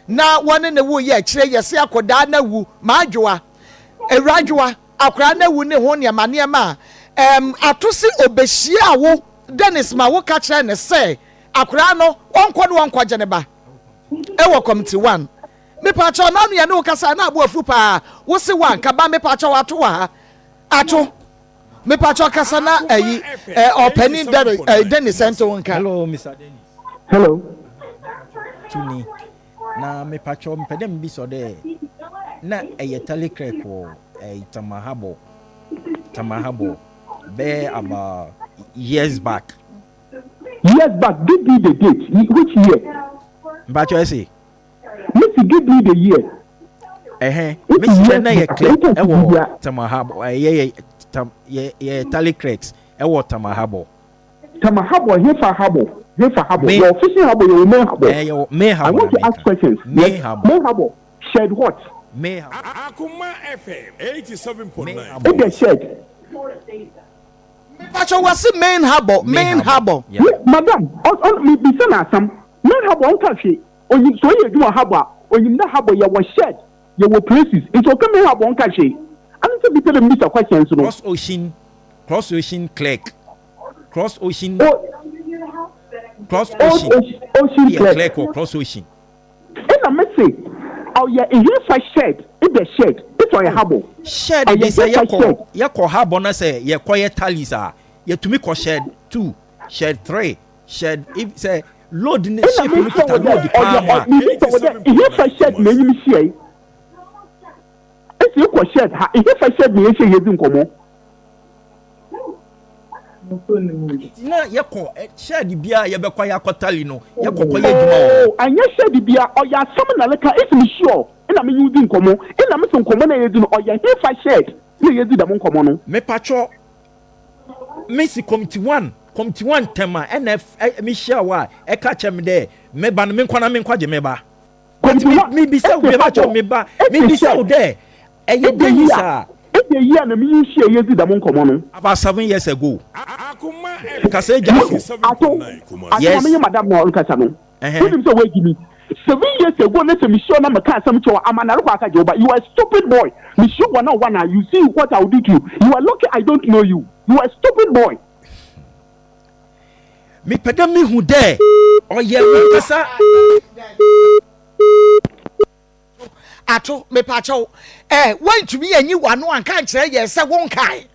Speaker 1: na wɔne ne wo yɛ akyire yɛse akɔdaa no awu maadwoa awuradwoa akwadaa no awu ne ho nneɛma nneɛma a ɛm ato se ɔbɛhyiaa wo Dennis ma wo ka kyerɛ no sɛ akwadaa no ɔnkɔ ne ɔnkɔgye ne ba ɛwɔ committee one mepaakyɛw na nua ne wo kasa na abo afu paa wo se wanka ba mepaakyɛw ato wɔ ha ato mepaakyɛw kasa na ayi ɛ ɔpanin Dennis ɛnto wo nka.
Speaker 8: Hello Mr. Dennis.
Speaker 11: Hello.
Speaker 8: Tuni na mepaakyɛw mepɛ dɛ mebisa dɛ na ɛyɛ tally clerk wɔ ɛyi Tamahabɔ Tamahabɔ bɛyɛ about years back.
Speaker 11: Years back, give me the date, which year?
Speaker 8: Mpakyɛw ɛse.
Speaker 11: Mese give me the year.
Speaker 8: Ɛhɛn,
Speaker 11: Which
Speaker 8: mese dɛ
Speaker 11: years
Speaker 8: na yɛ
Speaker 11: back?
Speaker 8: clerk
Speaker 11: Wotɔ
Speaker 8: ɛwɔ
Speaker 11: bibia.
Speaker 8: Tamahabɔ, ɛyɛ yɛ tam yɛ yɛ tally clerks ɛwɔ Tamahabɔ.
Speaker 11: Tama habɔ, hefa habɔ, hefa habɔ,
Speaker 8: Me
Speaker 11: yɛwɔ fishing habɔ, yɛwɔ main habɔ.
Speaker 8: ɛɛ yɛwɔ main
Speaker 11: I
Speaker 8: habɔ na
Speaker 11: want to ask
Speaker 8: meka,
Speaker 11: questions.
Speaker 8: main
Speaker 11: Yes,
Speaker 8: habɔ.
Speaker 11: main habɔ, shed what?
Speaker 8: Main habɔ.
Speaker 3: Akoma FM 87.9
Speaker 8: Main habɔ.
Speaker 11: Ebia shed.
Speaker 1: Mepakyɛw wɔse main habɔ, main habɔ.
Speaker 8: Yeah.
Speaker 11: Me, madam, ɔ ɔ me bisa no asɛm. Main habɔ ɔnka hwee. Onyim sɛ ɔyɛ edwuma wɔ habɔ a, onyim dɛ habɔ yɛwɔ shed, yɛwɔ places. Ntsi ɔka main habɔ ɔnka hwee. Ano sɛ bi pɛ dɛ mibisa questions no.
Speaker 8: Cross ocean, cross ocean clerk, cross ocean,
Speaker 11: O
Speaker 8: cross
Speaker 11: o
Speaker 8: ocean.
Speaker 11: ocean
Speaker 8: Yɛ
Speaker 11: clerk.
Speaker 8: clerk wɔ cross ocean.
Speaker 11: Nna mese ɔyɛ hefa shed, ebɛ shed, ese ɔyɛ habɔ.
Speaker 8: Shed
Speaker 11: Ɔyɛ
Speaker 8: de sɛ
Speaker 11: hefa
Speaker 8: yɛkɔ
Speaker 11: shed.
Speaker 8: yɛkɔ habɔ na sɛ yɛkɔyɛ tallies a, yɛtumi kɔ shed two, shed three, shed if sɛ load ne
Speaker 11: Nna
Speaker 8: ship no
Speaker 11: mese
Speaker 8: kita
Speaker 11: wo dɛ
Speaker 8: load paa
Speaker 11: ɔyɛ
Speaker 8: mu
Speaker 11: ɔ
Speaker 8: a.
Speaker 11: mebisa wo dɛ hefa shed na enye me hyiae? Ese ekɔ shed ha, hefa shed na yehyiae yedzi nkɔmbɔ?
Speaker 8: Nti na yɛkɔ shed biara yɛbɛkɔ yɛakɔ tally no yɛkɔ kɔyɛ adwuma wɔ hɔ.
Speaker 11: Oh, annyɛ shed bia, ɔyɛ asɛm na reka, ese me sure nna menye wo dzi nkɔmbɔ, nna mese nkɔmbɔ no a yedzi no ɔyɛ hefa shed na yedzi dɛm nkɔmbɔ no?
Speaker 8: Mepatwɔ mesi committee one committee one ntɛm a ɛna mehyia wo a ɛka kyerɛ me dɛ meba no menkɔ na menkɔgye me ba. But
Speaker 11: Committee
Speaker 8: me
Speaker 11: one,
Speaker 8: mebisa wo
Speaker 11: ese
Speaker 8: mepatwɔ
Speaker 11: habɔ,
Speaker 8: meba
Speaker 11: ese
Speaker 8: mebisa wo
Speaker 11: shed,
Speaker 8: dɛ ɛyɛ
Speaker 11: ebia
Speaker 8: dɛn
Speaker 11: yi a,
Speaker 8: saa?
Speaker 11: ebia yi a na menye wo hyia yedzi dɛm nkɔmbɔ no.
Speaker 8: About 7 years ago.
Speaker 3: Akoma FM
Speaker 8: Kasa gya so.
Speaker 11: Ato,
Speaker 3: 87.9
Speaker 11: ato ma
Speaker 8: Yes.
Speaker 11: menye madam na ɔrekasa no.
Speaker 8: Ɛhɛn.
Speaker 11: Wonim sɛ woagyi me. 7 years ago na sɛ mehyia wo na meka asɛm kyerɛ wo ama na rekɔ aka gye wo ba. You are a stupid boy. Mehyia wo one on one a, you see what I will do to you. You are lucky I don't know you. You are a stupid boy.
Speaker 8: Mepɛ dɛ mehu dɛ ɔyɛ wankasa.
Speaker 1: Ato, mepakyɛw, eh, woantumi anyi w'ano anka ankyerɛ yɛn sɛ wonkae.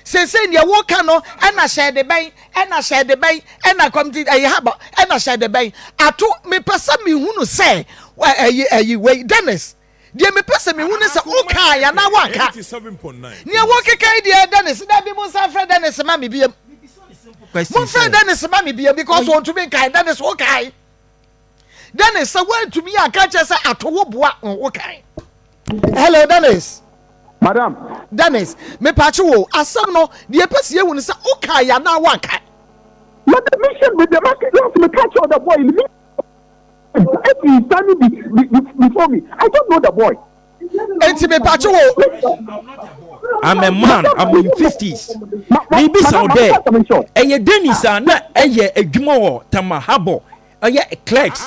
Speaker 1: Seesei nea woka no, ɛna hyɛ de bɛn, ɛna hyɛ de bɛn, ɛna kɔmti ɛyɛ haba, ɛna hyɛ de bɛn. Ato, mepɛ sɛ mehunu sɛ, ɛyi, ɛyi, wei, Dennis, deɛ mepɛ sɛ mehu ne sɛ wokae anaa woanka. Nea wokeka yi deɛ, Dennis, dabi, monsan frɛ Dennis ma me biam. Momfrɛ Dennis ma me biam because ɔntumi nkae. Dennis, wokae. Dennis, sɛ woantumi anka kyerɛ sɛ ato wo boa wo kan. Hello, Dennis.
Speaker 11: Madam.
Speaker 1: Dennis, mepakye wo asɛm no, deɛ ɛpɛ sɛ yɛhu no sɛ wokae anaa woankae.
Speaker 11: Madam me hyɛ me dɛm aka last me ka kyerɛ the boy no me if he is standing be, be, be, before me I don't know the boy.
Speaker 1: Enti me pakyɛ wo.
Speaker 8: I'm a man, I'm in fifties. Mebisa wo dɛ, ɛyɛ Dennis a na ɛyɛ adwuma wɔ Tama Harbour, ɛyɛ clerks,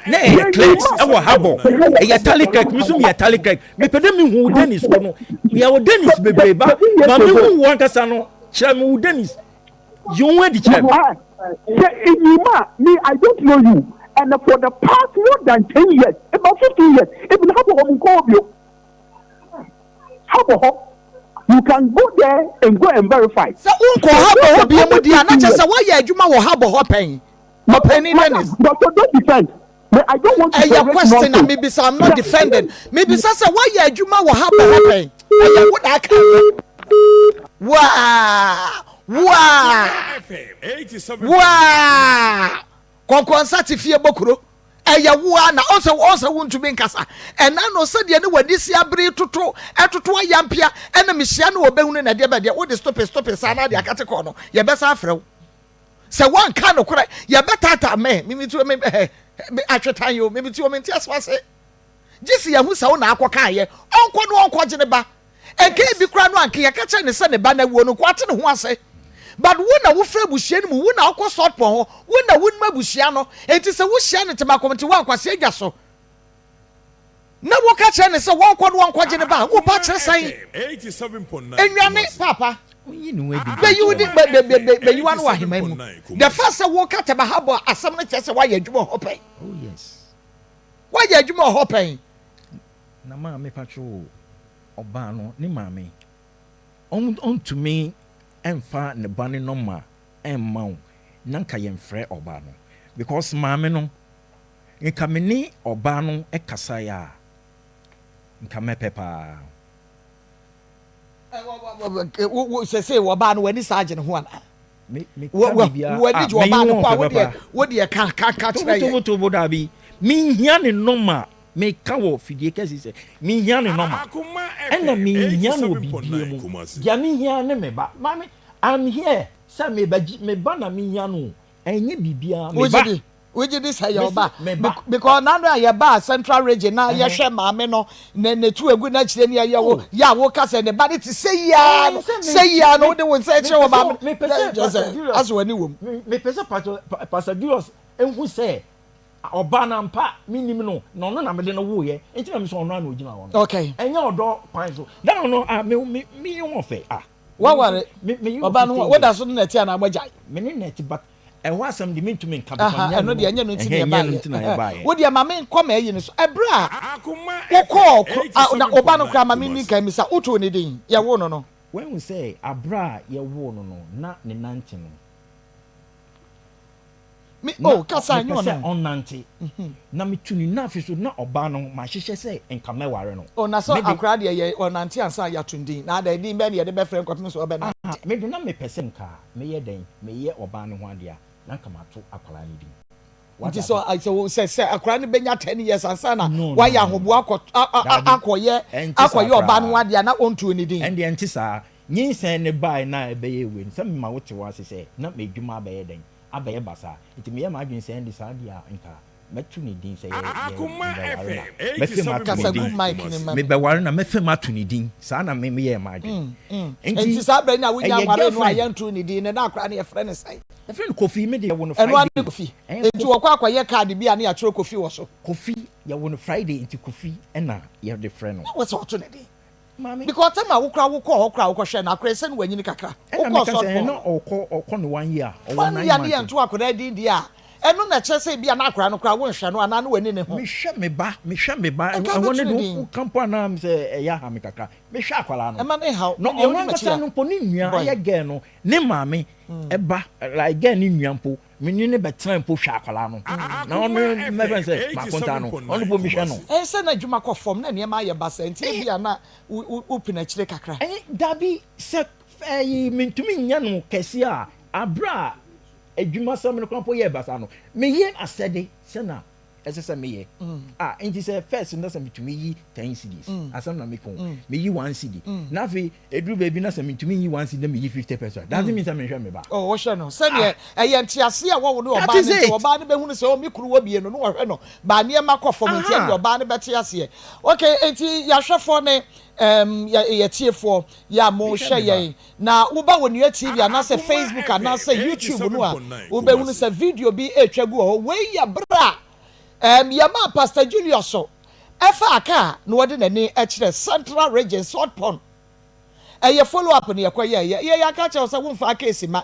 Speaker 8: na ɛyɛ clerks ɛwɔ Harbour, ɛyɛ tally clerk, me nso meyɛ tally clerk. Mepɛ dɛ mehu wo Dennis ko no. Yɛwɔ Dennis bebree ba, ma mehu wo ankasa no, kyerɛ me wo Dennis. Yi wo ho adi kyerɛ me.
Speaker 11: Sɛ enyim a, me I don't know you and for the past more than 10 years, about 15 years, even ha bɔ hɔ mo nkɔ hɔ bio. Ha bɔ hɔ, you can go there and go and verify.
Speaker 1: Sɛ wonkɔ ha bɔ hɔ bio mu deɛ a, na kyerɛ sɛ woayɛ adwuma wɔ ha bɔ hɔ pɛn. Ɔpanin Dennis.
Speaker 11: Doctor, don't defend me, I don't want to
Speaker 1: Ɛyɛ
Speaker 11: generate
Speaker 1: question na
Speaker 11: nonsense.
Speaker 1: mebisa, I'm not defending. Mebisa sɛ woayɛ adwuma wɔ ha bɔ hɔ pɛn. Ɛyɛ wo na aka no. Woaa! Woaa! Woaa! Kɔnkɔnsa te fie bɔ kuro. Ɛyɛ wo ara na ɔnsɛ ɔnsɛ wontumi nkasa. Ɛna no sɛdeɛ ne w'ani si abere toto ɛtoto ayampia ɛna mehyia no ɔbɛhunu na ɛdeɛ bɛdeɛ wode stope stope saa na ade akate kɔɔ no yɛbɛsan afrɛ wo. Sɛ woanka nokorɛ yɛbɛtaataa me me me me me atwetan yi o me me ti o mente asɛm ase. Gye sɛ yɛahu sɛ wo na akɔkaeɛ. Ɔnkɔ na ɔnkɔgye ne ba. Nka ebi koraa no anka yɛka kyerɛ no sɛ ne ba no awuo no nka wate ne ho ase. But wo na wofiri abusua no mu, wo na wokɔ salt pond hɔ, wo na wonim abusua no. Enti sɛ wohyia no Tema-Kɔmte wɔ Ankwasi Adwa so na woka kyerɛ no sɛ wɔnkɔ na ɔnkɔgye ne ba a, wo ba kyerɛ sɛn? Nnwane, Paapa, bɛyi wo din, bɛ, bɛ, bɛ, bɛ, bɛyi w'ano wɔ ahemman mu. The fact sɛ woka Tema-Habɔ asɛm no kyerɛ sɛ woayɛ adwuma wɔ hɔ pɛn.
Speaker 8: Oh yes.
Speaker 1: Woayɛ adwuma wɔ hɔ pɛn?
Speaker 8: Na maame patro o, ɔbaa no ne maame ɔntumi mfa ne ba no nɔma mma wo na nka yɛnfrɛ ɔbaa no because maame no nka me ne ɔbaa no kasaeɛ a nka mɛpɛ paa.
Speaker 1: Sɛsei ɔbaa no w'ani saa gye ne ho anaa?
Speaker 8: Me me ka biribiara
Speaker 1: w'ani gye ɔbaa no ho a wodeɛ wodeɛ ka ka ka kyerɛ yɛ.
Speaker 8: Tobo tobo daabi menhia ne nɔma meka wɔ fidie kɛse sɛ menhia ne nɔma ɛna menhia no wɔ biribiara mu deɛ mehia ne me ba maame I'm here sɛ mebɛgye me ba na mehia no ɛnyɛ biribiara me ba.
Speaker 1: Wogye di sɛ yɛ ɔba? Because nano a yɛbaa central region na yɛhwɛ maame no ne ne to egu n'akyire ne ɛyɛ wo yɛ a woka sɛ ne ba no te sɛ yia no sɛ yia no wode wo nsa kyerɛ wɔ maame no kyerɛ sɛ asɛ w'ani wɔ mu.
Speaker 8: Mepɛ sɛ Pastor Julius ehu sɛ ɔbaa no ampa menim no na ɔno na mede no woeɛ nti na mesɛ ɔno a na ɔgyina hɔ no.
Speaker 1: Okay.
Speaker 8: Ɛnyɛ ɔdɔ kwan so. That ɔno a me me me ho ɔfɛ ah.
Speaker 1: Waware ɔbaa no ho woda so ne na ɛte anaa moagyae?
Speaker 8: Me ne na ɛte but Ɛhɔ asɛm de mentumi nka because
Speaker 1: Aha,
Speaker 8: nyɛ
Speaker 1: ɛno
Speaker 8: no
Speaker 1: deɛ ɛnyɛ no nti na
Speaker 8: ɛhɛn nyɛ no nti na
Speaker 1: yɛbaeɛ.
Speaker 8: yɛbaeɛ.
Speaker 1: Wo deɛ ma menkɔ m'ayi no so. Ɛberɛ a wokɔɔ kuro, a, na wo ba no koraa ma menni kan mmisa, wotoo ne din? Yɛwoo no no?
Speaker 8: Woahu sɛ aberɛ a yɛwoo no no na ne nante no,
Speaker 1: Me,
Speaker 8: na
Speaker 1: oh, kasa,
Speaker 8: mepɛ
Speaker 1: nyɛ
Speaker 8: sɛ
Speaker 1: ɔno.
Speaker 8: ɔnnante, na metu ne nafe so na ɔbaa no mahyehyɛ sɛ nka mɛware no.
Speaker 1: Oh, na sɛ
Speaker 8: Me de,
Speaker 1: akwadaa deɛ yɛ ɔnante ansa na yɛato ne din, na adɛn, din bɛn na yɛde bɛfrɛ no kɔpem sɛ ɔbɛnante?
Speaker 8: Aha, me de na mepɛ sɛ nka meyɛ dɛn, meyɛ ɔbaa no ho adeɛ a, na nka mato akwadaa no din. Wate
Speaker 1: Nti sɛ
Speaker 8: aseɛ?
Speaker 1: sɛ wo sɛ sɛ akwadaa no bɛnya 10 years ansa na
Speaker 8: No, no,
Speaker 1: wayɛ
Speaker 8: no, no.
Speaker 1: ahoboa akɔ a a a
Speaker 8: Daabi,
Speaker 1: akɔyɛ
Speaker 8: ɛnte saa
Speaker 1: akɔyɛ ɔbaa no ho
Speaker 8: koraa.
Speaker 1: adeɛ a na ɔntoo ne din.
Speaker 8: Ɛndeɛ ɛnte saa. Nyinsɛn no baeɛ no a ɛbɛyɛɛ wei no, sɛ mema wote hɔ ase sɛ na m'adwuma abɛyɛ dɛn, abɛyɛ basaa. Nti meyɛɛ m'adwene sɛ ɛnde saa deɛ a nka mɛto ne din sɛ yɛ yɛ mebɛware no a, mɛfam ato ne
Speaker 1: Kasa gu
Speaker 8: din.
Speaker 1: mic no ma me.
Speaker 8: Mebɛware no a, mɛfam ato ne din. Saa na me meyɛɛ m'adwene.
Speaker 1: Nti
Speaker 8: Nti
Speaker 1: saa berɛ no a wonya
Speaker 8: ɛyɛ
Speaker 1: nwaree no a
Speaker 8: girlfriend.
Speaker 1: yɛntoo ne din no, na akwadaa no yɛfrɛ no sɛn?
Speaker 8: Yɛfrɛ no Kofi, me deɛ yɛwo no
Speaker 1: Ɛno ara ne
Speaker 8: Friday.
Speaker 1: Kofi.
Speaker 8: Ɛɛ
Speaker 1: Nti
Speaker 8: Kofi.
Speaker 1: wɔkɔ akɔyɛ card bi a na yɛatwerɛ Kofi wɔ so.
Speaker 8: Kofi, yɛwo no Friday nti Kofi na yɛde frɛ no.
Speaker 1: Na wɔ sɛ wɔto ne din.
Speaker 8: Maame.
Speaker 1: Because time a wo koraa wokɔɔ hɔ koraa wokɔhwɛɛ no akora sɛ no wanyini kakra.
Speaker 8: Ɛna
Speaker 1: Wokɔɔ
Speaker 8: meka
Speaker 1: salt
Speaker 8: sɛ
Speaker 1: pond
Speaker 8: na
Speaker 1: no.
Speaker 8: ɔkɔ ɔkɔ ne one year ɔwɔ
Speaker 1: One
Speaker 8: nine
Speaker 1: year ne
Speaker 8: months.
Speaker 1: yɛnto akwadaa din deɛ a, ɛno na ɛkyerɛ sɛ ebia na akwadaa no koraa wonhwɛ no anaa na w'ani nni ho.
Speaker 8: Mehwɛ me ba, mehwɛ me ba,
Speaker 1: Nka
Speaker 8: ɛhɔ
Speaker 1: wobɛto
Speaker 8: no
Speaker 1: ne
Speaker 8: de
Speaker 1: din.
Speaker 8: woka mpo a na sɛ ɛyɛ aha me kakra. Mehwɛ akwadaa no.
Speaker 1: Ɛma no nhaw.
Speaker 8: Na
Speaker 1: Me deɛ
Speaker 8: ɔno
Speaker 1: wonim
Speaker 8: ankasa
Speaker 1: akyi a,
Speaker 8: no mpo ne nua
Speaker 1: boy.
Speaker 8: ɛyɛ girl no ne maame ɛba like girl ne nua mpo me ne no bɛtena mpo hwɛ akwadaa no. Na ɔno mɛfɛ no sɛ makontaa no ɔno mpo mehwɛ no.
Speaker 1: Ɛyɛ sɛ na adwuma kɔ fam na nneɛma ayɛ basaa nti ebia na wopene akyire kakra.
Speaker 8: Ɛɛ dabi sɛ ɛyi mentumi nyɛ no kɛse a aberɛ a adwumasɛm no koraa mpo yɛɛ basaa no meyɛ asɛde sɛ na. ɛsɛ sɛ meyɛ. Ah, nti sɛ first na sɛ metumi yi ten cedis, asɛm na meka o, meyi one cedi, na afei ɛduru baabi na sɛ mentumi nyi one cedi na meyi 50 pesewas, doesn't mean sɛ menhwɛ me ba.
Speaker 1: Oh, wohwɛ no sɛdeɛ ɛyɛ nteaseɛ a ɛwɔ wo ne
Speaker 8: That
Speaker 1: ɔbaa no
Speaker 8: is
Speaker 1: nti,
Speaker 8: it.
Speaker 1: ɔbaa no bɛhunu sɛ oh me kunu wɔ bie no na wɔhwɛ no, but nneɛma kɔ fam nti ɛndeɛ
Speaker 8: Aha.
Speaker 1: ɔbaa no bɛte aseɛ. Okay, nti yɛahwɛfoɔ ne um, yɛ, yɛtiefoɔ yɛ a
Speaker 8: Mehwɛ
Speaker 1: mohwɛ
Speaker 8: me ba.
Speaker 1: yɛn, na woba wɔ Nua TV anaasɛ
Speaker 3: Akoma
Speaker 1: Facebook
Speaker 3: FM
Speaker 1: anaasɛ YouTube no a,
Speaker 3: 87.9
Speaker 1: wobɛhunu
Speaker 3: Kumasi.
Speaker 1: sɛ video bi retwa gu wɔ hɔ. Wei yɛ berɛ a um, yɛmaa Pastor Julius so ɛfaa kaa na ɔde n'ani kyerɛ Central Region Salt Pond. Ɛyɛ follow up na yɛkɔ yɛɛyɛ. Yɛ yɛaka akyerɛ wo sɛ womfaa case mma.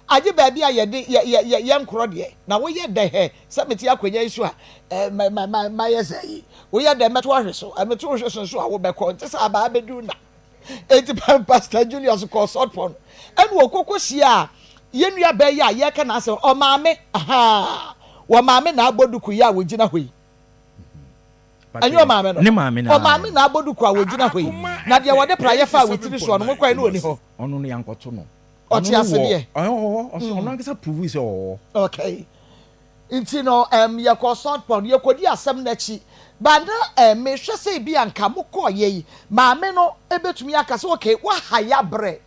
Speaker 1: Agye baabi a yɛde yɛ yɛ yɛ yɛnkorɔ deɛ. Na woyɛ dɛ hɛ sɛ mete akonnwa yi so a eh, ma ma ma mayɛ sɛ yi. Woyɛ dɛ mɛto ahwe so. Eh, meto wo hwe so nso a wobɛkɔ. Nte sɛ abaa bɛduru na. Enti Pastor Julius kɔɔ Salt Pond ɛna ɔkɔkɔ hyiaa yɛn nua baa yi a yɛreka n'asɛm. Ɔmaame, ahaa, wɔmaame na abɔ duku yi a wɔgyina hɔ yi. Ɛnyɛ ɔmaame no.
Speaker 8: Ne maame no
Speaker 1: Ɔmaame na abɔ duku a wɔgyina hɔ yi. Na deɛ wɔde praeɛ faa wo tiri soɔ no, mokɔe no ɔnni hɔ.
Speaker 8: Ɔno no yɛankɔto no.
Speaker 1: Ɔte
Speaker 8: Ɔno no
Speaker 1: ase
Speaker 8: wɔ
Speaker 1: deɛ.
Speaker 8: ɔwɔ hɔ. Ɔso ɔno ankasa prove sɛ ɔwɔ hɔ.
Speaker 1: Okay. Nti no um, yɛkɔɔ Salt Pond, yɛkɔdii asɛm no akyi. But na um, mehwɛ sɛ ebi a nka mokɔeɛ yi, maame no bɛtumi aka sɛ okay, woaha yɛabrɛ.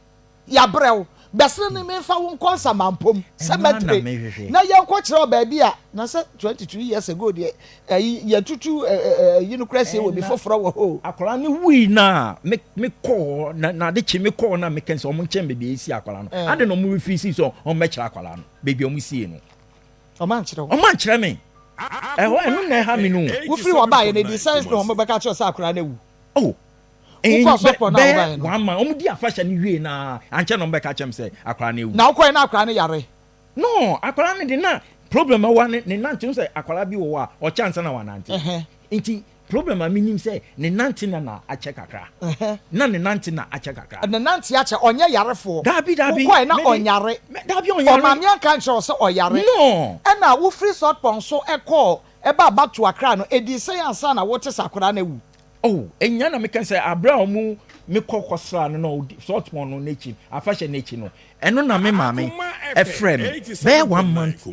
Speaker 1: Yɛabrɛ wo. Bɛsene ne memfa wo nkɔ Nsamampom
Speaker 8: Ɛno ara na
Speaker 1: cemetery
Speaker 8: mehwehwɛ.
Speaker 1: na yɛnkɔ kyerɛ wo baabi a, na sɛ 22 years ago deɛ, ayi, yɛatutu ayi no koraa sie wɔ bi
Speaker 8: Ɛna
Speaker 1: foforɔ wɔ hɔ o.
Speaker 8: akwadaa no wui no a, me me kɔɔ hɔ, na na ade kye me kɔɔ hɔ na meka sɛ wɔn nkyɛn baabi a yɛsi akwadaa no.
Speaker 1: Ɛɛ.
Speaker 8: Adɛn na wɔn refuse sɛ wɔn bɛkyerɛ akwadaa no baabi a wɔn sie no?
Speaker 1: Wɔn ankyerɛ wo.
Speaker 8: Wɔn ankyerɛ me. Ɛhɔ, ɛno na ɛha me no o.
Speaker 1: Wofiri hɔ baeɛ no, ɛdii sɛn na wɔn bɛka kyerɛ wo sɛ akwadaa no awu?
Speaker 8: Oh,
Speaker 1: Wokɔɔ sɔpɔ no a
Speaker 8: bɛyɛ
Speaker 1: wobaeɛ no?
Speaker 8: one month, wɔn di afahyɛ no wie na ankyɛ na wɔn bɛka kyerɛ me sɛ akwadaa no awu.
Speaker 1: Na wokɔɛ na akwadaa no yare?
Speaker 8: No, akwadaa no de na problem ɛwɔ ne ne nante, n sɛ akwadaa bi wɔ hɔ a ɔkyɛ ansa na wanante. Nti problem a menim sɛ ne nante na na akyɛ kakra. Na ne nante na akyɛ kakra.
Speaker 1: Ne nante akyɛ, ɔnyɛ yarefoɔ.
Speaker 8: Daabi, daabi.
Speaker 1: Wokɔɛ na ɔnyare.
Speaker 8: Daabi, ɔnyare.
Speaker 1: Ɔmaame anka ankyerɛ wo sɛ ɔyare.
Speaker 8: No.
Speaker 1: Ɛna wofiri Salt-Pond so kɔɔ ɛbaa back to Accra no, ɛdii sɛn ansa na wote sɛ akwadaa no awu?
Speaker 8: Oh, enya na meka sɛ abere a wɔn mekɔ kɔsraa no na ɔdi salt pond no n'akyi afahyɛ n'akyi no, ɛno na me maame ɛfrɛ me bɛyɛ one month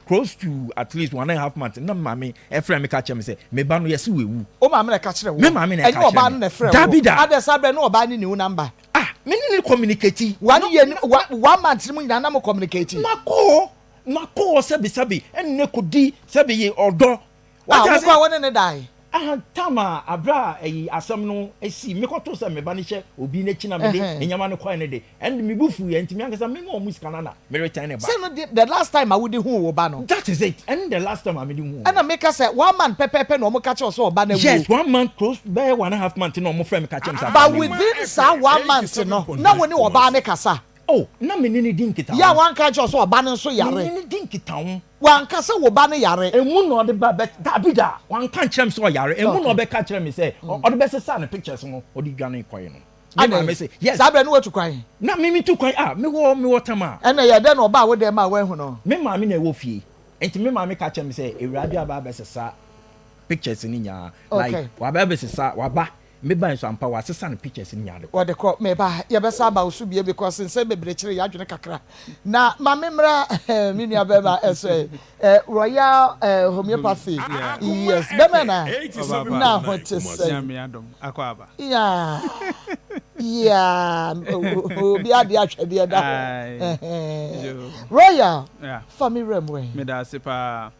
Speaker 8: close to at least one and a half month na me maame ɛfrɛ me ka kyerɛ me sɛ me ba no yɛse wawu.
Speaker 1: Wo maame na ɛka kyerɛ woɔ?
Speaker 8: Me maame na ɛka
Speaker 1: Ɛnyɛ ɔbaa
Speaker 8: kyerɛ
Speaker 1: no
Speaker 8: me.
Speaker 1: na ɛfrɛ woɔ?
Speaker 8: Dabi da.
Speaker 1: Adɛn saa berɛ no ɔbaa no nni wo number?
Speaker 8: Ah, me ne no communicate.
Speaker 1: One year ni, one month no mu nyinaa na mo communicate?
Speaker 8: Makɔ hɔ, makɔ hɔ sɛbi sɛbi ɛne no kɔdi sɛbi ye ɔdɔ
Speaker 1: Ah,
Speaker 8: Wate
Speaker 1: wo
Speaker 8: ase?
Speaker 1: koraa wo ne no dae?
Speaker 8: Aha, tam a aberɛ a ayi asɛm no sii, mekɔtoo sɛ me ba no hyɛ obi n'akyi na mede
Speaker 1: Ɛhɛn.
Speaker 8: nneɛma no kɔe no de, ɛnde me bo fuiɛ, nti me ankasa mema wɔn sika no na me return ne ba.
Speaker 1: Sɛ no de, the last time a wode huu wo ba no?
Speaker 8: That is it, ɛne the last time a mede huu no.
Speaker 1: Ɛna meka sɛ, one month pɛpɛɛpɛ na wɔka kyerɛ wo sɛ ɔba no awuo?
Speaker 8: Yes, one month close, bɛyɛ one and a half month na wɔfrɛ me ka kyerɛ me sɛ
Speaker 1: But
Speaker 8: akwadaa no awu.
Speaker 1: within saa one month no, na wo ne ɔbaa no kasa?
Speaker 8: Oh, na me ne no di nkitaho.
Speaker 1: Yɛ a wanka ankyerɛ wo sɛ ɔba no nso yare?
Speaker 8: Me ne no di nkitaho.
Speaker 1: Wanka sɛ wo ba no yare?
Speaker 8: Emu na ɔde ba bɛ, dabi da, wanka ankyerɛ me sɛ ɔyare. Emu na ɔbɛka kyerɛ me sɛ ɔde bɛsesa ne pictures no, ɔde dwane kɔe no. Me maame se, yes.
Speaker 1: Saa berɛ no woatu kwan?
Speaker 8: Na me metu kwan, ah, mewɔ, mewɔ tam a.
Speaker 1: Ɛna ɛyɛɛ dɛn na ɔbaa wo dɛm a woanhu no?
Speaker 8: Me maame na ɛwɔ fie, nti me maame ka kyerɛ me sɛ awuraa bi aba abɛsesa pictures no nyinaa, like, waba abɛsesa, waba. Me bae nso ampa wasesa no pictures no nyinaa de kɔ.
Speaker 1: Wɔde kɔ. Me ba, yɛbɛsan aba wo so bio because nsɛm bebree kyere yɛn adwene kakra. Na ma me mmra me nua bɛrima ɛso ɛ. Eh, Royal eh, Homeopathy. Yes, bɛrima na na ho te sɛn? Yeah, yeah, obi adeɛ ahwɛdeɛ da hɔ. Royal, fa me wura mu ɛ.
Speaker 12: Meda ase paa.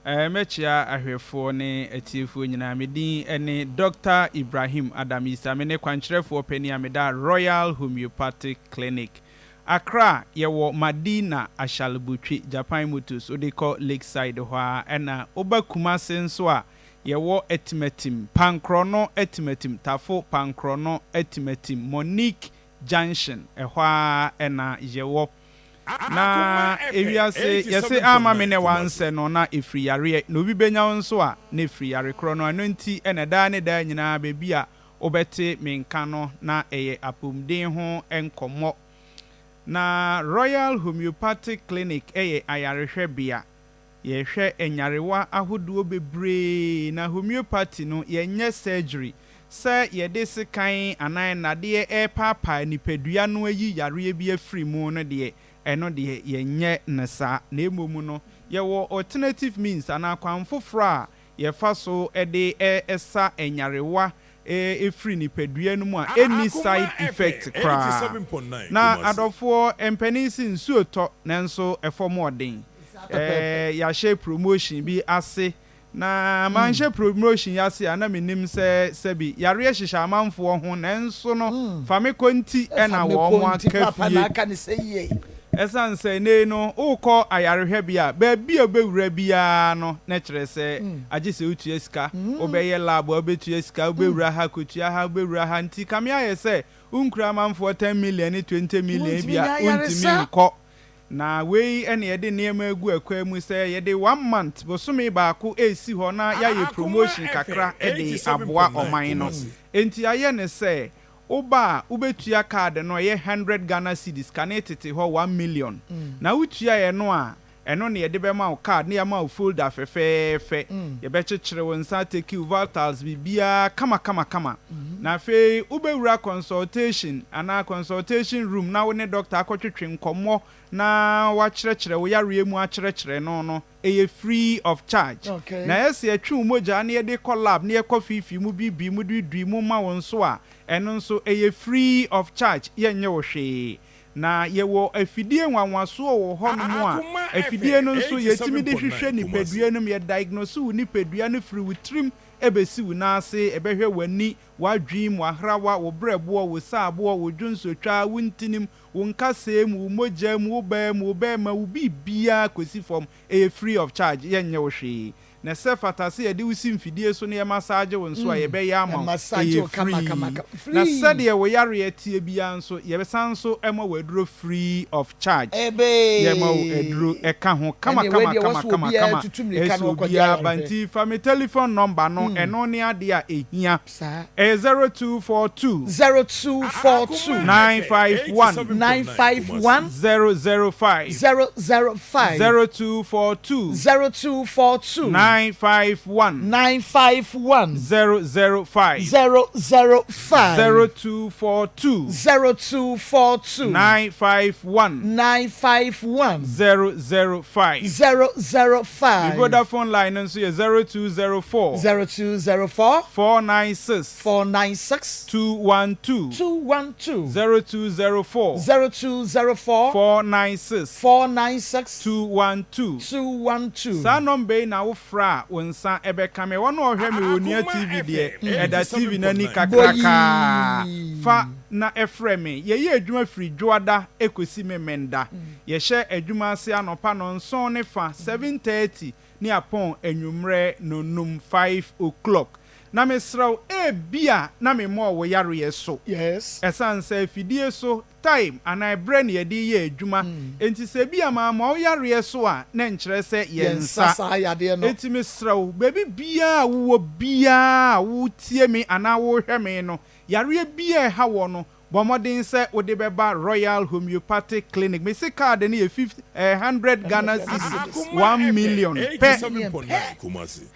Speaker 12: Mɛkyea ahwɛfoɔ ne atiefoɔ nyinaa. Me din ne Dɔkta Ibrahim Adam Issah. Me ne kwankyerɛfoɔ panin a meda Royal Homeopathic Clinic, Accra. Yɛwɔ Madina Ashalbotwe, Japan Motors, wode kɔ Lakeside hɔ ara. Ɛna woba Kumasi nso a, yɛwɔ Atimatim, Pankrɔno Atimatim, Tafo Pankrɔno Atimatim, Monique Junction, ɛhɔ ara na yɛwɔ. Na ewiase yɛse ama me ne wansɛ no na ɛfiri yareɛ, na obi bɛnya wo nso a na ɛfiri yare korɔ no, ɛno nti na daa ne daa nyinaa baabi a wobɛte me nka no na ɛyɛ apomuden ho nkɔmmɔ. Na Royal Homeopathic Clinic yɛ ayarehwɛbea Yɛhwɛ nyarewa ahodoɔ bebree na homeopathy no yɛnyɛ surgery sɛ yɛde sekan anaa nnadeɛ repaapaa nipadua no ayi yareɛ bi afiri mu no deɛ ɛno deɛ yɛnyɛ no saa na mmom no yɛwɔ alternative means anaa kwan foforɔ a. yɛfa so de sa nyarewa firi nipadua no mu a ɛnni side effect koraa. Na adɔfoɔ, mpanin se nsuo tɔ nanso ɛfam ɔden. Yɛahyɛ promotion bi ase Na manhyɛ promotion yi ase a na mennim sɛ sɛbi yareɛ hyehyɛ amanfoɔ ho nanso no fa me kɔ nti na wɔn aka fie. Ɛsiane sɛ nnɛ yi no wokɔ ayarehwɛbea a baabi a wobɛwura biara no na kyerɛ sɛ agye sɛ wotua sika, wobɛyɛ lab a wobɛtua sika, wobɛwura ha kɔtua ha, wobɛwura ha nti kame ayɛ sɛ wonkura amanfoɔ 10 million ne 20 million bi a wontumi nkɔ. Na wei na yɛde nneɛma agu akwan mu sɛ yɛde one month, bosome baako resi hɔ na yɛayɛ promotion kakra de aboa ɔman no. Enti yɛayɛ no sɛ woba a wobɛtua card no ɛyɛ hundred Ghana cedis, kane tete hɔ 1,000,000. Na wotua ɛno a, ɛno na yɛde bɛma wo card na yɛama wo folder fɛfɛɛfɛ. Yɛbɛkyekyere wo nsa, take wo vitals, biribiara kama kama kama. Na afei wobɛwura consultation anaa consultation room na wo ne doctor akɔtwetwe nkɔmmɔ na wakyerɛkyerɛ wo yareɛ mu akyerɛkyerɛ no no, ɛyɛ free of charge. Na ɛyɛ sɛ yɛtwe wo mogya na yɛde kɔ lab na yɛkɔ fiifii mu biibii mu duidui mu ma wo nso a, ɛno nso ɛyɛ free of charge, yɛnnye wo hwee. Na yɛwɔ afidie nwanwasoɔ wɔ hɔnom a, afidie no nso yɛtumi de hwehwɛ nipadua no mu, yɛ diagnose wo nipadua no firi wo tirim bɛsi wo nan ase, ɛbɛhwɛ w'ani, w'adwenem, w'ahrawa, wo berɛboɔ, wo saaboɔ, wo dwonsotwa, wo ntinim, wo nkasɛɛ mu, wo mogya mu, wo baa mu, wo bɛɛma, wo biribiara kɔsi fam, ɛyɛ free of charge, yɛnyɛ wo hwee. Na sɛ fata sɛ yɛde wo si mfidie so na yɛmasaagye wo nso a, yɛbɛyɛ ama wo, ɛyɛ free. Na sɛdeɛ wo yareɛ teɛ biara nso, yɛsan nso ma wo aduro free of charge. Yɛma wo aduro ɛka ho kama kama kama kama kama, ɛsɛ obiara ba. Nti fa me telephone number no, ɛno ne adeɛ a ɛhia. Ɛyɛ 0242.
Speaker 1: 0242.
Speaker 12: 951.
Speaker 1: 951.
Speaker 12: 005.
Speaker 1: 005.
Speaker 12: 0242.
Speaker 1: 0242.
Speaker 12: 951.
Speaker 1: 951.
Speaker 12: 005.
Speaker 1: 005.
Speaker 12: 0242.
Speaker 1: 0242.
Speaker 12: 951.
Speaker 1: 951.
Speaker 12: 005.
Speaker 1: 005.
Speaker 12: Me Vodafone line no nso yɛ 0204.
Speaker 1: 0204.
Speaker 12: 496.
Speaker 1: 496.
Speaker 12: 212.
Speaker 1: 212.
Speaker 12: 0204.
Speaker 1: 0204.
Speaker 12: 496.
Speaker 1: 496.
Speaker 12: 212.
Speaker 1: 212.
Speaker 12: Saa nɔmba yi na wofrɛ a wo nsa bɛka me. Wɔn a wɔhwɛ me wɔ Onua TV deɛ, ɛda TV no ani kakrakaa. Fa na frɛ me. Yɛyɛ adwuma firi Dwoada kɔsi Memenda. Yɛhyɛ adwuma ase anɔpa nnɔnson ne fa, 7:30, ne apɔn anwummerɛ nnɔnnum, 5 o'clock. Na mesrɛ wo, ebia na memmɔɔ wo yareɛ so. Ɛsiane sɛ afidie so time anaa ɛberɛ na yɛde reyɛ adwuma enti, sɛ ebia mammɔ wo yareɛ so a, na ɛnkyerɛ sɛ yɛnsa. Enti mesrɛ wo, baabi biara a wowɔ biara a woretie me anaa worehwɛ me no, yareɛ biara a ɛha wɔ no, bɔ mmɔden sɛ wode bɛba Royal Homeopathic Clinic. Mese card no yɛ 50, 100 Ghana cedis, 1 million pɛ.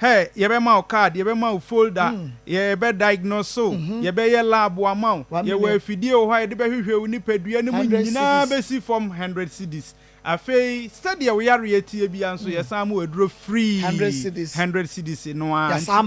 Speaker 12: Hɛ, yɛbɛma wo card, yɛbɛma wo folder, yɛbɛ diagnose wo, yɛbɛyɛ lab ama wo, yɛwɔ afidie wɔ hɔ a yɛde bɛhwehwɛ wo nipadua no mu nyinaa bɛsi fam, 100 cedis. Afei sɛdeɛ wo yareɛ tie bia nso, yɛsan ma wo aduro free, 100 cedis no ara. Yɛsan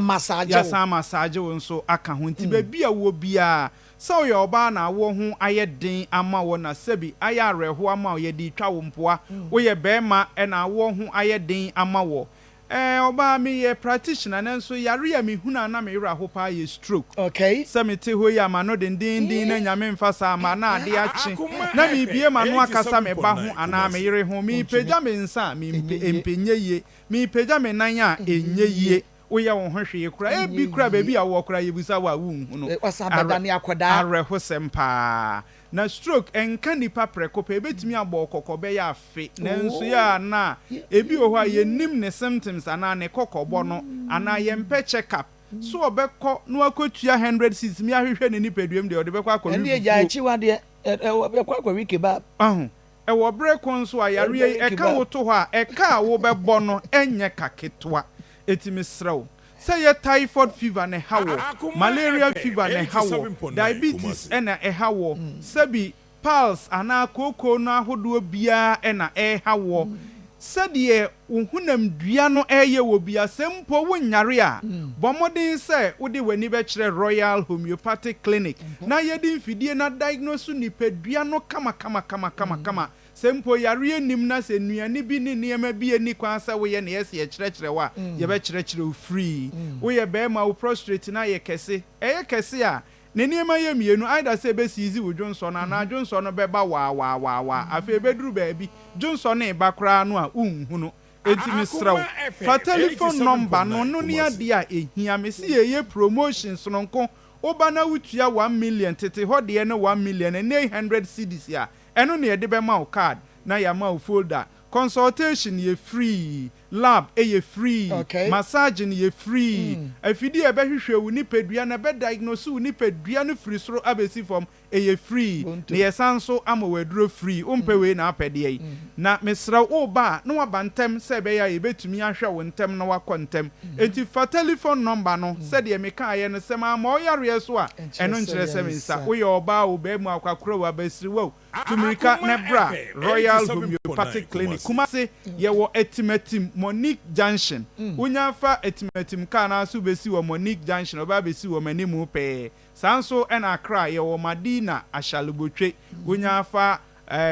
Speaker 12: massage wo nso aka ho. Nti baabi a wowɔ biara, sɛ woyɛ ɔbaa na awoɔ ho ayɛ den ama wɔ na sɛbi ayɛ awerɛhoɔ ama wo, yɛde twa wo mpoa. Woyɛ bɛrima na awoɔ ho ayɛ den ama wɔ, ɔbaa, meyɛ practitioner, nanso yare a mehunu a na me werɛ aho paa yɛ stroke. Sɛ mete hɔ yi a m'ano dendenden na Nyame mfa saa amma na ade akye na merebue m'ano akasa me ba ho anaa me yere ho, merepagya me nsa a mempe ɛmpe nyɛ yie, merepagya me nan a ɛnyɛ yie. Woyɛ wo ho hwee koraa, ebi koraa baabi a wowɔ koraa yɛbisa wo a wonhu no. Awerɛhosɛm paa. Na stroke ɛnka nipa prɛko pɛ, ebetumi abɔ wo kɔkɔ bɛyɛ afe, nanso yɛ a na ebi wɔ hɔ a yɛnnim ne symptoms anaa ne kɔkɔbɔ no, anaa yɛmpɛ check up. So ɔbɛkɔ na wakɔtua 100 cedis mi ahwehwɛ ne nipadua mu deɛ, ɔde bɛkɔ akɔwe
Speaker 1: Ɛnde gya
Speaker 12: fufuo.
Speaker 1: akyiwadeɛ ɛkɔ akɔwe kebab.
Speaker 12: Ahu, ɛwɔ bere ko nso a yareɛ yi ɛka wo to hɔ a, ɛka a wobɛbɔ no ɛnyɛ ka ketewa. Eti mesrɛ wo, sɛ yɛ typhoid fever na ɛha wɔ, malaria fever na ɛha wɔ, diabetes na ɛha wɔ, sɛbi piles anaa kooko no ahodoɔ biara na ɛha wɔ, Sɛdeɛ wo honamdua no reyɛ wɔ bi a, sɛ mpo wonyare a, bɔ mmɔden sɛ wode w'ani bɛkyerɛ Royal Homeopathic Clinic na yɛde mfidie no adiagnose nipadua no kamakamakamakama. Sɛ mpo yareɛ nnim na sɛ nnuane bi ne nneɛma bi nni kwan sɛ woyɛ na yɛse yɛkyerɛkyerɛ wo a, yɛbɛkyerɛkyerɛ wo free. Woyɛ barima a, wo prostrate no ayɛ kɛse. Ɛyɛ kɛse a, Ne nneɛma yɛ mmienu, either sɛ ɛbɛ seize wo dwonsɔ no anaa dwonsɔ no bɛba waawaawaawaa. Afei ɛbɛduru baabi, dwonsɔ no reba koraa no a, wonhunu. Enti mesrɛ wo, fa telephone number no, no ne adeɛ a ɛhia. Mese yɛyɛ promotion sononko, woba na wotua 1 million, tete hɔ deɛ ne 1 million, ɛnnɛ yi 100 cedis a, ɛno na yɛde bɛma wo card na yɛama wo folder. Consultation yɛ free, lab yɛ free, massaging yɛ free, afidie a ɛbɛhwehwɛ wo nipadua na ɛbɛ diagnose wo nipadua no firi soro abɛsi fam ɛyɛ free, na yɛsan nso ama wo aduro free. Wompɛ wei na apɛ deɛ yi? Na mesrɛ wo, woreba a na woaba ntɛm sɛ ɛbɛyɛ a yɛbɛtumi ahwɛ wo ntɛm na woakɔ ntɛm. Enti fa telephone number no sɛdeɛ mekaeɛ no, sɛ mamma wo yareɛ so a, ɛno nkyerɛ sɛ me nsa. Woyɛ ɔbaa o, barima o, akwakoraa o, abasiriwa o, Tu mmirika na bra Royal Homeopathic Clinic, Kumasi. Yɛwɔ Atimatim, Monique Junction. Wonya fa Atimatim kaa no ara so besi wɔ Monique Junction, ɔbɛ abesi wɔ m'animu pɛɛ. Saa nso na Accra, yɛwɔ Madina Ashalebotwe. Wonya fa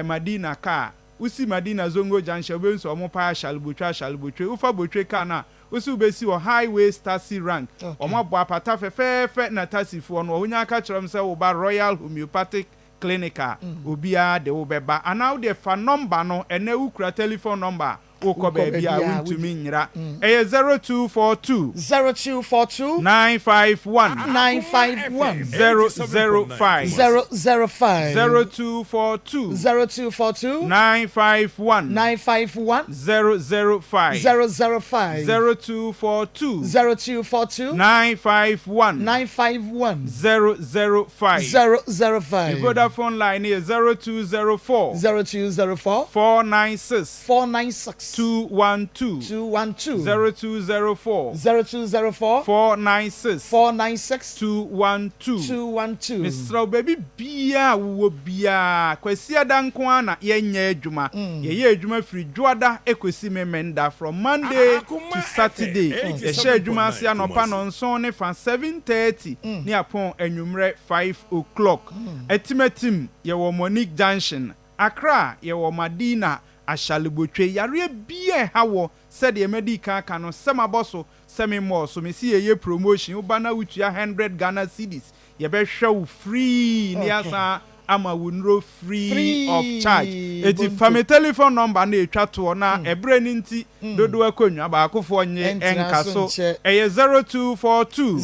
Speaker 12: Madina kaa, wosi Madina Zongo Junction, wobɛhu sɛ wɔpae Ashalebotwe, Ashalebotwe. Wofa Botwe kaa no a, wose wobɛsi wɔ Highways Taxi Rank. Wɔabɔ apata fɛfɛɛfɛ na taxifoɔ no wɔ hɔ. Wonya ka kyerɛ wɔn sɛ woba Royal Homeopathic Clinic a, obiara de wo bɛba. Anaa wo deɛ fa nɔmba no, ɛnnɛ wokura telephone nɔmba a, wokɔ baabi a wontumi nyera. Ɛyɛ 0242.
Speaker 1: 0242.
Speaker 12: 951.
Speaker 1: 951.
Speaker 12: 005.
Speaker 1: 005.
Speaker 12: 0242.
Speaker 1: 0242.
Speaker 12: 951.
Speaker 1: 951.
Speaker 12: 005.
Speaker 1: 005.
Speaker 12: 0242.
Speaker 1: 0242.
Speaker 12: 951.
Speaker 1: 951.
Speaker 12: 005.
Speaker 1: 005.
Speaker 12: Me Vodafone line no yɛ 0204.
Speaker 1: 0204.
Speaker 12: 496.
Speaker 1: 496.
Speaker 12: 212.
Speaker 1: 212.
Speaker 12: 0204.
Speaker 1: 0204.
Speaker 12: 496.
Speaker 1: 496.
Speaker 12: 212.
Speaker 1: 212.
Speaker 12: Mesrɛ wo, baabi biara a wowɔ biara, Kwasiada nko ara na yɛnyɛ adwuma. Yɛyɛ adwuma firi Dwoada kɔsi Memenda, from Monday to Saturday. Yɛhyɛ adwuma ase anɔpa nnɔnson ne fa, 7:30, ne apɔn anwummerɛ 5 o'clock. Atimatim, yɛwɔ Monique Junction. Accra, yɛwɔ Madina, Ashalebotwe. Yareɛ biara a ɛha wɔ, sɛdeɛ madi kan aka no, sɛ mabɔ so, sɛ memmɔɔ so, mese yɛyɛ promotion, woba na wotua 100 Ghana cedis, yɛbɛhwɛ wo free na yɛasan ama wo nnuro free of charge. Enti fa me telephone number no a ɛtwa toɔ na ɛberɛ no nti dodoɔ akonnwa baakofoɔ nnye nka so. Ɛyɛ 0242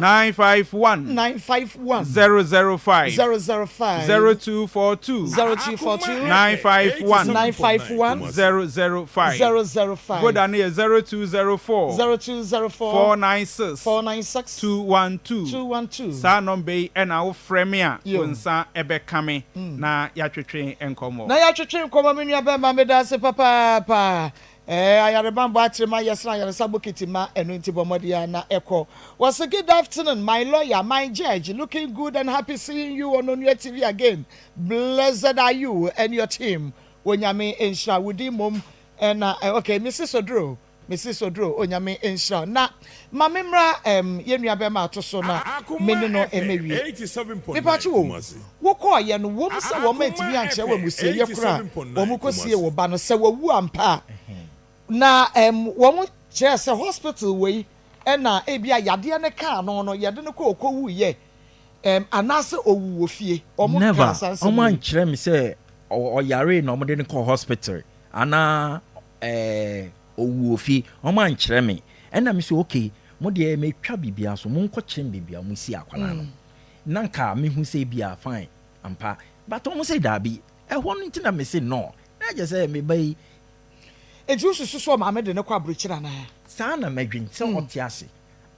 Speaker 12: 951 005, 0242 951 005. Voda no yɛ 0204 496 212. Saa nɔmba yi na wofrɛ me a, wo nsa bɛka me na yɛatwetwe nkɔmmɔ.
Speaker 1: Na yɛatwetwe nkɔmmɔ, me nua bɛrima, meda ase papaapa. Ɛɛ, ayarebanbɔ akyere ma yɛsene ayaresa bokiti ma, ɛno nti bɔ mmɔden ara na ɛkɔ. Wɔse good afternoon my lawyer, my judge, looking good and happy seeing you on Onua TV again, blessed are you and your team, Onyame nhyira wo din mmom na, okay, Mrs Oduro, Mrs Oduro, Onyame nhyira wo. Na ma me mmra ɛɛm yɛn nua bɛrima ato so na me ne no mmɛwie. Mepatwo o, wo kɔɔyɛ no, wom sɛ wɔn antumi ankyerɛ wo amusieyɛ koro a wɔn kɔ sie wo ba no, sɛ wawu ampa a, na ɛɛm wɔn kyerɛɛ sɛ hospital wei ɛna ebia yadeɛ no kaa no no yɛde no kɔ ɔkɔ wuiɛ ɛɛm anaasɛ owu wɔ fie, wɔn
Speaker 8: Never,
Speaker 1: nkaa saa nsɛm
Speaker 8: wɔn
Speaker 1: wei.
Speaker 8: ankyerɛ me sɛ ɔyaree na wɔde no kɔɔ hospital anaa ɛɛ ɔwu wɔ fie, wɔn ankyerɛ me. Ɛna me sɛ okay, mo deɛ metwa biribiara so, monkɔ kyerɛ me baabi a wɔsi akwadaa no. Na nka mehu sɛ ebia fine ampa, but wɔn sɛ daabi, ɛhɔ no nti na me se no, na kyerɛ sɛ me ba yi.
Speaker 1: Enti wosusu sɛ ɔmaame de no kɔ aburokyire anaa?
Speaker 8: Saa na mɛdwen, sɛ ɔte ase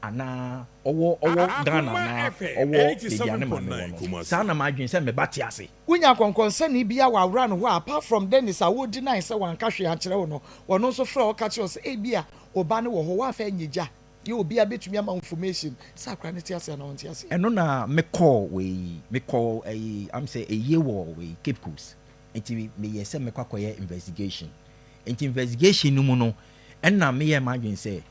Speaker 8: anaa ɔwɔ ɔwɔ Ghana anaa ɔwɔ baabi a ne maame wɔ no, saa na madwen sɛ me ba te ase.
Speaker 1: Wonya nkɔnkɔnsani biaa wɔ awura no hɔ a apart from Dennis a wo deny sɛ wanka hwee ankyerɛ wo no, ɔno nso frɛ wo ka kyerɛ wo sɛ ebia wo ba no wɔ hɔ, woamfa anyɛ gya yɛ obiaa bɛtumi ama wo information sɛ akora no te ase anaa ɔnte aseɛ.
Speaker 8: Ɛno na me kɔɔ wei, me kɔɔ ɛyi, am sɛ ɛyie wɔ wei Cape Coast, nti me yɛ sɛ mɛkɔ akɔyɛ investigation. Nti investigation no mu no, ɛna meyɛɛ m'adwene sɛ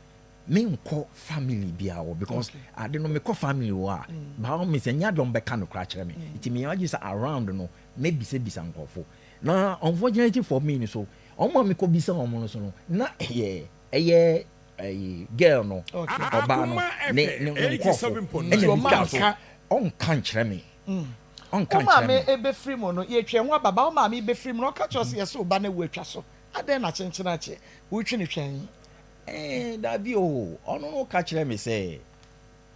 Speaker 8: menkɔ family biara hɔ because ade no mekɔ family hɔ a, by all means ɛnyɛ ade a wɔbɛka nokorɛ akyerɛ me. Nti meyɛɛ m'adwene sɛ around no mɛbisabisa nkurɔfo. Na unfortunately for me no so, wɔn a mekɔbisa wɔn no so no, na ɛyɛ ɛyɛ ɛyi girl no, ɔbaa no, ne ne ne nkurɔfo ɛna metwaa so. Ɔnka nkyerɛ me. Ɔnka
Speaker 1: Wo
Speaker 8: nkyerɛ
Speaker 1: maame
Speaker 8: me.
Speaker 1: bɛfiri mu no, yɛtwa ɛho aba, ba wo maame bɛfiri mu no, ɔka kyerɛ wo sɛ yɛse wo ba no awu atwa so, adɛn na kyenkyene akye wotwi no twɛn?
Speaker 8: Ɛɛ, dabi o, ɔno no ka kyerɛ me sɛ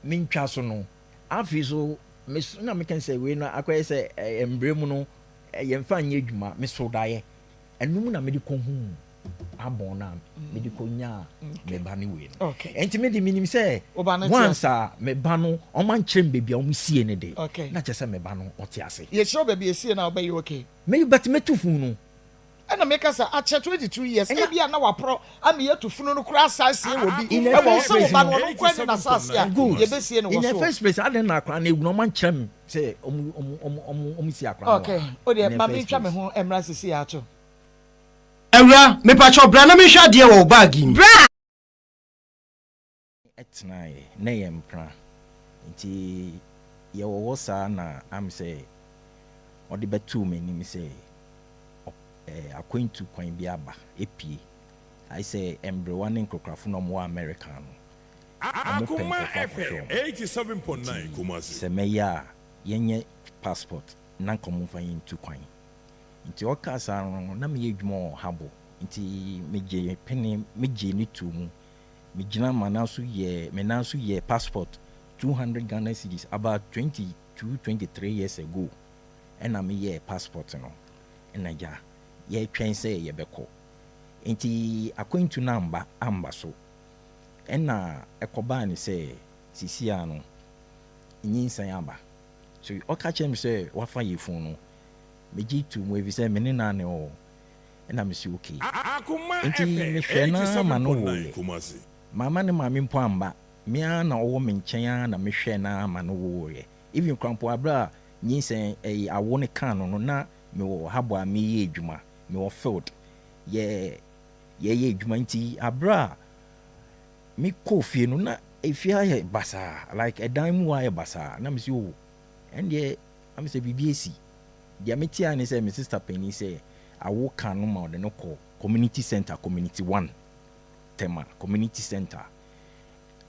Speaker 8: mentwa so no, afei so me so na meka sɛ wei no akɔyɛ sɛ ɛɛ mbrɛ mu no yɛmfa nyɛ adwuma, meso daeɛ, ɛno mu na mede kɔhuu abɔn no a mede kɔnyaa me ba no wei no. Ɛnti me de menim sɛ once a me ba no ɔma nkyerɛ me baabi a wɔn sie no de, na kyerɛ sɛ me ba no ɔte ase.
Speaker 1: Yɛkyerɛ wo baabi a yɛsie no a wobɛyɛ okay?
Speaker 8: Me but mɛtu funu no.
Speaker 1: Ɛna meka sɛ akyɛ 22 years ebia na waporɔ ama yɛatu funu no koraa asan asie wɔ bi ɛwɔ hɔ sɛ wo ba no ɔno nko ara ni n'asase a yɛbɛsie no wɔ
Speaker 8: In the
Speaker 1: soɔ.
Speaker 8: first place adɛn na akwadaa no awu no ɔma nkyerɛ me sɛ ɔmo ɔmo ɔmo ɔmo sie akwadaa no wɔ
Speaker 1: Okay,
Speaker 8: ha
Speaker 1: wo
Speaker 8: in
Speaker 1: deɛ
Speaker 8: the
Speaker 1: ma
Speaker 8: first
Speaker 1: mentwa me
Speaker 8: place.
Speaker 1: ho mmra seesei ato.
Speaker 13: Awura, mepakyɛw bra na menhwɛ adeɛ wɔ wo bag yi mu.
Speaker 9: Bra!
Speaker 8: Tenaeɛ, na ɛyɛ mpena, nti yɛwɔ hɔ saa na am sɛ ɔde bɛtoo m'anim sɛ akwantu kwan bi aba, apue, ayɛ sɛ mberewa ne nkokorafo na wɔwɔ America no, wɔpɛ
Speaker 3: Akoma
Speaker 8: nkurɔfo akɔhwɛ
Speaker 3: FM
Speaker 8: wɔn,
Speaker 3: 87.9
Speaker 8: nti
Speaker 3: Kumasi.
Speaker 8: sɛ mɛyɛ a yɛnyɛ passport na nka wɔmfa yɛn ntu kwan. Nti ɔkaa saa no, na meyɛ adwuma wɔ Habor, nti megyee pene, megyee no too mu. Megyina m'anan so yɛɛ me nan so yɛɛ passport 200 Ghana cedis about 22, 23 years ago ɛna meyɛɛ passport no ɛna gya yɛtwɛn sɛ yɛbɛkɔ. Nti akwantu no amba amba so ɛna ɛkɔbaa ne sɛ seesei ara no nyinsɛn aba. So ɔka kyerɛɛ me sɛ wafa yafunu no megye too mu efisɛ me ne no ara na ɛwɔ hɔ. Ɛna me se okay.
Speaker 3: Akoma
Speaker 8: Nti
Speaker 3: FM
Speaker 8: me hwɛɛ no ara ma no
Speaker 3: 87.9
Speaker 8: woeɛ.
Speaker 3: Kumasi.
Speaker 8: Mamma ne maame mpo amba, me ara na ɔwɔ me nkyɛn ara na me hwɛɛ no ara ma no woeɛ. Even koraa mpo aberɛ a nyinsɛn ɛyi awo no kaa no no na me wɔ habɔ a me yɛ adwuma, me wɔ field yɛ yɛyɛ adwuma nti aberɛ a me kɔɔ fie no na efie ayɛ basaa like ɛdan mu hɔ ayɛ basaa na me se oh ɛndeɛ na me sɛ biribi asi. Deɛ mete ara ne sɛ me sister panin sɛ awo ka no ma ɔde no kɔ community centre, community one, Tema community centre,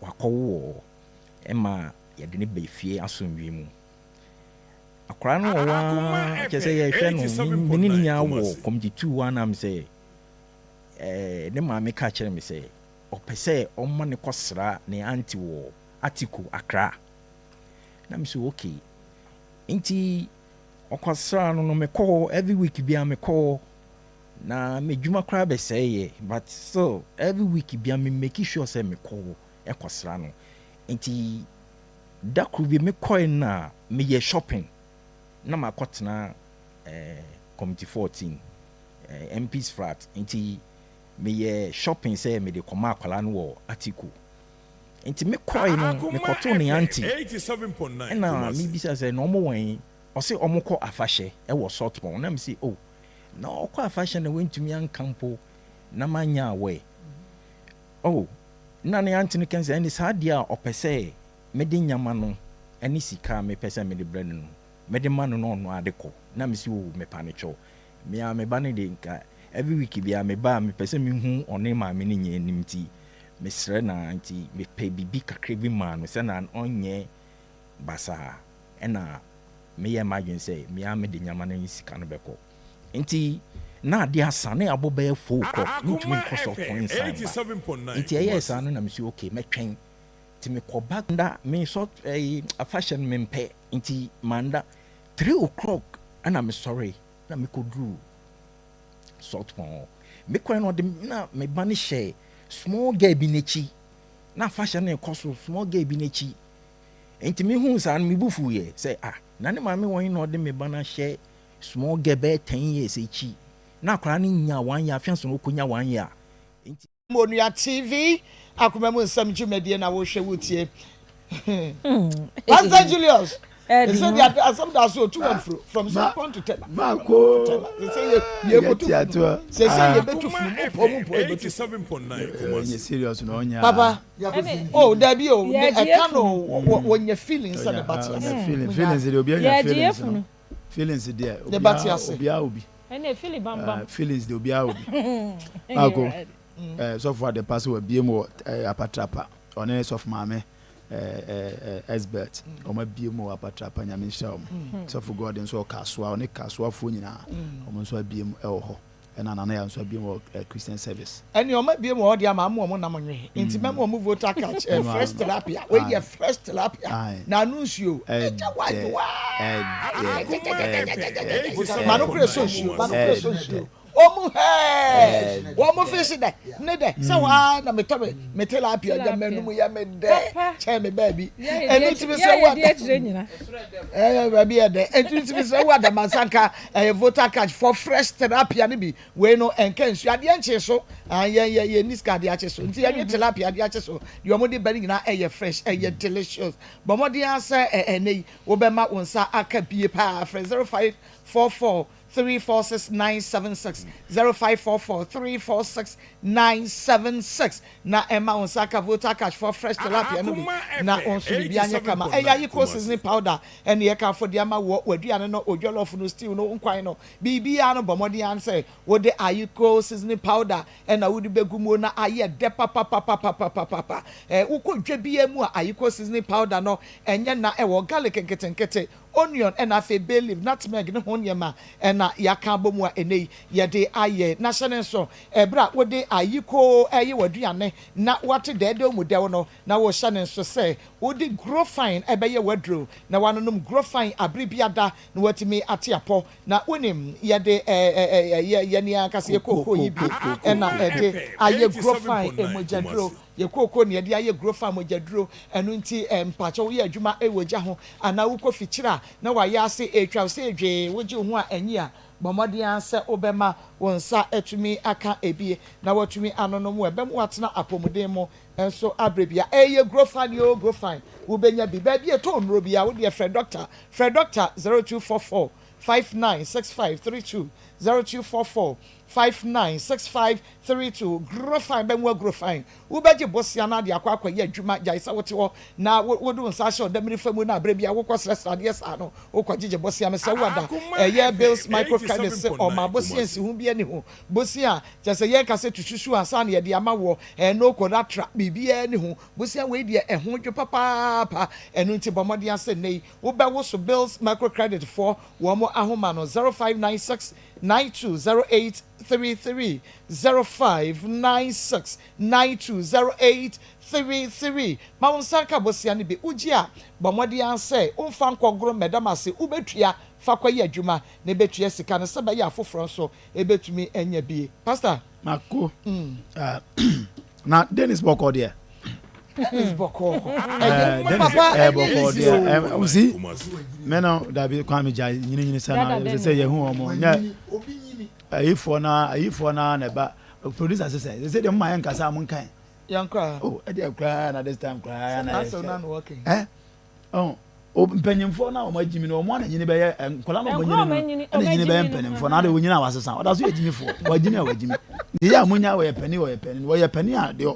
Speaker 8: wakɔwo wɔ hɔ ɛma yɛde no ba fie asomdwoeɛ mu. Akwadaa no wɔ hɔ ara kyerɛ sɛ yɛhwɛ no, me ne no nyinaa wɔ community two hɔ ara na mesɛ ɛɛ ne maame ka kyerɛ me sɛ ɔpɛ sɛ ɔma no kɔsra ne aunty wɔ Atiko, Accra. Na mesɛ okay. Nti ɔkɔsraa no no mekɔ hɔ every week biara mekɔ hɔ na m'adwuma koraa bɛsɛe yɛ but still every week biara me make sure sɛ mekɔ hɔ ɛkɔsra no nti da koro bi mekɔe na meyɛ shopping na makɔtena eh, committee 14 eh, MP's flat nti meyɛ shopping sɛ mede kɔma akwadaa no wɔ Atiku Nti me kɔe no me kɔtoo ne aunty ɛna me bisa sɛ na ɔmo wɔ he? Ɔse ɔmo kɔ afahyɛ ɛwɔ Saltpond na me se oh na ɔkɔ afahyɛ na wantumi anka mpo na manyɛ aware oh na ne aunty no ka sɛ ɛne saa deɛ a ɔpɛ sɛ mede nyama no ɛne sika a mepɛ sɛ mede brɛ no no mede ma no na ɔno ara de kɔ na me se oh mepa no kyɛw Me ara me ba no de nka every week biara me ba a mepɛ sɛ mehu ɔne maame no nyɛ anim nti mesrɛ no ara nti mepɛ biribi kakra bi maa no sɛ na ɔnyɛ basaa ɛna meyɛɛ m'adwene sɛ me ara mede nyama no ne sika no bɛkɔ nti na adeɛ asa na yɛabɔ bɛyɛ 4 o'clock mentumi
Speaker 3: Akoma
Speaker 8: nkɔ sɛ ɔkɔ
Speaker 3: FM
Speaker 8: nsan ba
Speaker 3: 87.9
Speaker 8: nti ɛyɛɛ
Speaker 3: Kumasi.
Speaker 8: saa no na mesi okay mɛtwɛn nti mekɔ back nda mesɔ ɛyi afahyɛ no mempɛ nti manda 3 o'clock ɛna mesɔre na mekɔduruu Salt Pond hɔ. Mekɔɛ no ɔde na me ba no hyɛ small girl bi n'akyi. Na afahyɛ no rekɔ so small girl bi n'akyi. Nti mehuu saa no me bo fuiɛ sɛ ah na ne maame wɔn na ɔde me ba no ahyɛ small girl bɛyɛ 10 years akyi. Na akwadaa no nya one year afei ansa na ɔkɔnya one year. Nti.
Speaker 1: Onua TV akoma mu nsɛm dwumadie na wohwɛ wotie. Pastor Julius. Ɛsɛ de asɛm da so otu wɔn furo from Sopon to Tema.
Speaker 5: Baako.
Speaker 1: Sɛ yɛ yɛ kotu funu. Sɛ sɛ yɛ bɛ tu funu mu pɔ mu pɔ yɛ bɛ tu.
Speaker 5: Ɛnyɛ serious na ɔnya.
Speaker 1: Papa. Oh dabi o ne ɛka no wɔnyɛ feelings sɛ ne ba te ase.
Speaker 5: Feelings deɛ obi anya feelings no. Feelings deɛ obi obi obi.
Speaker 14: Ɛnna feeling bambam.
Speaker 5: Feelings deɛ obi obi. Baako. Sɔfo adepa so wɔ bie mu wɔ apatrapa ɔne sɔfo maame. Esbert wɔn abie mu wɔ apatrapa nyame nhyira wɔn sɔfo God nso wɔ kasoa ɔne kasoafoɔ nyinaa wɔn nso abie mu wɔ hɔ ɛna nana ya nso abie mu wɔ Christian service.
Speaker 1: Ɛne wɔn abie mu wɔ hɔ deɛ ama ama wɔn nam nwe nti mɛma wɔn voter catch ɛ fresh tilapia wei yɛ fresh tilapia na ano nsuo ɛgya wa wa ma no kura so nsuo ma no kura so nsuo. Wɔn hɛɛ wɔn fish dɛ ne dɛ sɛ hɔ ara na metɔ me me tilapia gya m'anum yɛ me dɛ kyɛn me baabi ɛnu ti mi sɛ wo ada ɛyɛ baabi yɛ dɛ ɛnu ti mi sɛ wo ada mansanka ɛyɛ voter catch for fresh tilapia ne bi wei no ɛnka nsuo adeɛ nkye so yɛ yɛ yɛ ni sika adeɛ akye so nti yɛnwe tilapia adeɛ akye so deɛ wɔn de ba ne nyinaa ɛyɛ fresh ɛyɛ delicious bɔ mmɔden asɛ ɛnɛ yi wobɛma wo nsa aka bie paa frɛ 0544 346 976 0544 346 976 na ɛma wo nsa ka Volta Cash for fresh tilapia no bi na wo nso biribi anyɛ kama. Ɛyɛ ayiko seasoning powder ɛne yɛka afɔdi ama wɔ w'aduane no, wo jollof no, stew no, wo nkwan no, biribiara no bɔ mmɔden ara sɛ wode ayiko seasoning powder ɛna wode bɛgu mu na ayɛ dɛ papapapapapapapa. Ɛɛ wokɔ dwa biara mu a ayiko seasoning powder no ɛnyɛ na ɛwɔ garlic nketenkete Onion ɛna afei bay leaf, nutmeg ne ho nneɛma ɛna yɛaka abɔ mu a ɛnnɛ yi yɛde ayɛ. Na hyɛ no nso, ɛberɛ a wode ayikoo reyɛ w'aduane na woate dɛɛdɛw mu dɛw no, na worehyɛ no nso sɛ wode Grofine bɛyɛ w'aduro na woanonom Grofine abere biada na woatumi ate apɔ. Na wonim, yɛde ɛɛ yɛn ankasa yɛ kookoo yi bi ɛna ɛde ayɛ Grofine mogyaduro. Yɛ kooko na yɛde ayɛ guro fa mogyaduro, ɛno nti mpakyɛw woyɛ adwuma wɔ gya ho anaa wokɔ fikyire a na wayɛ ase retwa wo sɛ dwee wogye wo ho a anyi a, bɔ mmɔden ara sɛ wobɛma wo nsa atumi aka ebie na woatumi anonom wɔ ɛbɛma woatena apɔmuden mu nso aberɛ biara. Ɛyɛ guro fine oo guro fine wobɛnya bi baabi a ɛtɔn nnuro biara wodeɛ frɛ dɔkta frɛ dɔkta 0244 596532 0244 596532 Grofine bɛnwoa Grofine Wobɛgye bosea no ade akɔ akɔyɛ adwuma Gyae sɛ wote hɔ na wode wo nsa ahyɛ ɔdamiri fa mu na berɛ biara wokɔ srɛsrɛ adeɛ saa no wokɔgyegye bosea Mesrɛ wo ada Ɛyɛ Bills Microcredit se ɔma bosea nsiho biara nni ho Bosea kyerɛ sɛ yɛnka sɛ tu susu ansa na yɛde ama woɔ Ɛɛ no collateral biribiara nni ho Bosea wei deɛ ɛho dwo papaapa Ɛno nti bɔ mmɔden ara sɛ nnɛ yi wobɛwoso Bills Microcredit foɔ wɔn ahoma no 0596 920833 0596 920833 Ma wo nsa nka bosea no bi. Wogye a, bɔ mmɔden ara sɛ womfa nkɔgoro mmɛda m'ase. Wobɛtua fa kɔyɛ adwuma na ɛbɛtua sika no sɛ ɛbɛyɛ a afoforɔ nso bɛtumi anya bi. Pastor.
Speaker 5: Mako. Na Dennis bɔkɔ deɛ.
Speaker 1: Dennis bɔkɔ.
Speaker 5: Ɛyɛ papa ɛyɛ bɔkɔ deɛ. O si mɛ no dabi kwan mi gya nyini nyini sɛ na sɛ yɛ hu wɔn nyɛ ayifoɔ na ayifoɔ na na ɛba producer sisɛ sɛ deɛ mo ma yɛ nkasa mo nkan.
Speaker 1: Yan kura.
Speaker 5: O ɛdeɛ kura na this time kura na yɛ
Speaker 1: sɛ.
Speaker 5: Ɛ ɔn o mpanyinfoɔ na wɔn agyimi no wɔn ana nyini bɛyɛ nkɔla na wɔn nyini no ɛna nyini bɛyɛ mpanyinfoɔ na ade wɔn nyini a wasesa ɔda so yɛ gyimifoɔ wɔagyimi a wɔagyimi deɛ yɛ a mo nya wɔyɛ panin wɔyɛ panin wɔyɛ panin a deɛ ɔ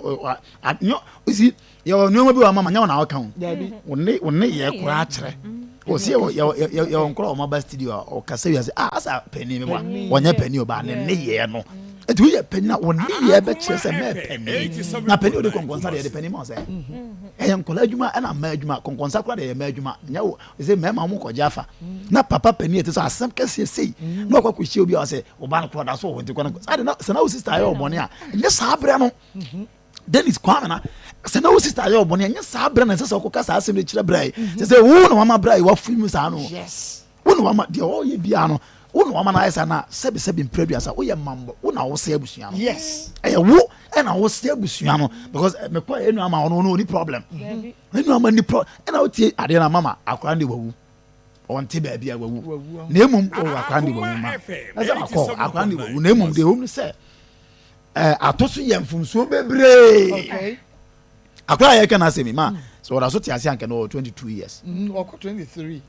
Speaker 5: ɔ nyɔ osi yɛ wɔ nneɛma bi wɔ ama ma nyɛ wɔn na ɔka ho wɔn ne wɔn ne yɛ koraa kyerɛ wɔsi yɛ wɔ yɛ yɛ yɛ wɔ nkɔla wɔn aba studio a ɔkasa wiase a asa panin mi wa wɔnyɛ panin o ba ne ne yɛ no eti woyɛ panin a wɔn ne yɛ bɛkyerɛ sɛ mɛ panin na panin o de kɔnkɔnsa deɛ yɛde panin ma ɔsɛ. Ɛyɛ nkwadaa adwuma ɛna mmaa adwuma kɔnkɔnsa koraa deɛ ɛyɛ mmaa adwuma nyɛ wo sɛ mmarima wɔn kɔgye afa na papa panin ɛte sɛ asɛm kɛseɛ sei na ɔkɔ akɔhyia obi a ɔsɛ ɔba no koraa da so wɔ hɔ nti kɔ no saa de na sɛ na wo sista ayɛ ɔbɔne a ɛnyɛ saa berɛ no Dennis Kwame na sɛ na wo sista ayɛ ɔbɔne a ɛnyɛ saa berɛ na ɛsɛ sɛ ɔkɔka saa asɛm de kyerɛ berɛ yi sɛ sɛ wo na wama berɛ yi wafiri mu saa no wo na wama deɛ ɔyɛ biara no wo na wama no ayɛ saa na sɛbi sɛbi mpere aduasa woyɛ mambɔ wo na wosɛ abusua no
Speaker 1: yes
Speaker 5: ɛyɛ wo ɛna wosɛ abusua no because eh, mekɔ ɛnu ama ɔno ɔno ɔni problem ɛnu ama ni problem ɛna wotie adeɛ na mama akora ne wawu ɔnte baabi a wawu na emom ɔwɔ akora ne wawu ma ɛsɛ akɔ akora ne wawu na emom deɛ wɔm sɛ ɛɛ ato so yɛ mfomsoɔ bebree akora a yɛka n'asɛm yi ma sɛ ɔda so te ase anka no ɔwɔ 22 years.
Speaker 1: Ɔkɔ 23.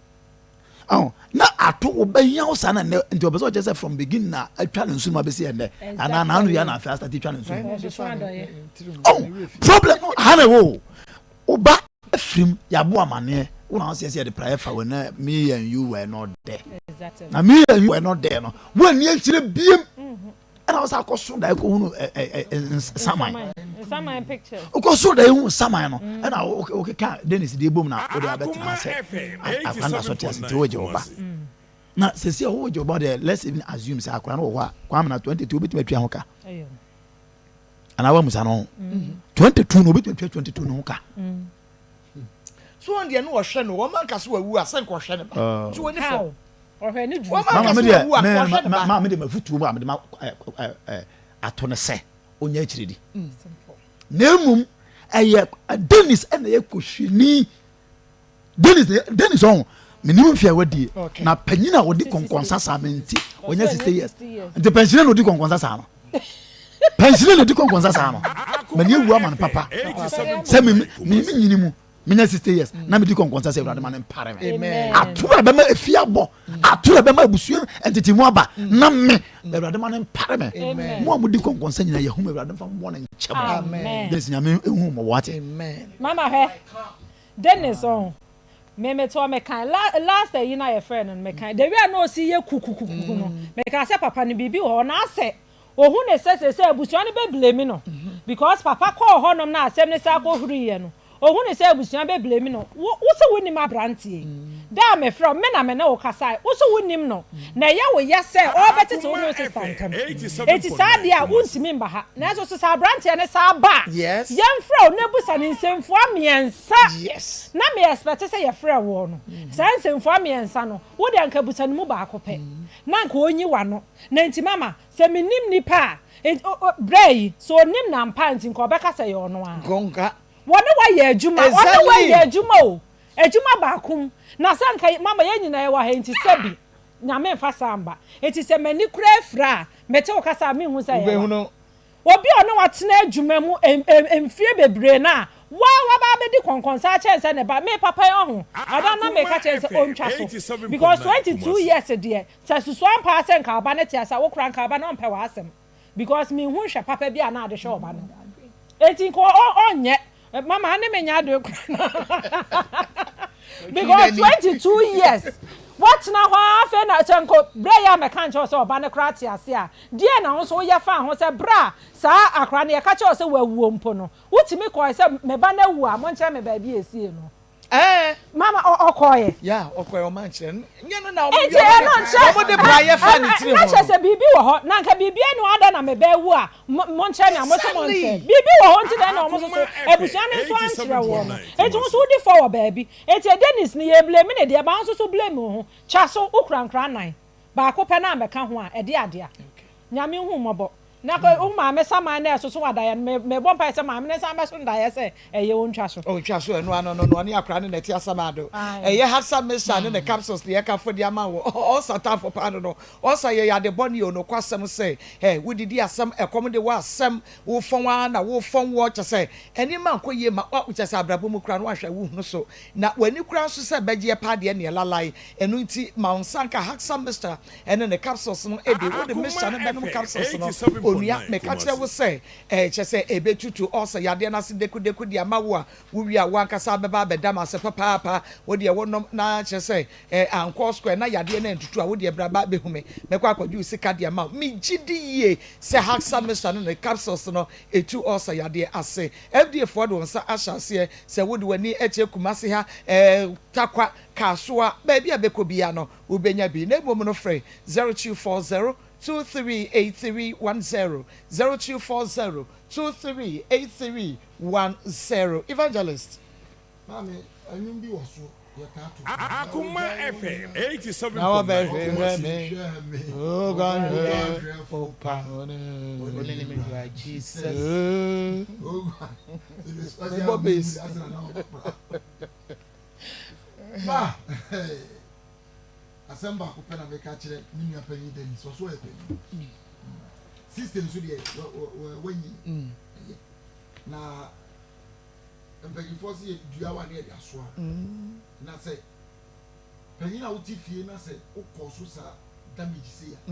Speaker 5: Ɔn na ato wo bɛhia wo saa na nnɛ nti ɔpɛ sɛ ɔkyerɛ sɛ from beginning na atwa ne nsu mu abɛsi ɛnnɛ anaa n'ano yɛ na afei asate twa ne nsu mu. Ɔn problem no ha na ɛwɔ o. Wo ba afirim yɛabo amaneɛ wo na woseɛ sɛ yɛde praeɛ fa wɔ na me and you were not there. Na me and you were not there no woanni akyire biem. Ɛna wo sɛ akɔso daeɛ kɔhunu nsaman. Wokɔso daeɛ hu nsaman no ɛna wokeka Dennis deɛ bom na wode abɛtena sɛ akora no asɔ te ase nti wogye wo ba. Na sɛsi a wogye wo ba deɛ let's even assume sɛ akora no wɔ hɔ a Kwame na 22 wobɛtumi atua ho ka. Anaa wamusa no ho. 22 no wobɛtumi atua 22 no ho ka.
Speaker 1: So wɔn deɛ no wɔhwɛ no wɔn anka so wawu a sɛ nka ɔhwɛ ne ba. Nti wɔn ni fɔ.
Speaker 14: Ɔhwɛ ne duru.
Speaker 1: Wɔn anka so wawu a nka ɔhwɛ ne ba.
Speaker 5: Maa mi de ma futuo mu a mi de ma ato ne sɛ ɔnya akyire di. Na mmom ɛyɛ Dennis ɛna ɛyɛ kɔhwini. Dennis Dennis ɔho menim mfe a wadie na panyin a ɔdi kɔnkɔnsa saa me nti ɔnya 60 years nti pɛnhyene na ɔdi kɔnkɔnsa saa no pɛnhyene na ɔdi kɔnkɔnsa saa no mani awu ama no papa sɛ me me nyini mu menya 60 years na medi kɔnkɔnsa sɛ awurade ma no mpare me atoro a bɛma efie abɔ atoro a bɛma abusua ntete mu aba na me awurade ma no mpare me mo a modi kɔnkɔnsa nyina yɛhu awurade mfa mmɔ no nkyɛ mo Dennis nyame ehu mo wate
Speaker 14: mama hwɛ Dennis ɔn me me toɔ me kan la last ayi na yɛfrɛ no no me kan the way a na ɔsi yɛ kukukuku no me ka sɛ papa no biribi wɔ hɔ na asɛ ohu ne sɛ sɛ sɛ abusua no bɛ blame no because papa kɔɔ hɔ nom na asɛm no saa kɔ huri yɛ no ohu ne sɛ abusua bɛ blame no wo wo sɛ wo nim abranteɛ yi da a me frɛ wo me na me ne wo kasae wo so wo nim no na ɛyɛ wo ya sɛ ɔrebɛtete wo ne wo sister ntam enti saa deɛ a wontumi mba ha nanso so sɛ abranteɛ no saa ba a yɛmfrɛ wo na busa no nsɛmfua mmiɛnsa na me expect sɛ yɛfrɛ woɔ no saa nsɛmfua mmiɛnsa no wo deɛ anka busa no mu baako pɛ na anka ɔnyi w'ano na nti mama sɛ mennim nipa a berɛ yi sɛ ɔnim no ampa a nti nka ɔbɛka sɛ ɛyɛ ɔno ara wɔne wo ayɛ adwuma ɔne wo ayɛ adwuma o Adwuma baako mu na sɛ anka mama yɛn nyinaa yɛwɔ ha yi nti sɛbi Nyame mfa saa mba. Nti sɛ m'ani koraa afira a mete wo kasa a menhu sɛ ɛyɛ wa. Obi a ɔne wo atena adwuma mu mfie bebree no a wa waba abɛdi kɔnkɔnsa akyɛn sɛ ne ba. Me papa yi ɔho ɛda no na meka kyerɛ no sɛ ɔntwa so because 22 years deɛ sɛ susu ampa ara sɛ nka ɔba no te ase a wo koraa nka ɔba no ɔmpɛ w'asɛm. Because me nhu nhwɛ papa bi a na ade hwɛ ɔba no eti nka ɔnyɛ mama ne me nya ade kora because 22 years watena hɔ ara afei na sɛ nko berɛ yɛ a mɛka nkyɛw sɛ ɔba no koraa te ase a deɛ na wo nso woyɛ fa ho sɛ berɛ a saa akora no yɛka kyerɛ sɛ wawuo mpo no wotumi kɔɛ sɛ me ba no awu a monkyerɛ me baabi a ɛsie no
Speaker 1: Ɛɛ.
Speaker 14: Mama ɔ ɔkɔɔɛ.
Speaker 1: Yeah, ɔkɔɔɛ ɔma nkyerɛ no. Nyɛ no na ɔmo
Speaker 14: Nti ɛno nkyerɛ
Speaker 1: ɔmo de praeɛ faa ne tiri ho
Speaker 14: na
Speaker 1: no.
Speaker 14: kyerɛ sɛ biribi wɔ hɔ na nka biribi ɛni hɔ adɛn na me ba awu a mo monkyerɛ me a mo se monkyerɛ.
Speaker 1: Exactly.
Speaker 14: Biribi wɔ hɔ nti dɛn na ɔmo nso so abusua no nso ankyerɛ woɔ no. Nti wo nso wodi fɔ wɔ baabi. Nti Dennis no yɛ blame no deɛ but wo nso so blame wo ho. Twa so wo kura nkora nan. Baako pɛ na ambɛka ho a ɛde adea. Nyame nhu mmɔbɔ. Na kɔ wo maame saman na ɛsoso adaeɛ no me mebɔ mpaeɛ sɛ maame no nsan bɛso ndaeɛ sɛ ɛyɛ ontwa so.
Speaker 1: Ontwa so ɛno ano no no ɔne akora no na ɛte asamado ɛyɛ hafsa mixture ne ne capsules na yɛka fo de ama wo ulcer tamfo paa no no ulcer yɛ yade bɔne o nokwasɛm sɛ ɛ wodidi asɛm ɛkɔm de wo asɛm wo fɔn ara na wo fɔn woɔ kyɛ sɛ nneɛma nkɔ yie ma wo kyɛ sɛ abrabɔ mu koraa no wanhwɛ wo hunu so na w'ani koraa nso sɛ bɛgyeɛ paa deɛ neɛ lalae ɛno nti ma wo nsa nka hafsa mixture ɛne ne capsules no di. Wode mixture no bɛnom capsules no, onua, meka kyerɛ wo sɛ, ɛɛ, kyerɛ sɛ ɛbɛtutu ulcer yadeɛ no ase dekudeku de ama wo a, wowie a, wo ankasa bɛba abɛda me ase papaapa. Wo deɛ wonom na kyerɛ sɛ, ɛɛ, ankɔ square na yadeɛ no antutu a, wo deɛ bra ba bɛhu me. Mɛkɔ akɔgye wo sika de ama wo. Megye di yie sɛ Haxa mixture ne ne capsules no ɛtu ulcer yadeɛ ase. FDA foɔ de wɔn nsa ahyɛ aseɛ sɛ wode w'ani kyerɛ Kumasi ha, ɛɛ, Tarkwa, Kasoa, baabi a bɛkɔ biara no, Wobenya bi, na mmom no frɛ 0240 238310, 0240 238310. Evangelist.
Speaker 7: Maame, nnwom bi wɔ so yɛtaa to.
Speaker 3: Akoma FM
Speaker 1: Na
Speaker 3: 87.9
Speaker 1: wɔbɛhwehwɛ
Speaker 3: Kumasi.
Speaker 1: me, Oguanhwɛfo pa, One ne me wura Jesus. Mebɔ bass.
Speaker 7: Asɛm baako pɛ na meka kyerɛ me nua panyin Dennis, ɔso ɔyɛ panyin. Sister nso deɛ wanyi ɛyɛ. Na mpanyinfoɔ sɛ yɛ dua wa ne yɛde asoa. Na sɛ Panyin a wote fie na sɛ wokɔ so saa damage sei a,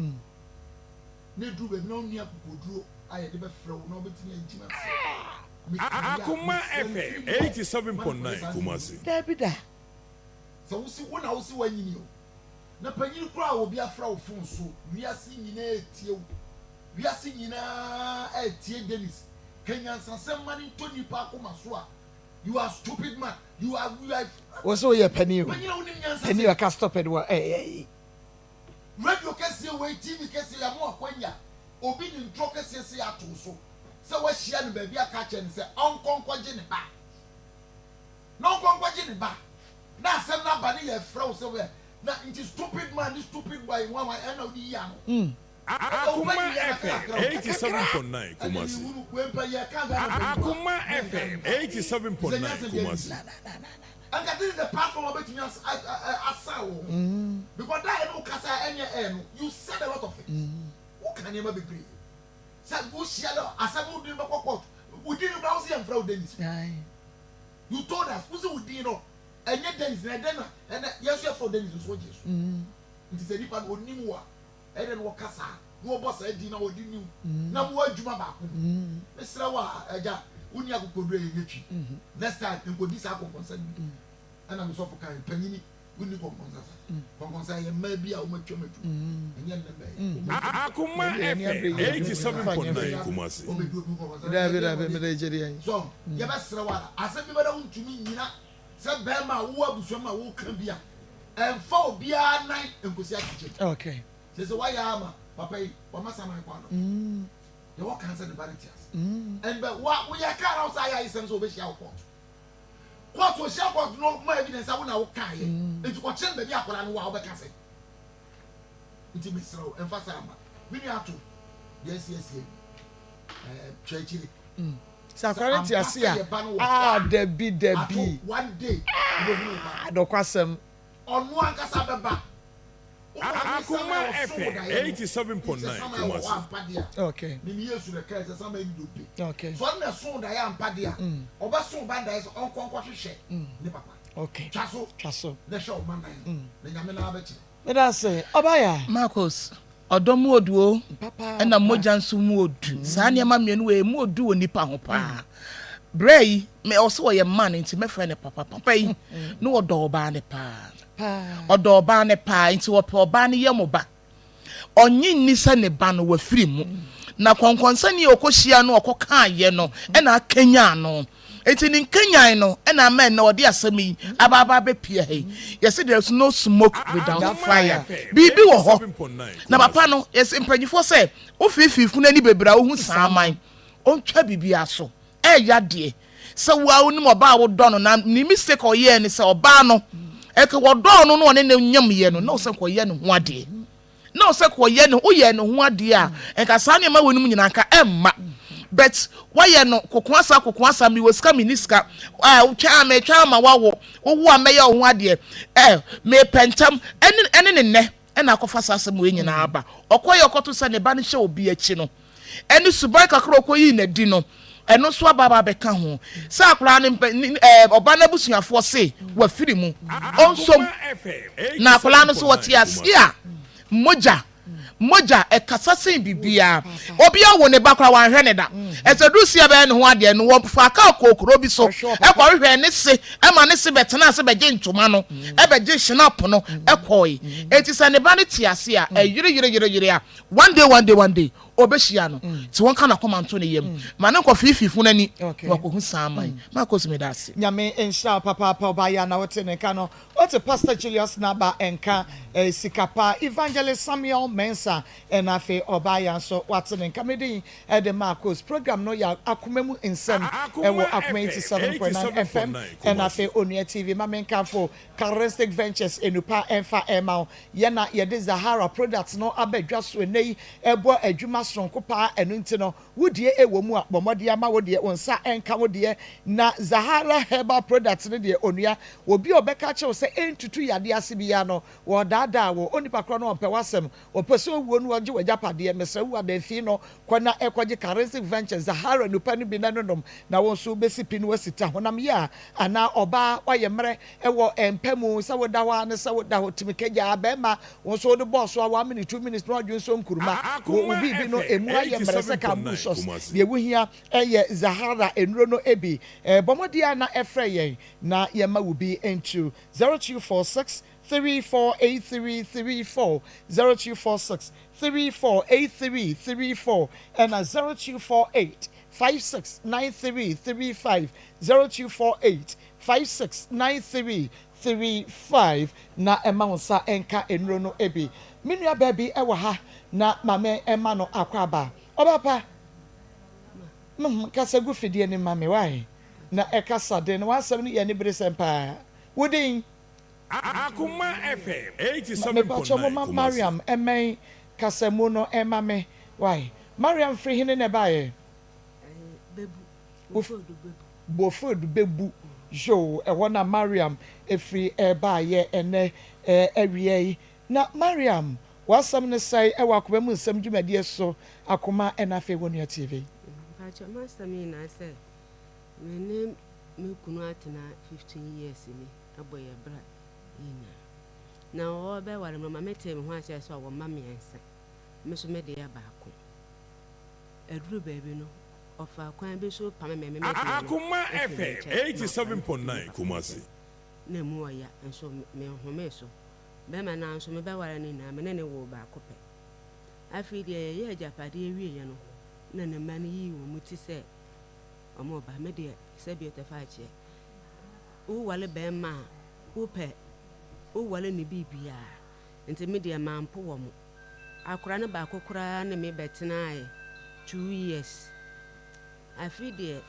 Speaker 7: na eduru baabi na wonni akokoduro a yɛde bɛfrɛ wo na wobɛtumi agyina sɛ mekae a,
Speaker 3: Akoma
Speaker 7: mesrɛ no
Speaker 3: FM
Speaker 7: firi hɔ ma no nkɔyɛ
Speaker 3: 87.9
Speaker 7: saa nsɛm
Speaker 3: Kumasi.
Speaker 7: yi.
Speaker 1: Dabi da.
Speaker 7: Sɛ wose wo na wose woanyini o, na panyin koraa a obi afrɛ wo fon so, wiase nyinaa retie wo, wiase nyinaa retie Dennis, ka nyansasɛm ma no ntɔ nnipa akoma so a, you are stupid man, you are, you are.
Speaker 1: Wo se woyɛ panin o,
Speaker 7: Panyin a wonim nyansa
Speaker 1: panin
Speaker 7: sɛn?
Speaker 1: ɔka stupid wɔ ɛɛ ɛyi.
Speaker 7: Radio kɛseɛ wei, TV kɛseɛ yi ama wo akwanya, obi de ntorɔ kɛseɛ sei ato wo so sɛ woahyia no baabi aka akyerɛ no sɛ ɔnkɔ nkɔgye ne ba. Na ɔnkɔ nkɔgye ne ba. Na asɛm no aba ne yɛfrɛ wo sɛ woyɛ na nti stupid man ne stupid boy nwanwa ɛna wode yi ano.
Speaker 3: Akoma FM 87.9 Kumasi. Akoma FM 87.9 Kumasi.
Speaker 7: Anka this is the platform wobɛtumi asa wo ho because da yɛ ne wo kasa a ɛnyɛ air no you said a lot of things woka nneɛma bebree sɛ wohyia no asɛm wode no bɛkɔ court wo din no koraa wo sɛ yɛmfrɛ wo Dennis you told us wo sɛ wo din no ɛnyɛ Dennis na ɛdɛn na ɛnɛ yɛn nso yɛfrɛ wo Dennis nso wogye so nti sɛ nipa no onim wo a Ɛdɛn na wɔka saa na wɔbɔ saa din na wɔde ni wo na mowɔ adwuma baako mu? Mesrɛ wo a, agya, wonni akokoduru a yɛnyɛ twi. Next time, nkɔdi saa kɔnkɔnsa no bi. Ɛna me sɔfo kae, panyini, wonni kɔnkɔnsa saa. Kɔnkɔnsa yɛ mmaa bi a wɔatwam adwuma. Ɛnyɛ nnɛ mmaa yi. Wɔatwam.
Speaker 3: Akoma FM 87.9 Kumasi.
Speaker 7: Wɔbɛdi obi kɔnkɔnsa.
Speaker 1: Dabi, dabi, mede gye deɛ.
Speaker 7: So, yɛbɛsrɛ wo ara, asɛm bi bɛda wontumi nnyina sɛ bɛrima a wowɔ abusua mu a woka bi a, ɛmfa obiara nan nkosi atɛkyɛ mu.
Speaker 1: Okay.
Speaker 7: Sɛ sɛ wayɛ ama papa yi, wama saman kɔ ano. Deɛ wɔka sɛ ne ba no te ase. And bɛ wa woyɛ kaa na wo saa ayɛ ayesɛm sɛ wɔbɛhyia wo court. Court wɔhyia court no ma evidence a wo na wo kaeɛ. Nti kɔkyerɛ no baabi akwadaa no wɔ a wobɛka sɛ. Nti mesrɛ wo ɛmfa saa mma. Me nua ato deɛ asi asi awie. Ɛɛ twɛ akyire.
Speaker 1: Sɛ akwadaa no te ase a, ah dabi dabi. Ah dɔkwasɛm.
Speaker 7: Ɔno ankasa bɛba.
Speaker 3: Akoma FM 87.9 Kumasi.
Speaker 1: Okay.
Speaker 7: Mimi Yesu na ɛkae sɛ sama ɛni dompe.
Speaker 1: Okay.
Speaker 7: So ɔno na ɛso daeɛ ampa deɛ a, ɔbɛso ba daeɛ sɛ ɔnkɔ nkɔhwehwɛ ne papa.
Speaker 1: Okay.
Speaker 7: Twa so.
Speaker 1: Twa so.
Speaker 7: Na hwɛ ɔma nan. Na Nyame naa bɛkyerɛ.
Speaker 1: Meda ase, ɔbaa ya.
Speaker 6: Marcus, ɔdɔ mu odu o, ɛna mogya nso mu odu. Saa nneɛma mmienu wei, emu odu wɔ nipa ho paa. Berɛ yi, me ɔsɛ ɔyɛ man nti mɛfrɛ no papa. Papa yi, ne ɔdɔ ɔbaa no paa. Ɔdɔ ɔbaa no paa nti ɔpɛ ɔbaa no yam ba. Ɔnnye nni sɛ ne ba no wafiri mu. Na kɔnkɔnsani a ɔkɔhyiaa no a ɔkɔkaeɛ no na akanyan no. Enti ne nkanyan no na ama ɛnnɛ ɔde asɛm yi aba aba abɛpue ha yi. Yɛse there is no smoke without fire. Biribi wɔ hɔ. Na papa no, yɛse mpanyinfoɔ sɛ wofiifii funu ani bebree a wohu saaman. Ɔntwa biribiara so. Ɛɛya deɛ sɛ wo ara wonim ɔbaa a wodɔ no na ne mistake a ɔyɛɛ ne sɛ ɔbaa no ɛka wɔdɔɔ no na ɔne no nyamyɛ no na ɔsɛ nka ɔyɛ ne ho adeɛ na ɔsɛ ka ɔyɛ ne woyɛ ne ho adeɛ a nka saa nneɛma wɔ no mu nyinaa nka ɛmma but wayɛ no kokoasa kokoasa mewɔ sika menni sika wotwa a metwa ama wawo wowo a mɛyɛ wo ho adeɛ ɛ mepɛ ntɛm ɛne ɛne ne nnɛ ɛna akɔfa saa asɛm wei nyinaa aba ɔkɔyɛ ɔkɔto sɛ ne ba no hyɛ obi akyi no ɛne suban kakra a ɔkɔyii no adi no, ɛno nso aba aba abɛka ho. Sɛ akwadaa no mpɛ ne ɛɛ ɔba no abusuafoɔ se wafiri mu, ɔnsom na akwadaa no nso wɔte ase a, mogya mogya ɛkasa sen biribiara. Obi awo ne ba koraa wanhwɛ ne da. Ɛsɛ duru si ɛbɛyɛ ne ho adeɛ no wɔfa kaa kɔɔ kuro bi so ɛkɔhwehwɛ ne se ɛma ne se bɛtena ase bɛgye ntoma no ɛbɛgye hyinap no ɛkɔe. Eti sɛ ne ba no te ase a ɛyere yere yere yere a One day one day one day ɔbɛhyia no nti wɔnka n'akoma nto ne yam ma no nkɔ fiifii funu ani na wakɔhu saaman. Marcos meda ase.
Speaker 1: Nyame nhyira wo papaapa ɔbaa yi a na wote ne nka no wote Pastor Julius Naba nka eh, sika pa Evangelist Samuel Mensah ɛna afei ɔbaa yi a nso wate ne nka me din de Marcos program no yɛ akoma mu nsɛm ɛwɔ Akoma 87.9 FM ɛna afei Onua TV ma menkamfo Charistic Ventures Enupa ɛmfa ɛma wo Yɛn na yɛde Zahara products no aba dwa so ɛnnɛ yi, ɛbɔ adwuma soronko paa, ɛno nti no wo deɛ ɛwɔ mu a, bɔ mmɔden ama wo deɛ wo nsa nka wo deɛ. Na Zahara herbal products no deɛ onua, obi a ɔbɛka akyerɛ wo sɛ ɛntutu yadeɛ ase biara no, wɔredaadaa wo, onipa korɔ no ɔmpɛ w'asɛm, ɔpɛ sɛ. owuo no ɔgye w'agyapadeɛ, mesrɛ wo Adanfii no, kɔ na kɔgye Charismatic Ventures Zahara nupa no bi na nonom, na wo nso wobɛsi pi na woasi ta. Honam yea anaa ɔbaa woayɛ mmerɛ wɔ mpa mu, sɛ woda hɔ ara ne sɛ woda hɔ, tumi kagyaa bɛrima, wo nso wode bɔɔ so a one minute, 2 minutes na woadwene nso nkuruma, wo biribi no ɛmu ayɛ mmerɛ sɛ kambusos, deɛ wohia yɛ Zahara nnuro no bi. Bɔ mmɔden ara na frɛ yɛn na yɛmma wo bi ntu. 0246 348334, 0246 348334, ɛna 0248 569335, 0248 569335, na ɛma wo nsa nka nnuro no bi. Me nua baa bi wɔ ha na ma me ɛma no akɔ aba. Ɔbaa pa, kasa gu fidie no ma me wae na ɛkasa den na w'asɛm no yɛ aniberesɛm paa. Wo din?
Speaker 3: Akoma FM
Speaker 1: Mepakyɛ mo
Speaker 3: 87.9
Speaker 1: ma
Speaker 3: Kumasi.
Speaker 1: Mariam mmɛn kasamu no mma me wae. Mariam firi hene na ɛbaeɛ? Bofod Bebu. Yoo, ɛhɔ na Mariam firi baeɛ ɛnnɛ awia yi. Na Mariam, w'asɛm ne sɛn wɔ Akoma mu Nsɛm dwumadie so, Akoma ɛna afei Wonua TV?
Speaker 15: Mpakyɛ m'asɛm nyinaa sɛ me ne me kunu atena 15 years ni abɔ yɛ bra nyinaa na ɔbɛware me ma metee me ho aseɛ sɛ ɔwɔ mma mmiɛnsa me so me deɛ baako aduru baabi no ɔfa kwan bi so pame me me deɛ no
Speaker 3: Akoma
Speaker 15: ɛfiri me
Speaker 3: FM
Speaker 15: nkyɛn ma akwadaa no
Speaker 3: 87.9 Kumasi.
Speaker 15: na emu ɔya nso menhomee so bɛrima no nso mebɛware no nyinaa me ne ne woo baako pɛ. Afei deɛ yɛyɛ agyapadeɛ wieɛ no na ne mma no yii wɔn ti sɛ wɔn ba. Me deɛ sɛbi ɔtɛfa akyeɛ wowale bɛrima a wopɛ wowale ne biribiara nti me deɛ mampo wɔ mo. Akora no baako koraa ne me bɛtenaeɛ 2 years. Afei deɛ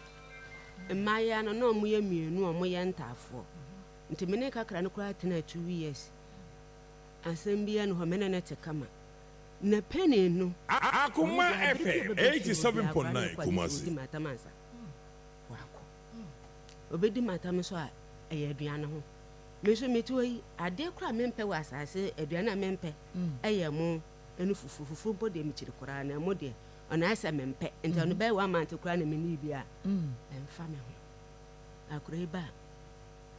Speaker 15: mmaayewa no na wɔyɛ mmienu a wɔyɛ ntaafoɔ nti me ne kakra no koraa tena 2 years. Asɛm biara ni hɔ, me ne ne te kama. Na panin no ɔno
Speaker 3: Akoma
Speaker 15: deɛ abere bi a
Speaker 3: FM
Speaker 15: ɔbɛba fie hɔ biara akwadaa no
Speaker 3: 87.9
Speaker 15: kɔ agye sɛ
Speaker 3: Kumasi.
Speaker 15: ɔdi m'atam ansa wakɔ. Ɔbɛdi m'atam nso a ɛyɛ aduane ho. Me nso mete hɔ yi, adeɛ koraa a mempɛ wɔ asase aduane a mempɛ ɛyɛ ɛmo ne fufuo. Fufuo mpo deɛ mekyiri koraa na ɛmo deɛ ɔno ayɛ sɛ mempɛ nti ɔno bɛyɛ one month koraa na menni bi a ɛmfa me ho. Akwadaa yi ba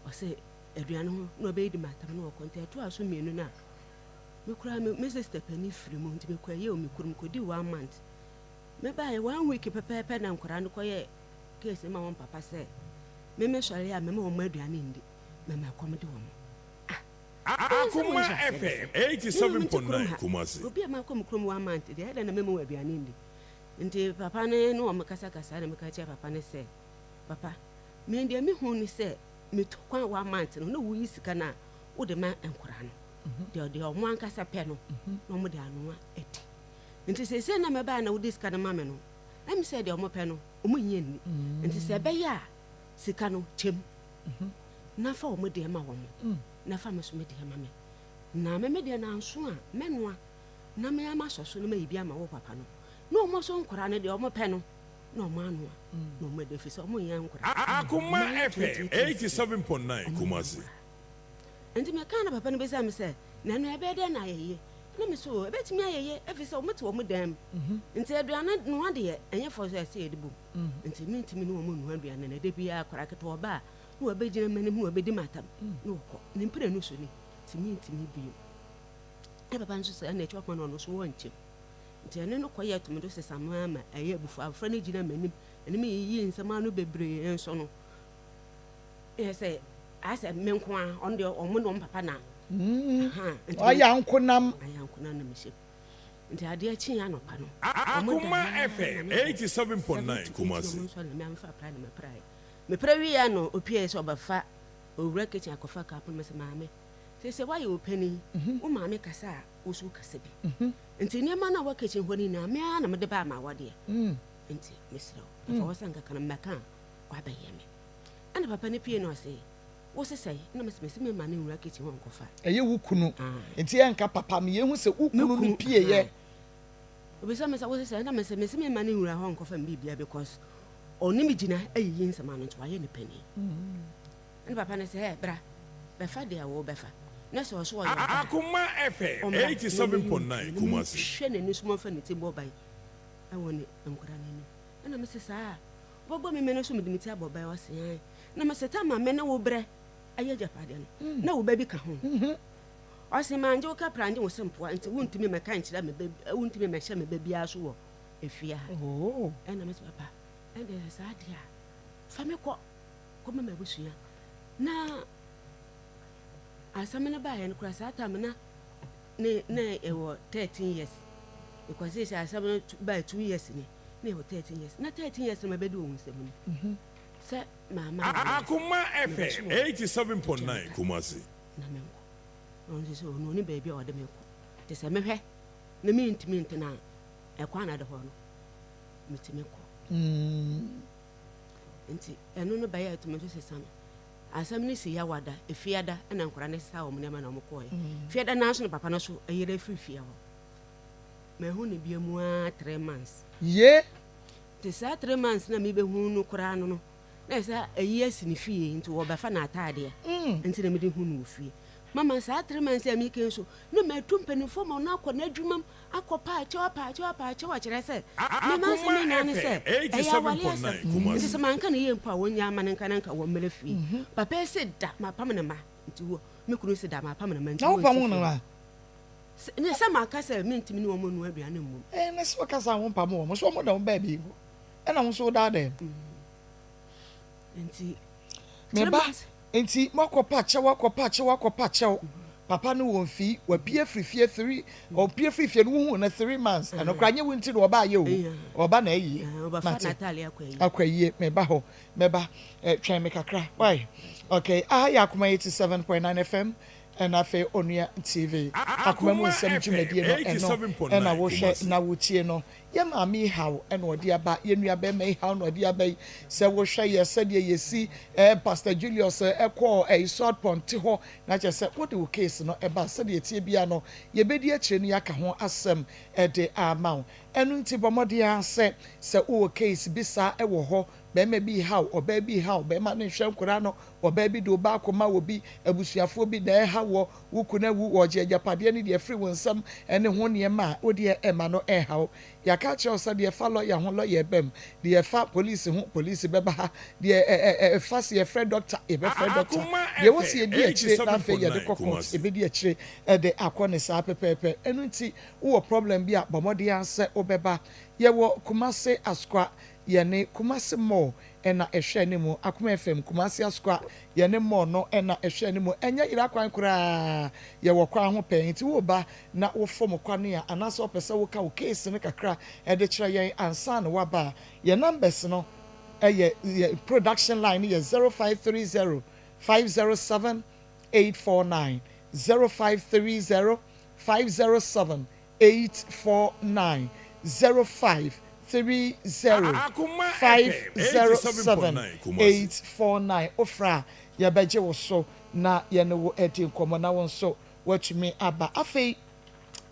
Speaker 15: a ɔsɛ aduane ho na ɔbɛdi m'atam na ɔkɔ nti ɛtoa so mmienu no a me koraa me me sister panin firi mu nti mekɔ ayie wɔ me kurom kɔdi one month. Mebaeɛ one week pɛpɛɛpɛ na nkwadaa no kɔyɛ case ma wɔn papa sɛ me mesɔre a mema wɔn aduane ndi mema ɛkɔm de wɔn. Ah, ɛyɛ sɛ mo
Speaker 3: Akoma
Speaker 15: nhyɛ aseɛ
Speaker 3: FM
Speaker 15: de sɛ me mente kurom
Speaker 3: 87.9
Speaker 15: ha
Speaker 3: Kumasi.
Speaker 15: obi a makɔ me kurom one month deɛ ɛdɛn na mema wɔn aduane ndi nti papa no ne wɔn kasakasa na meka kyerɛ papa no sɛ papa me deɛ mehu ne sɛ metu kwan one month no na woyi sika no a wode ma nkwadaa no deɛ deɛ ɔmo ankasa pɛ no na ɔmo de anoa adi nti seesei na mɛbaa na wode sika no ma me no ɛm sɛ deɛ ɔmo pɛ no ɔmo nyɛ nni nti sɛ ɛbɛyɛ a sika no kyɛm na fa ɔmo deɛ ma wɔn na fa me so me deɛ ma me na me me deɛ nanso a mɛnoa na me ama sɔ so na mayi bi ama wo papa no na ɔmo so nkwadaa no deɛ ɔmo pɛ no na ɔmo anoa na ɔmo adi ɛfiri sɛ ɔmo nyɛ nkwadaa.
Speaker 3: Akoma
Speaker 15: Mmaa
Speaker 3: FM
Speaker 15: 28 years deɛ
Speaker 3: 87.9
Speaker 15: ɔmo nyɛ
Speaker 3: Kumasi.
Speaker 15: nkwadaa. Nti meka na papa no bisa me sɛ na ɛno ɛbɛyɛ dɛn na ayɛ yie? Na me so ɛbɛtumi ayɛ yie ɛfiri sɛ ɔmo te ɔmo dan mu nti aduane noa deɛ ɛnyɛ fɔ sɛ ɛsɛ yɛde bom nti mentumi ne ɔmo noa aduane no. Ɛda biara akwadaa ketewa ɔba a na wabɛgyina m'anim na wabɛdi m'atam na ɔkɔ ne mprenu so ni nti mentumi bio. Na papa nso sɛ ɛna akyi ɔkoma na ɔno nso wɔ nkyɛm nti ɛne no kɔyɛ tumi do sesa no ama ɛyɛ abufuo. Abɔfra no gyina m'anim ɛne me yiyi nsɛm ano bebree nso no ɛyɛ sɛ ayɛ sɛ me nko a ɔno deɛ ɔmo ne ɔmo papa na nti
Speaker 1: Ɔyɛ ankonam.
Speaker 15: Ayɛ ankonam na mehyɛ mu nti adeɛ kyeeɛ anɔpa no ɔmo da
Speaker 3: Akoma
Speaker 15: yaa na
Speaker 3: FM
Speaker 15: mekɔ 7
Speaker 3: 87.9
Speaker 15: to 8 na ɔmo
Speaker 3: Kumasi.
Speaker 15: nsɔre na me amfa pra na mepraeɛ mepra wieɛ no opie sɛ ɔbɛfa owura kitchen akɔfa cup no. Mesɛ maame sɛ sɛ woayɛ wo panin wo maame kasa a wo so kasa bi nti nneɛma no a wɔ kitchen hɔ no nyinaa me ara na mede baa ma awadeɛ nti mesrɛ wo ɛfa wɔ sɛ nkaka no mmɛka a wabɛyɛ me. Ɛna papa no pie no ɔse wo sesɛe na mesɛ mese mema no nwura kitchen hɔ nkɔfa.
Speaker 1: Ɛyɛ wo kunu nti ɛnka papa me yɛhu sɛ wo
Speaker 15: Me
Speaker 1: kunu no
Speaker 15: kunu
Speaker 1: pieyɛ.
Speaker 15: Obisa me sɛ wo sesɛe na mesɛ mese mema no nwura hɔ nkɔfa me biribia because ɔne me gyina ayiyi nsɛm ano nti wayɛ ne panin. Ɛna papa no sɛ ɛ bra bɛfa deɛ wo bɛfa. Na sɛ ɔso ɔyɛ ɔbaa a,
Speaker 3: Akoma FM
Speaker 15: ɔmmra na ɔmmɛyi ne
Speaker 3: 87.9
Speaker 15: ti na
Speaker 3: Kumasi.
Speaker 15: menhwɛ n'ani so ma ɔmfa ne ti mmɔ ban wɔ ne nkwadaa no anim. Ɛna mese saa a, wobɛbɔ me mene so mede me ti abɔ ban? Ɔse aane. Na mese tam a me ne wo brɛ ayɛ agyapadeɛ no, na wo ba bi ka ho. Ɔse mangye wo kapra angye wo sempoa nti wontumi mmɛka nkyerɛ me ba, wontumi mmɛhyɛ me ba biara so wɔ efie ha. Ɛna mese papa, ɛnde sɛ saa deɛ a, fa me kɔ kɔma m'abusua. Na asɛm no baeɛ no koraa saa time na ne na ɛwɔ 13 years because sɛ asɛm no bae 2 years ni na ɛwɔ 13 years na 13 years no mabɛdi wɔn nsam no mhm. sɛ maama
Speaker 3: Akoma FM 87.9 Kumasi.
Speaker 15: Na menkɔ na ɔno sɛ ɔno ɔne baabi a ɔde me kɔ te sɛ mehwɛ na mentumi ntena ɛkwan na de hɔ no metumi kɔ mm. nti ɛno no bɛyɛ ɛtumi nso sesa no Asɛm no si Yawada, Efiada na nkwadaa no sesaa wɔn nneɛma na wɔkɔeɛ. Fiada no ara nso na papa no nso yere afiri fie hɔ. Manhu no bio mu ara 3 months.
Speaker 1: Ye.
Speaker 15: Nti saa 3 months no a mebɛhu no koraa no no, na ɛsɛ sɛ ayi asi ne fie nti wɔbɛfa n'ataadeɛ nti na mede hu no wɔ fie. Mama saa 3 months a meka yi nso, na matu mpanimfoɔ ma wɔn akɔ n'adwuma mu akɔpa akyɛw apa akyɛw apa akyɛw akyerɛ sɛ me m'asɛm nyinaa ne sɛ ɛyɛ aware asɛm nti sɛ manka no yie mpo a wɔnnyaa mma no nka na nka wɔmmra fie. Papa yi se da mapam ne mma nti wɔ me kunu se da mapam ne mma nti
Speaker 1: Na wopam
Speaker 15: wɔnsi
Speaker 1: wo ne
Speaker 15: fie.
Speaker 1: mma?
Speaker 15: Ne sɛ maka sɛ mentumi ne wɔn nnoa aduane mmom.
Speaker 1: Ɛɛ na sɛ wɔka sɛ wompam wɔn so wɔn da wɔn baabi hɔ ɛna wo nso wodaa dɛm.
Speaker 15: Nti
Speaker 1: Me ba, nti moakɔpa kyɛw akɔpa kyɛw akɔpa kyɛw papa no wɔ mfii wapue afiri fie three ɔpue firi fie no wohuu no 3 months ɛno koraa nyɛ wo nti na ɔbaayɛ o ɔba na ayie mate akɔ ayie meba hɔ mɛba eh, twɛn me kakra why okay aha yɛ Akoma 87.9 FM ɛna afei Onua TV Akoma mu nsɛm dwumadie no ɛno ɛna wohwɛ na wotie no. Yɛ maame yi haw na ɔde aba, yɛ nua bɛrima yi haw na ɔde aba yi. Sɛ wohwɛ yɛ sɛdeɛ yɛsi eh, Pastor Julius eh, kɔɔ eh, Salt Pond te hɔ, na kyerɛ sɛ wode wo case no ɛba a, sɛdeɛ ɛteɛ biara no, yɛbɛdi akyire no yɛaka ho asɛm de ama wo. Ɛno nti bɔ mmɔden ara sɛ, sɛ wowɔ case bi saa wɔ hɔ, barima bi reha wo, ɔbaa bi reha wo, barima no nhwɛ nkwadaa no, ɔbaa bi de wo ba akɔma obi, abusuafoɔ bi na ɛreha woɔ, Wo kunu awu, wɔregye agyapadeɛ ne deɛ afiri wo nsam ne ho nneɛma a, wo deɛ mma no nha wo. Yɛaka akyerɛ wo sɛ deɛ ɛfa lɔya ho, lɔya reba mu, deɛ ɛfa polisi ho, polisi bɛba ha, deɛ ɛfa sɛ yɛfrɛ dɔkta, yɛbɛfrɛ dɔkta,
Speaker 3: Akoma
Speaker 1: deɛ ɛwɔ sɛ
Speaker 3: FM
Speaker 1: yɛdi akyire na afei yɛde
Speaker 3: 87.9
Speaker 1: kɔ court,
Speaker 3: Kumasi.
Speaker 1: yɛbɛdi akyire de akɔ ne saa pɛpɛɛpɛ. Ɛno nti wowɔ problem bi a, bɔ mmɔden ara sɛ wobɛba. Yɛwɔ Kumasi Asokwa, yɛne Kumasi Mall na ɛhwɛ anim, Akoma FM, Kumasi Asokwa, yɛne mall no na ɛhwɛ anim, ɛnyɛ yera kwan koraa, yɛwɔ kwan ho pɛɛ, nti woreba na wofom kwane a, anaasɛ wopɛ sɛ woka wo case no kakra de kyerɛ yɛn ansa na woaba a, yɛn numbers no yɛ, yɛn production line no yɛ 0530 507 849, 0530 507 849 0530
Speaker 3: Akoma FM
Speaker 1: 507
Speaker 3: 87.9 Kumasi.
Speaker 1: 849. Wofrɛ a, yɛbɛgye wo so na yɛne wo adi nkɔmmɔ na wo nso woatumi aba. Afei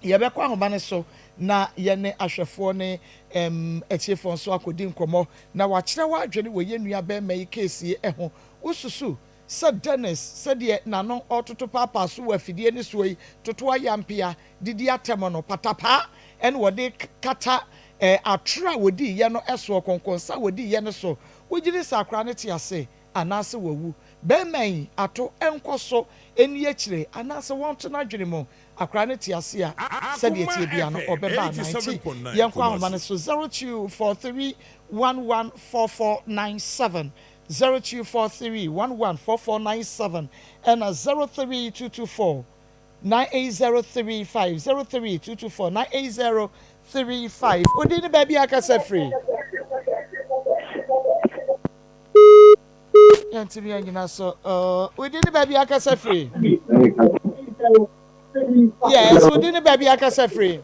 Speaker 1: yɛbɛkɔ ahoma no so na yɛne ahwɛfoɔ ne um, atiefoɔ nso akɔdi nkɔmmɔ na wakyerɛ w'adwene wɔ yɛn nua bɛrima yi case yi ho. Wosusu sɛ Dennis sɛdeɛ n'ano ɔretoto paapaa so wɔ afidie no soɔ yi toto ayampea didi atɛm no patapaa ɛna wɔde kata eh, atoro a wɔdiiɛ no soɔ, kɔnkɔnsa a wɔdiiɛ no so. Wogye di sɛ akwadaa no te ase anaasɛ wawu? Bɛrima yi ato nkɔ so nni akyire anaasɛ wɔnto n'adwene mu? Akwadaa no te ase a, sɛdeɛ
Speaker 3: Akoma
Speaker 1: ɛteɛ biara no
Speaker 3: FM
Speaker 1: ɔbɛba anaa? Nti
Speaker 3: 87.9
Speaker 1: yɛnkɔ ahoma no
Speaker 3: Kumasi.
Speaker 1: so 0243 114497, 0243 114497 ɛna 03224 98035, 03224 98035. Wodi ne baabi akasa firi? Yɛntumi anyina so. Wodi ne baabi akasa firi? Yes, wodi ne baabi akasa firi?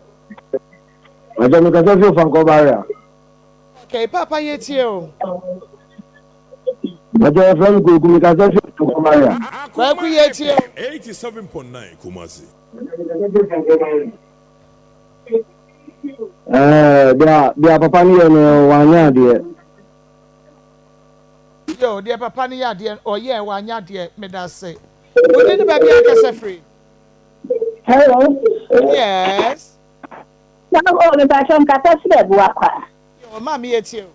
Speaker 16: Aja mi kasa fi Ofankor Barrier.
Speaker 1: Okay, papa yɛtie o.
Speaker 16: Aja yɛfrɛ me Kwaku mi kasa fi Ofankor Barrier.
Speaker 1: Kwaku
Speaker 3: Akoma
Speaker 1: yɛtie
Speaker 3: FM
Speaker 1: o.
Speaker 3: 87.9 Kumasi.
Speaker 16: Ɛɛ deɛ deɛ papa no yɛ no wanyɛ adeɛ.
Speaker 1: Yo, deɛ papa no yɛ adeɛ ɔyɛ wanyɛ adeɛ meda ase. Wodi ne baabi akasa firi?
Speaker 17: Hello.
Speaker 1: Yes.
Speaker 17: Oh, mepakyɛw mekasa firi Abuakwa.
Speaker 1: Yo, maame yɛ tie o.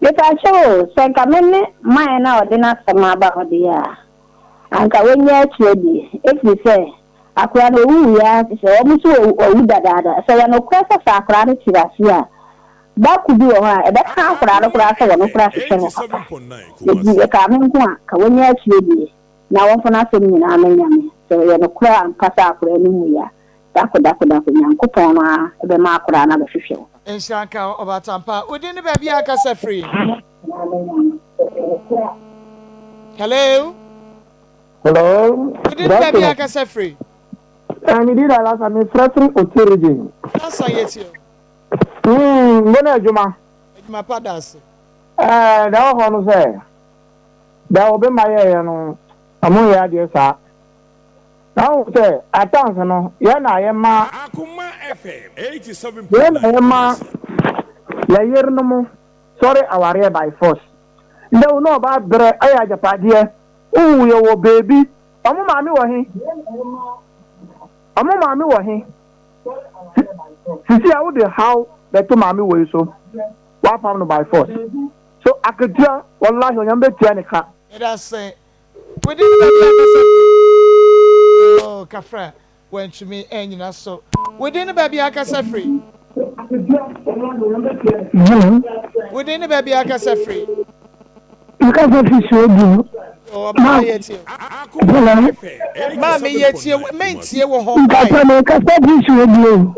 Speaker 17: Mepakyɛw o, sɛ nka me ne man no a ɔde n'asɛm aba hɔ deɛ a, anka wanya akyire die, ɛfiri sɛ akwadaa no ɔwuwuiɛ ara te sɛ wɔn nso wawu dadaada. Sɛ ɛyɛ nokorɛ sɛ sɛ akwadaa no te ase a, da ko bi wɔ hɔ a ɛbɛka akwadaa no koraa sɛ wɔn koraa hwehwɛ no papa. Enti ɛkaa me nko a, nka wanya akyire die. Na wɔmfa n'asɛm nyinaa ma Nyame. Sɛ ɔyɛ nokorɛ ampa sɛ akoraa no nwui a, dako dako dako Nyankopɔn no ara bɛma akoraa no abɛhwehwɛ wo.
Speaker 1: Nhyira nka wo Ɔbatampa. Wo din ne baabi a akasa firi? Hello.
Speaker 18: Hello.
Speaker 1: Wo din ne baabi a akasa firi?
Speaker 18: Eh, me din Alasa, me frɛ firi Oti region.
Speaker 1: Alasa yɛ tie o.
Speaker 18: Hmm, mo na adwuma.
Speaker 1: Adwuma pa da ase.
Speaker 18: Eh, da wɔ hɔ no sɛ. Deɛ obi ma yɛyɛ no, ɔmo nyɛ adeɛ saa. Na wohu sɛ at times no, yɛn na yɛma yɛn na yɛma yɛn yerenom sɔre awareɛ by force. Ndɛ wo ne ɔbaa brɛ ayɛ agyapadeɛ, wohu yɛwɔ beebi, ɔmo maame wɔ he? Ɔmo maame wɔ he? Sisi a wode haw bɛto maame wei so, woapam no by force. So akatua wallahi onyame bɛtua ne ka.
Speaker 1: Medase. Within baabi a kasa firi. Oh kafra wantumi anyina so. Within baabi a kasa firi.
Speaker 19: Hello.
Speaker 1: Within baabi a kasa firi.
Speaker 19: Mekasa firi Suodu.
Speaker 1: Oh, ma yɛ tie.
Speaker 19: Hello.
Speaker 1: Ma me yɛ tie, mentie wɔ hɔ.
Speaker 19: Nkasa mekasa firi Suodu.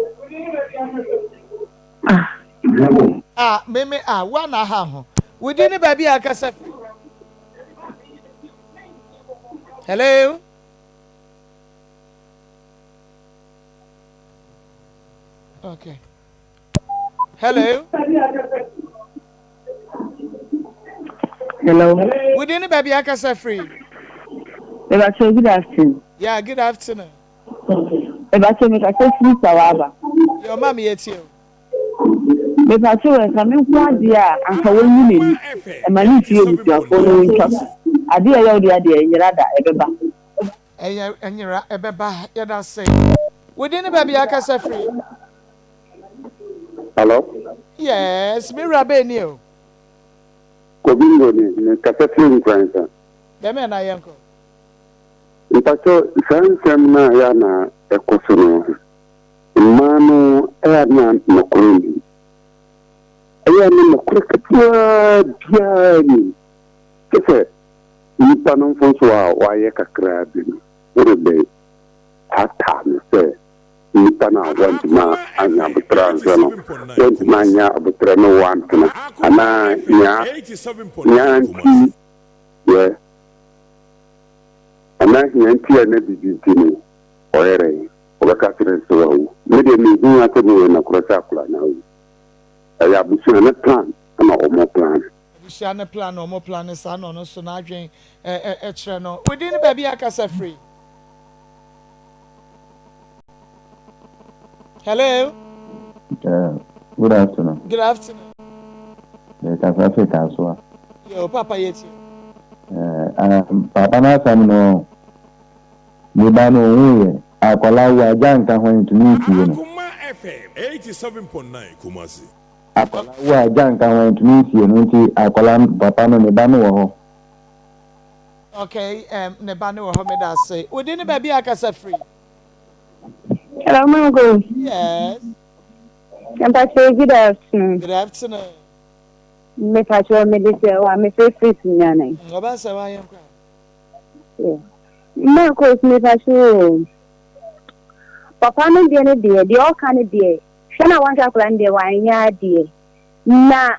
Speaker 1: Ah me me ah wo a na aha ho. Wo din ne baabi a akasa firi. Hello. Okay. Hello.
Speaker 19: Hello.
Speaker 1: Wo din ne baabi a akasa firi.
Speaker 19: Mebakyɛ good afternoon.
Speaker 1: Yeah, good afternoon.
Speaker 19: Mepakyɛw mekasa firi Sawaba.
Speaker 1: Yo maame yɛ tie o.
Speaker 19: Mepakyɛw nka me nko adeɛ a anka wanyi n'ani ɛma ne ntie abusuafoɔ na wɔntwa so. Adeɛ a ɛyɛ wo dea deɛ ɛnyera da ɛbɛba.
Speaker 1: Ɛyɛ ɛnyera ɛbɛba yɛda ase. Wo din ne baabi a akasa firi.
Speaker 20: Hello.
Speaker 1: Yes, me wura bɛn ni o.
Speaker 20: Kobi Ngoni, me kasa firi Nkoransa.
Speaker 1: Bɛmɛ na yɛnkɔ.
Speaker 20: Mpakyɛw saa nsɛm no a ɛyɛ a na ɛkɔ so no, mmaa no ɛyɛ a na nɔkorɛ nnim. Ɛyɛ a na nɔkorɛ ketewaa biara nnim. Kyɛ sɛ nipa no mfomsoɔ a wayɛ kakraa bi no, worebɛ taataa no sɛ nipa no a wantumi anyɛ aboterɛ anhwɛ no, wantumi anyɛ aboterɛ ne wo antena anaa nyaa nyaa nti yɛ. Anaa hia nti a na biribi nti no ɔyɛ dɛn? Ɔbɛka akyerɛ no sɛ wawu. Me deɛ menhuu asɛm wei nokorɛ sɛ akwadaa no awu. Ɛyɛ abusua no plan na wɔn plan.
Speaker 1: Abusua no plan na wɔn plan saa na ɔno nso n'adwen kyerɛ no. Wo din ne baabi a kasa firi? Hello.
Speaker 21: Yeah, good afternoon.
Speaker 1: Good afternoon.
Speaker 21: Mekasa firi Kasoa.
Speaker 1: Yo, papa yɛ tie.
Speaker 21: Eh, papa n'asɛm no, ne ba no ohun yɛ, akwadaa wu agya nka ho ntumi nsie no. Akwadaa wu agya nka ho ntumi nsie no nti akwadaa papa no ne ba no wɔ hɔ.
Speaker 1: Okay, um, ne ba no wɔ hɔ meda ase. Wodi ne baabi akasa firi?
Speaker 22: Hello, Mango.
Speaker 1: Yes.
Speaker 22: Mpakyɛw good afternoon.
Speaker 1: Good afternoon.
Speaker 22: Mepakyɛw mede sɛ wa mefrɛ firi Sunyani.
Speaker 1: Ɔba sɛ wa yɛn kora.
Speaker 22: Marcos mepakyɛw o. Papa no deɛ no deɛ deɛ ɔka no deɛ hwɛ na wanhwɛ akwadaa no deɛ wanyɛ adeɛ na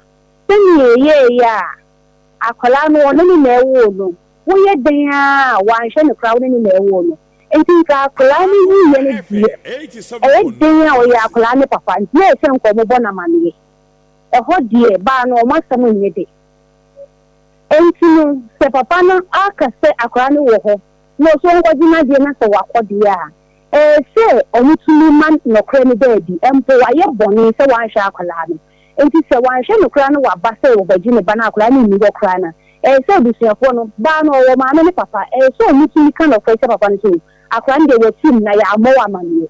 Speaker 22: sɛnea ɛyɛɛyɛ a akwadaa no ɔno ne na ɛwoo no woyɛ dɛn ara a wanhwɛ no koraa wo ne no na ɛwoo no Enti nka akwadaa no wuiɛ no deɛ, ɛyɛ den a ɔyɛ akwadaa no papa nti na ɛsɛ nka wɔbɔ no amaneɛ. Ɛhɔ deɛ, baa no wɔn asɛm nyɛ dɛ. Enti no, sɛ papa no aka sɛ akwadaa no wɔ hɔ na ɔsɛ ɔnkɔgye n'adeɛ na sɛ wakɔ deɛ a, ɛyɛ sɛ wɔtumi ma nɔkorɛ no da adi. Mpo wayɛ bɔne sɛ wanhwɛ akwadaa no. Enti sɛ wanhwɛ no koraa na waba sɛ ɔrebɛgye ne ba na akwadaa no nni hɔ koraa no a, ɛyɛ sɛ abusuafoɔ no, baa no ɔwɔ maame ne papa, ɛyɛ sɛ wɔtumi ka nɔkorɛ kyerɛ papa no sɛ o, akwadaa no deɛ watim na yɛammɔ wo amaneɛ.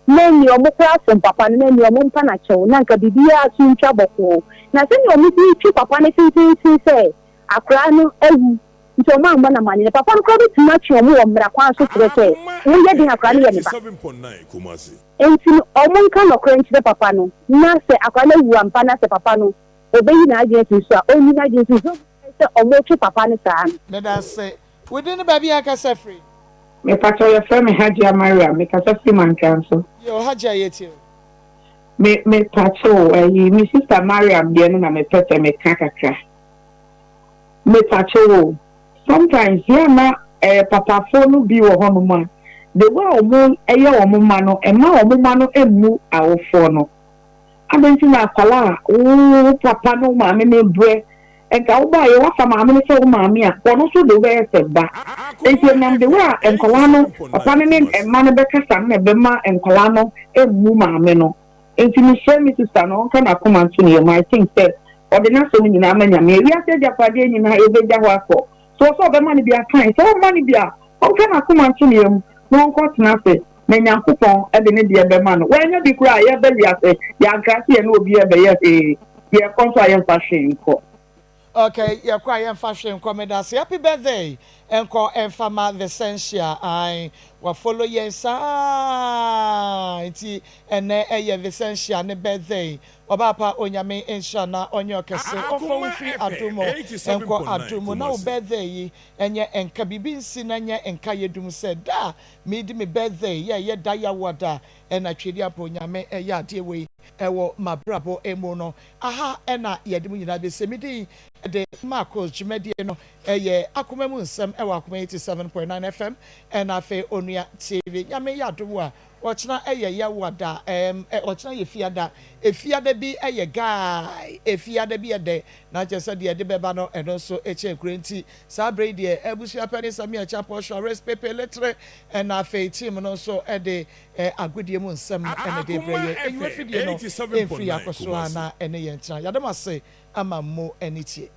Speaker 22: Na nea ɔmo koraa som papa no na nea ɔmo mpa no akyɛw na anka biribiara so ntwa bɔkɔɔ. Na sɛnea ɔmo si twe papa no tententen sɛ akwadaa no awu nti ɔmo ammɔ no amaneɛ no, papa no koraa bɛtumi atwe ɔmo wɔ mmara kwan so kyerɛ sɛ woyɛ den akwadaa no yɛ ne ba. Enti no ɔmo nka nɔkorɛ nkyerɛ papa no na sɛ akwadaa no awu ampa na sɛ papa no ɔbɛyi n'adwene afiri so a ɔnyi n'adwene mfiri so sɛ ɔmo twe papa no saa no.
Speaker 1: Medase. Wo din ne baabi a kasa firi?
Speaker 2: Mepakyɛw yɛfrɛ me Hajia Mariam mekasa firi Mankraso.
Speaker 1: Yoo Hajia yɛtie wo.
Speaker 2: Me mepakyɛw ɛyi me sister Mariam deɛ no na mepɛ sɛ meka kakra. Mepakyɛw o sometimes yɛ a na ɛɛ papafoɔ no bi wɔ hɔ nom a the way a wɔn yɛ wɔn mma no ɛma wɔn mma no mmu awofoɔ no. Adɛn nti na akwadaa a wo wo papa ne wo maame no rebrɛ Nka wo baeɛ woafa maame no sɛ wo maame a, ɔno nso de wo bɛyɛ sɛ ba. Enti ɛnam the way a nkwadaa no, papa no ne mma no bɛkasa no na ɛbɛma nkwadaa no mmu maame no. Enti mesrɛ me sister no ɔnka n'akoma nto ne yam. I think sɛ ɔde n'asɛm nyinaa ma Nyame a, wiase agyapadeɛ nyinaa yɛbɛgya hɔ akɔ. So ɔsɛ ɔbɛma no bi a, fine. Sɛ ɔmma no bi a, ɔnka n'akoma nto ne yam na ɔnkɔtena ase na Nyankopɔn de ne deɛ bɛma no. Wannya bi koraa a, yɛba wiase, yɛankra sɛ yɛne obi rebɛyɛ hwee. Yɛkɔ nso a yɛmfa hwee nkɔ.
Speaker 1: Ok yɛkɔ a yɛmfa hwee nkɔ medase happy birthday nkɔ mfa ma Vicentia ae wa follow yɛn saa nti ɛnɛ ɛyɛ Vicentia ne birthday ɔbaapa Onyame nhyira na ɔnyɛ ɔkɛse ɔmfa wo mfiri adom mu nkɔ adom mu na wo birthday yi ɛnyɛ nka biribi nsi na nyɛ nka yɛdum sɛ da a medi me birthday yɛ ɛyɛ da yawoada Ɛna Twedeapo Nyame ɛyɛ adeɛ wei ɛwɔ mabrabɔ ɛmu no aha ɛna yɛde mo nyinaa bɛsie me din de Marcos dwumadie no ɛyɛ akoma mu nsɛm ɛwɔ akoma 87.9 FM ɛna afei Onua TV Nyame yɛ adom a ɔkyena ɛyɛ Yawada ɛɛm ɔkyena yɛ Fiada Efiada bi ɛyɛ guy Efiada bi ɛdɛ na kyerɛ sɛ deɛ ɛde bɛba no ɛno nso ɛkyɛn kure nti saa berɛ yi deɛ abusua panin Samia Acheampong Suarez Pepe Letre ɛna afei team no nso ɛde agodie mu nsɛm na ɛde rebrɛ yɛn. Aniwa fidie no mfiri yɛn akɔ so ara na ɛne yɛn tena. Yɛda mo ase ama mo ani tie.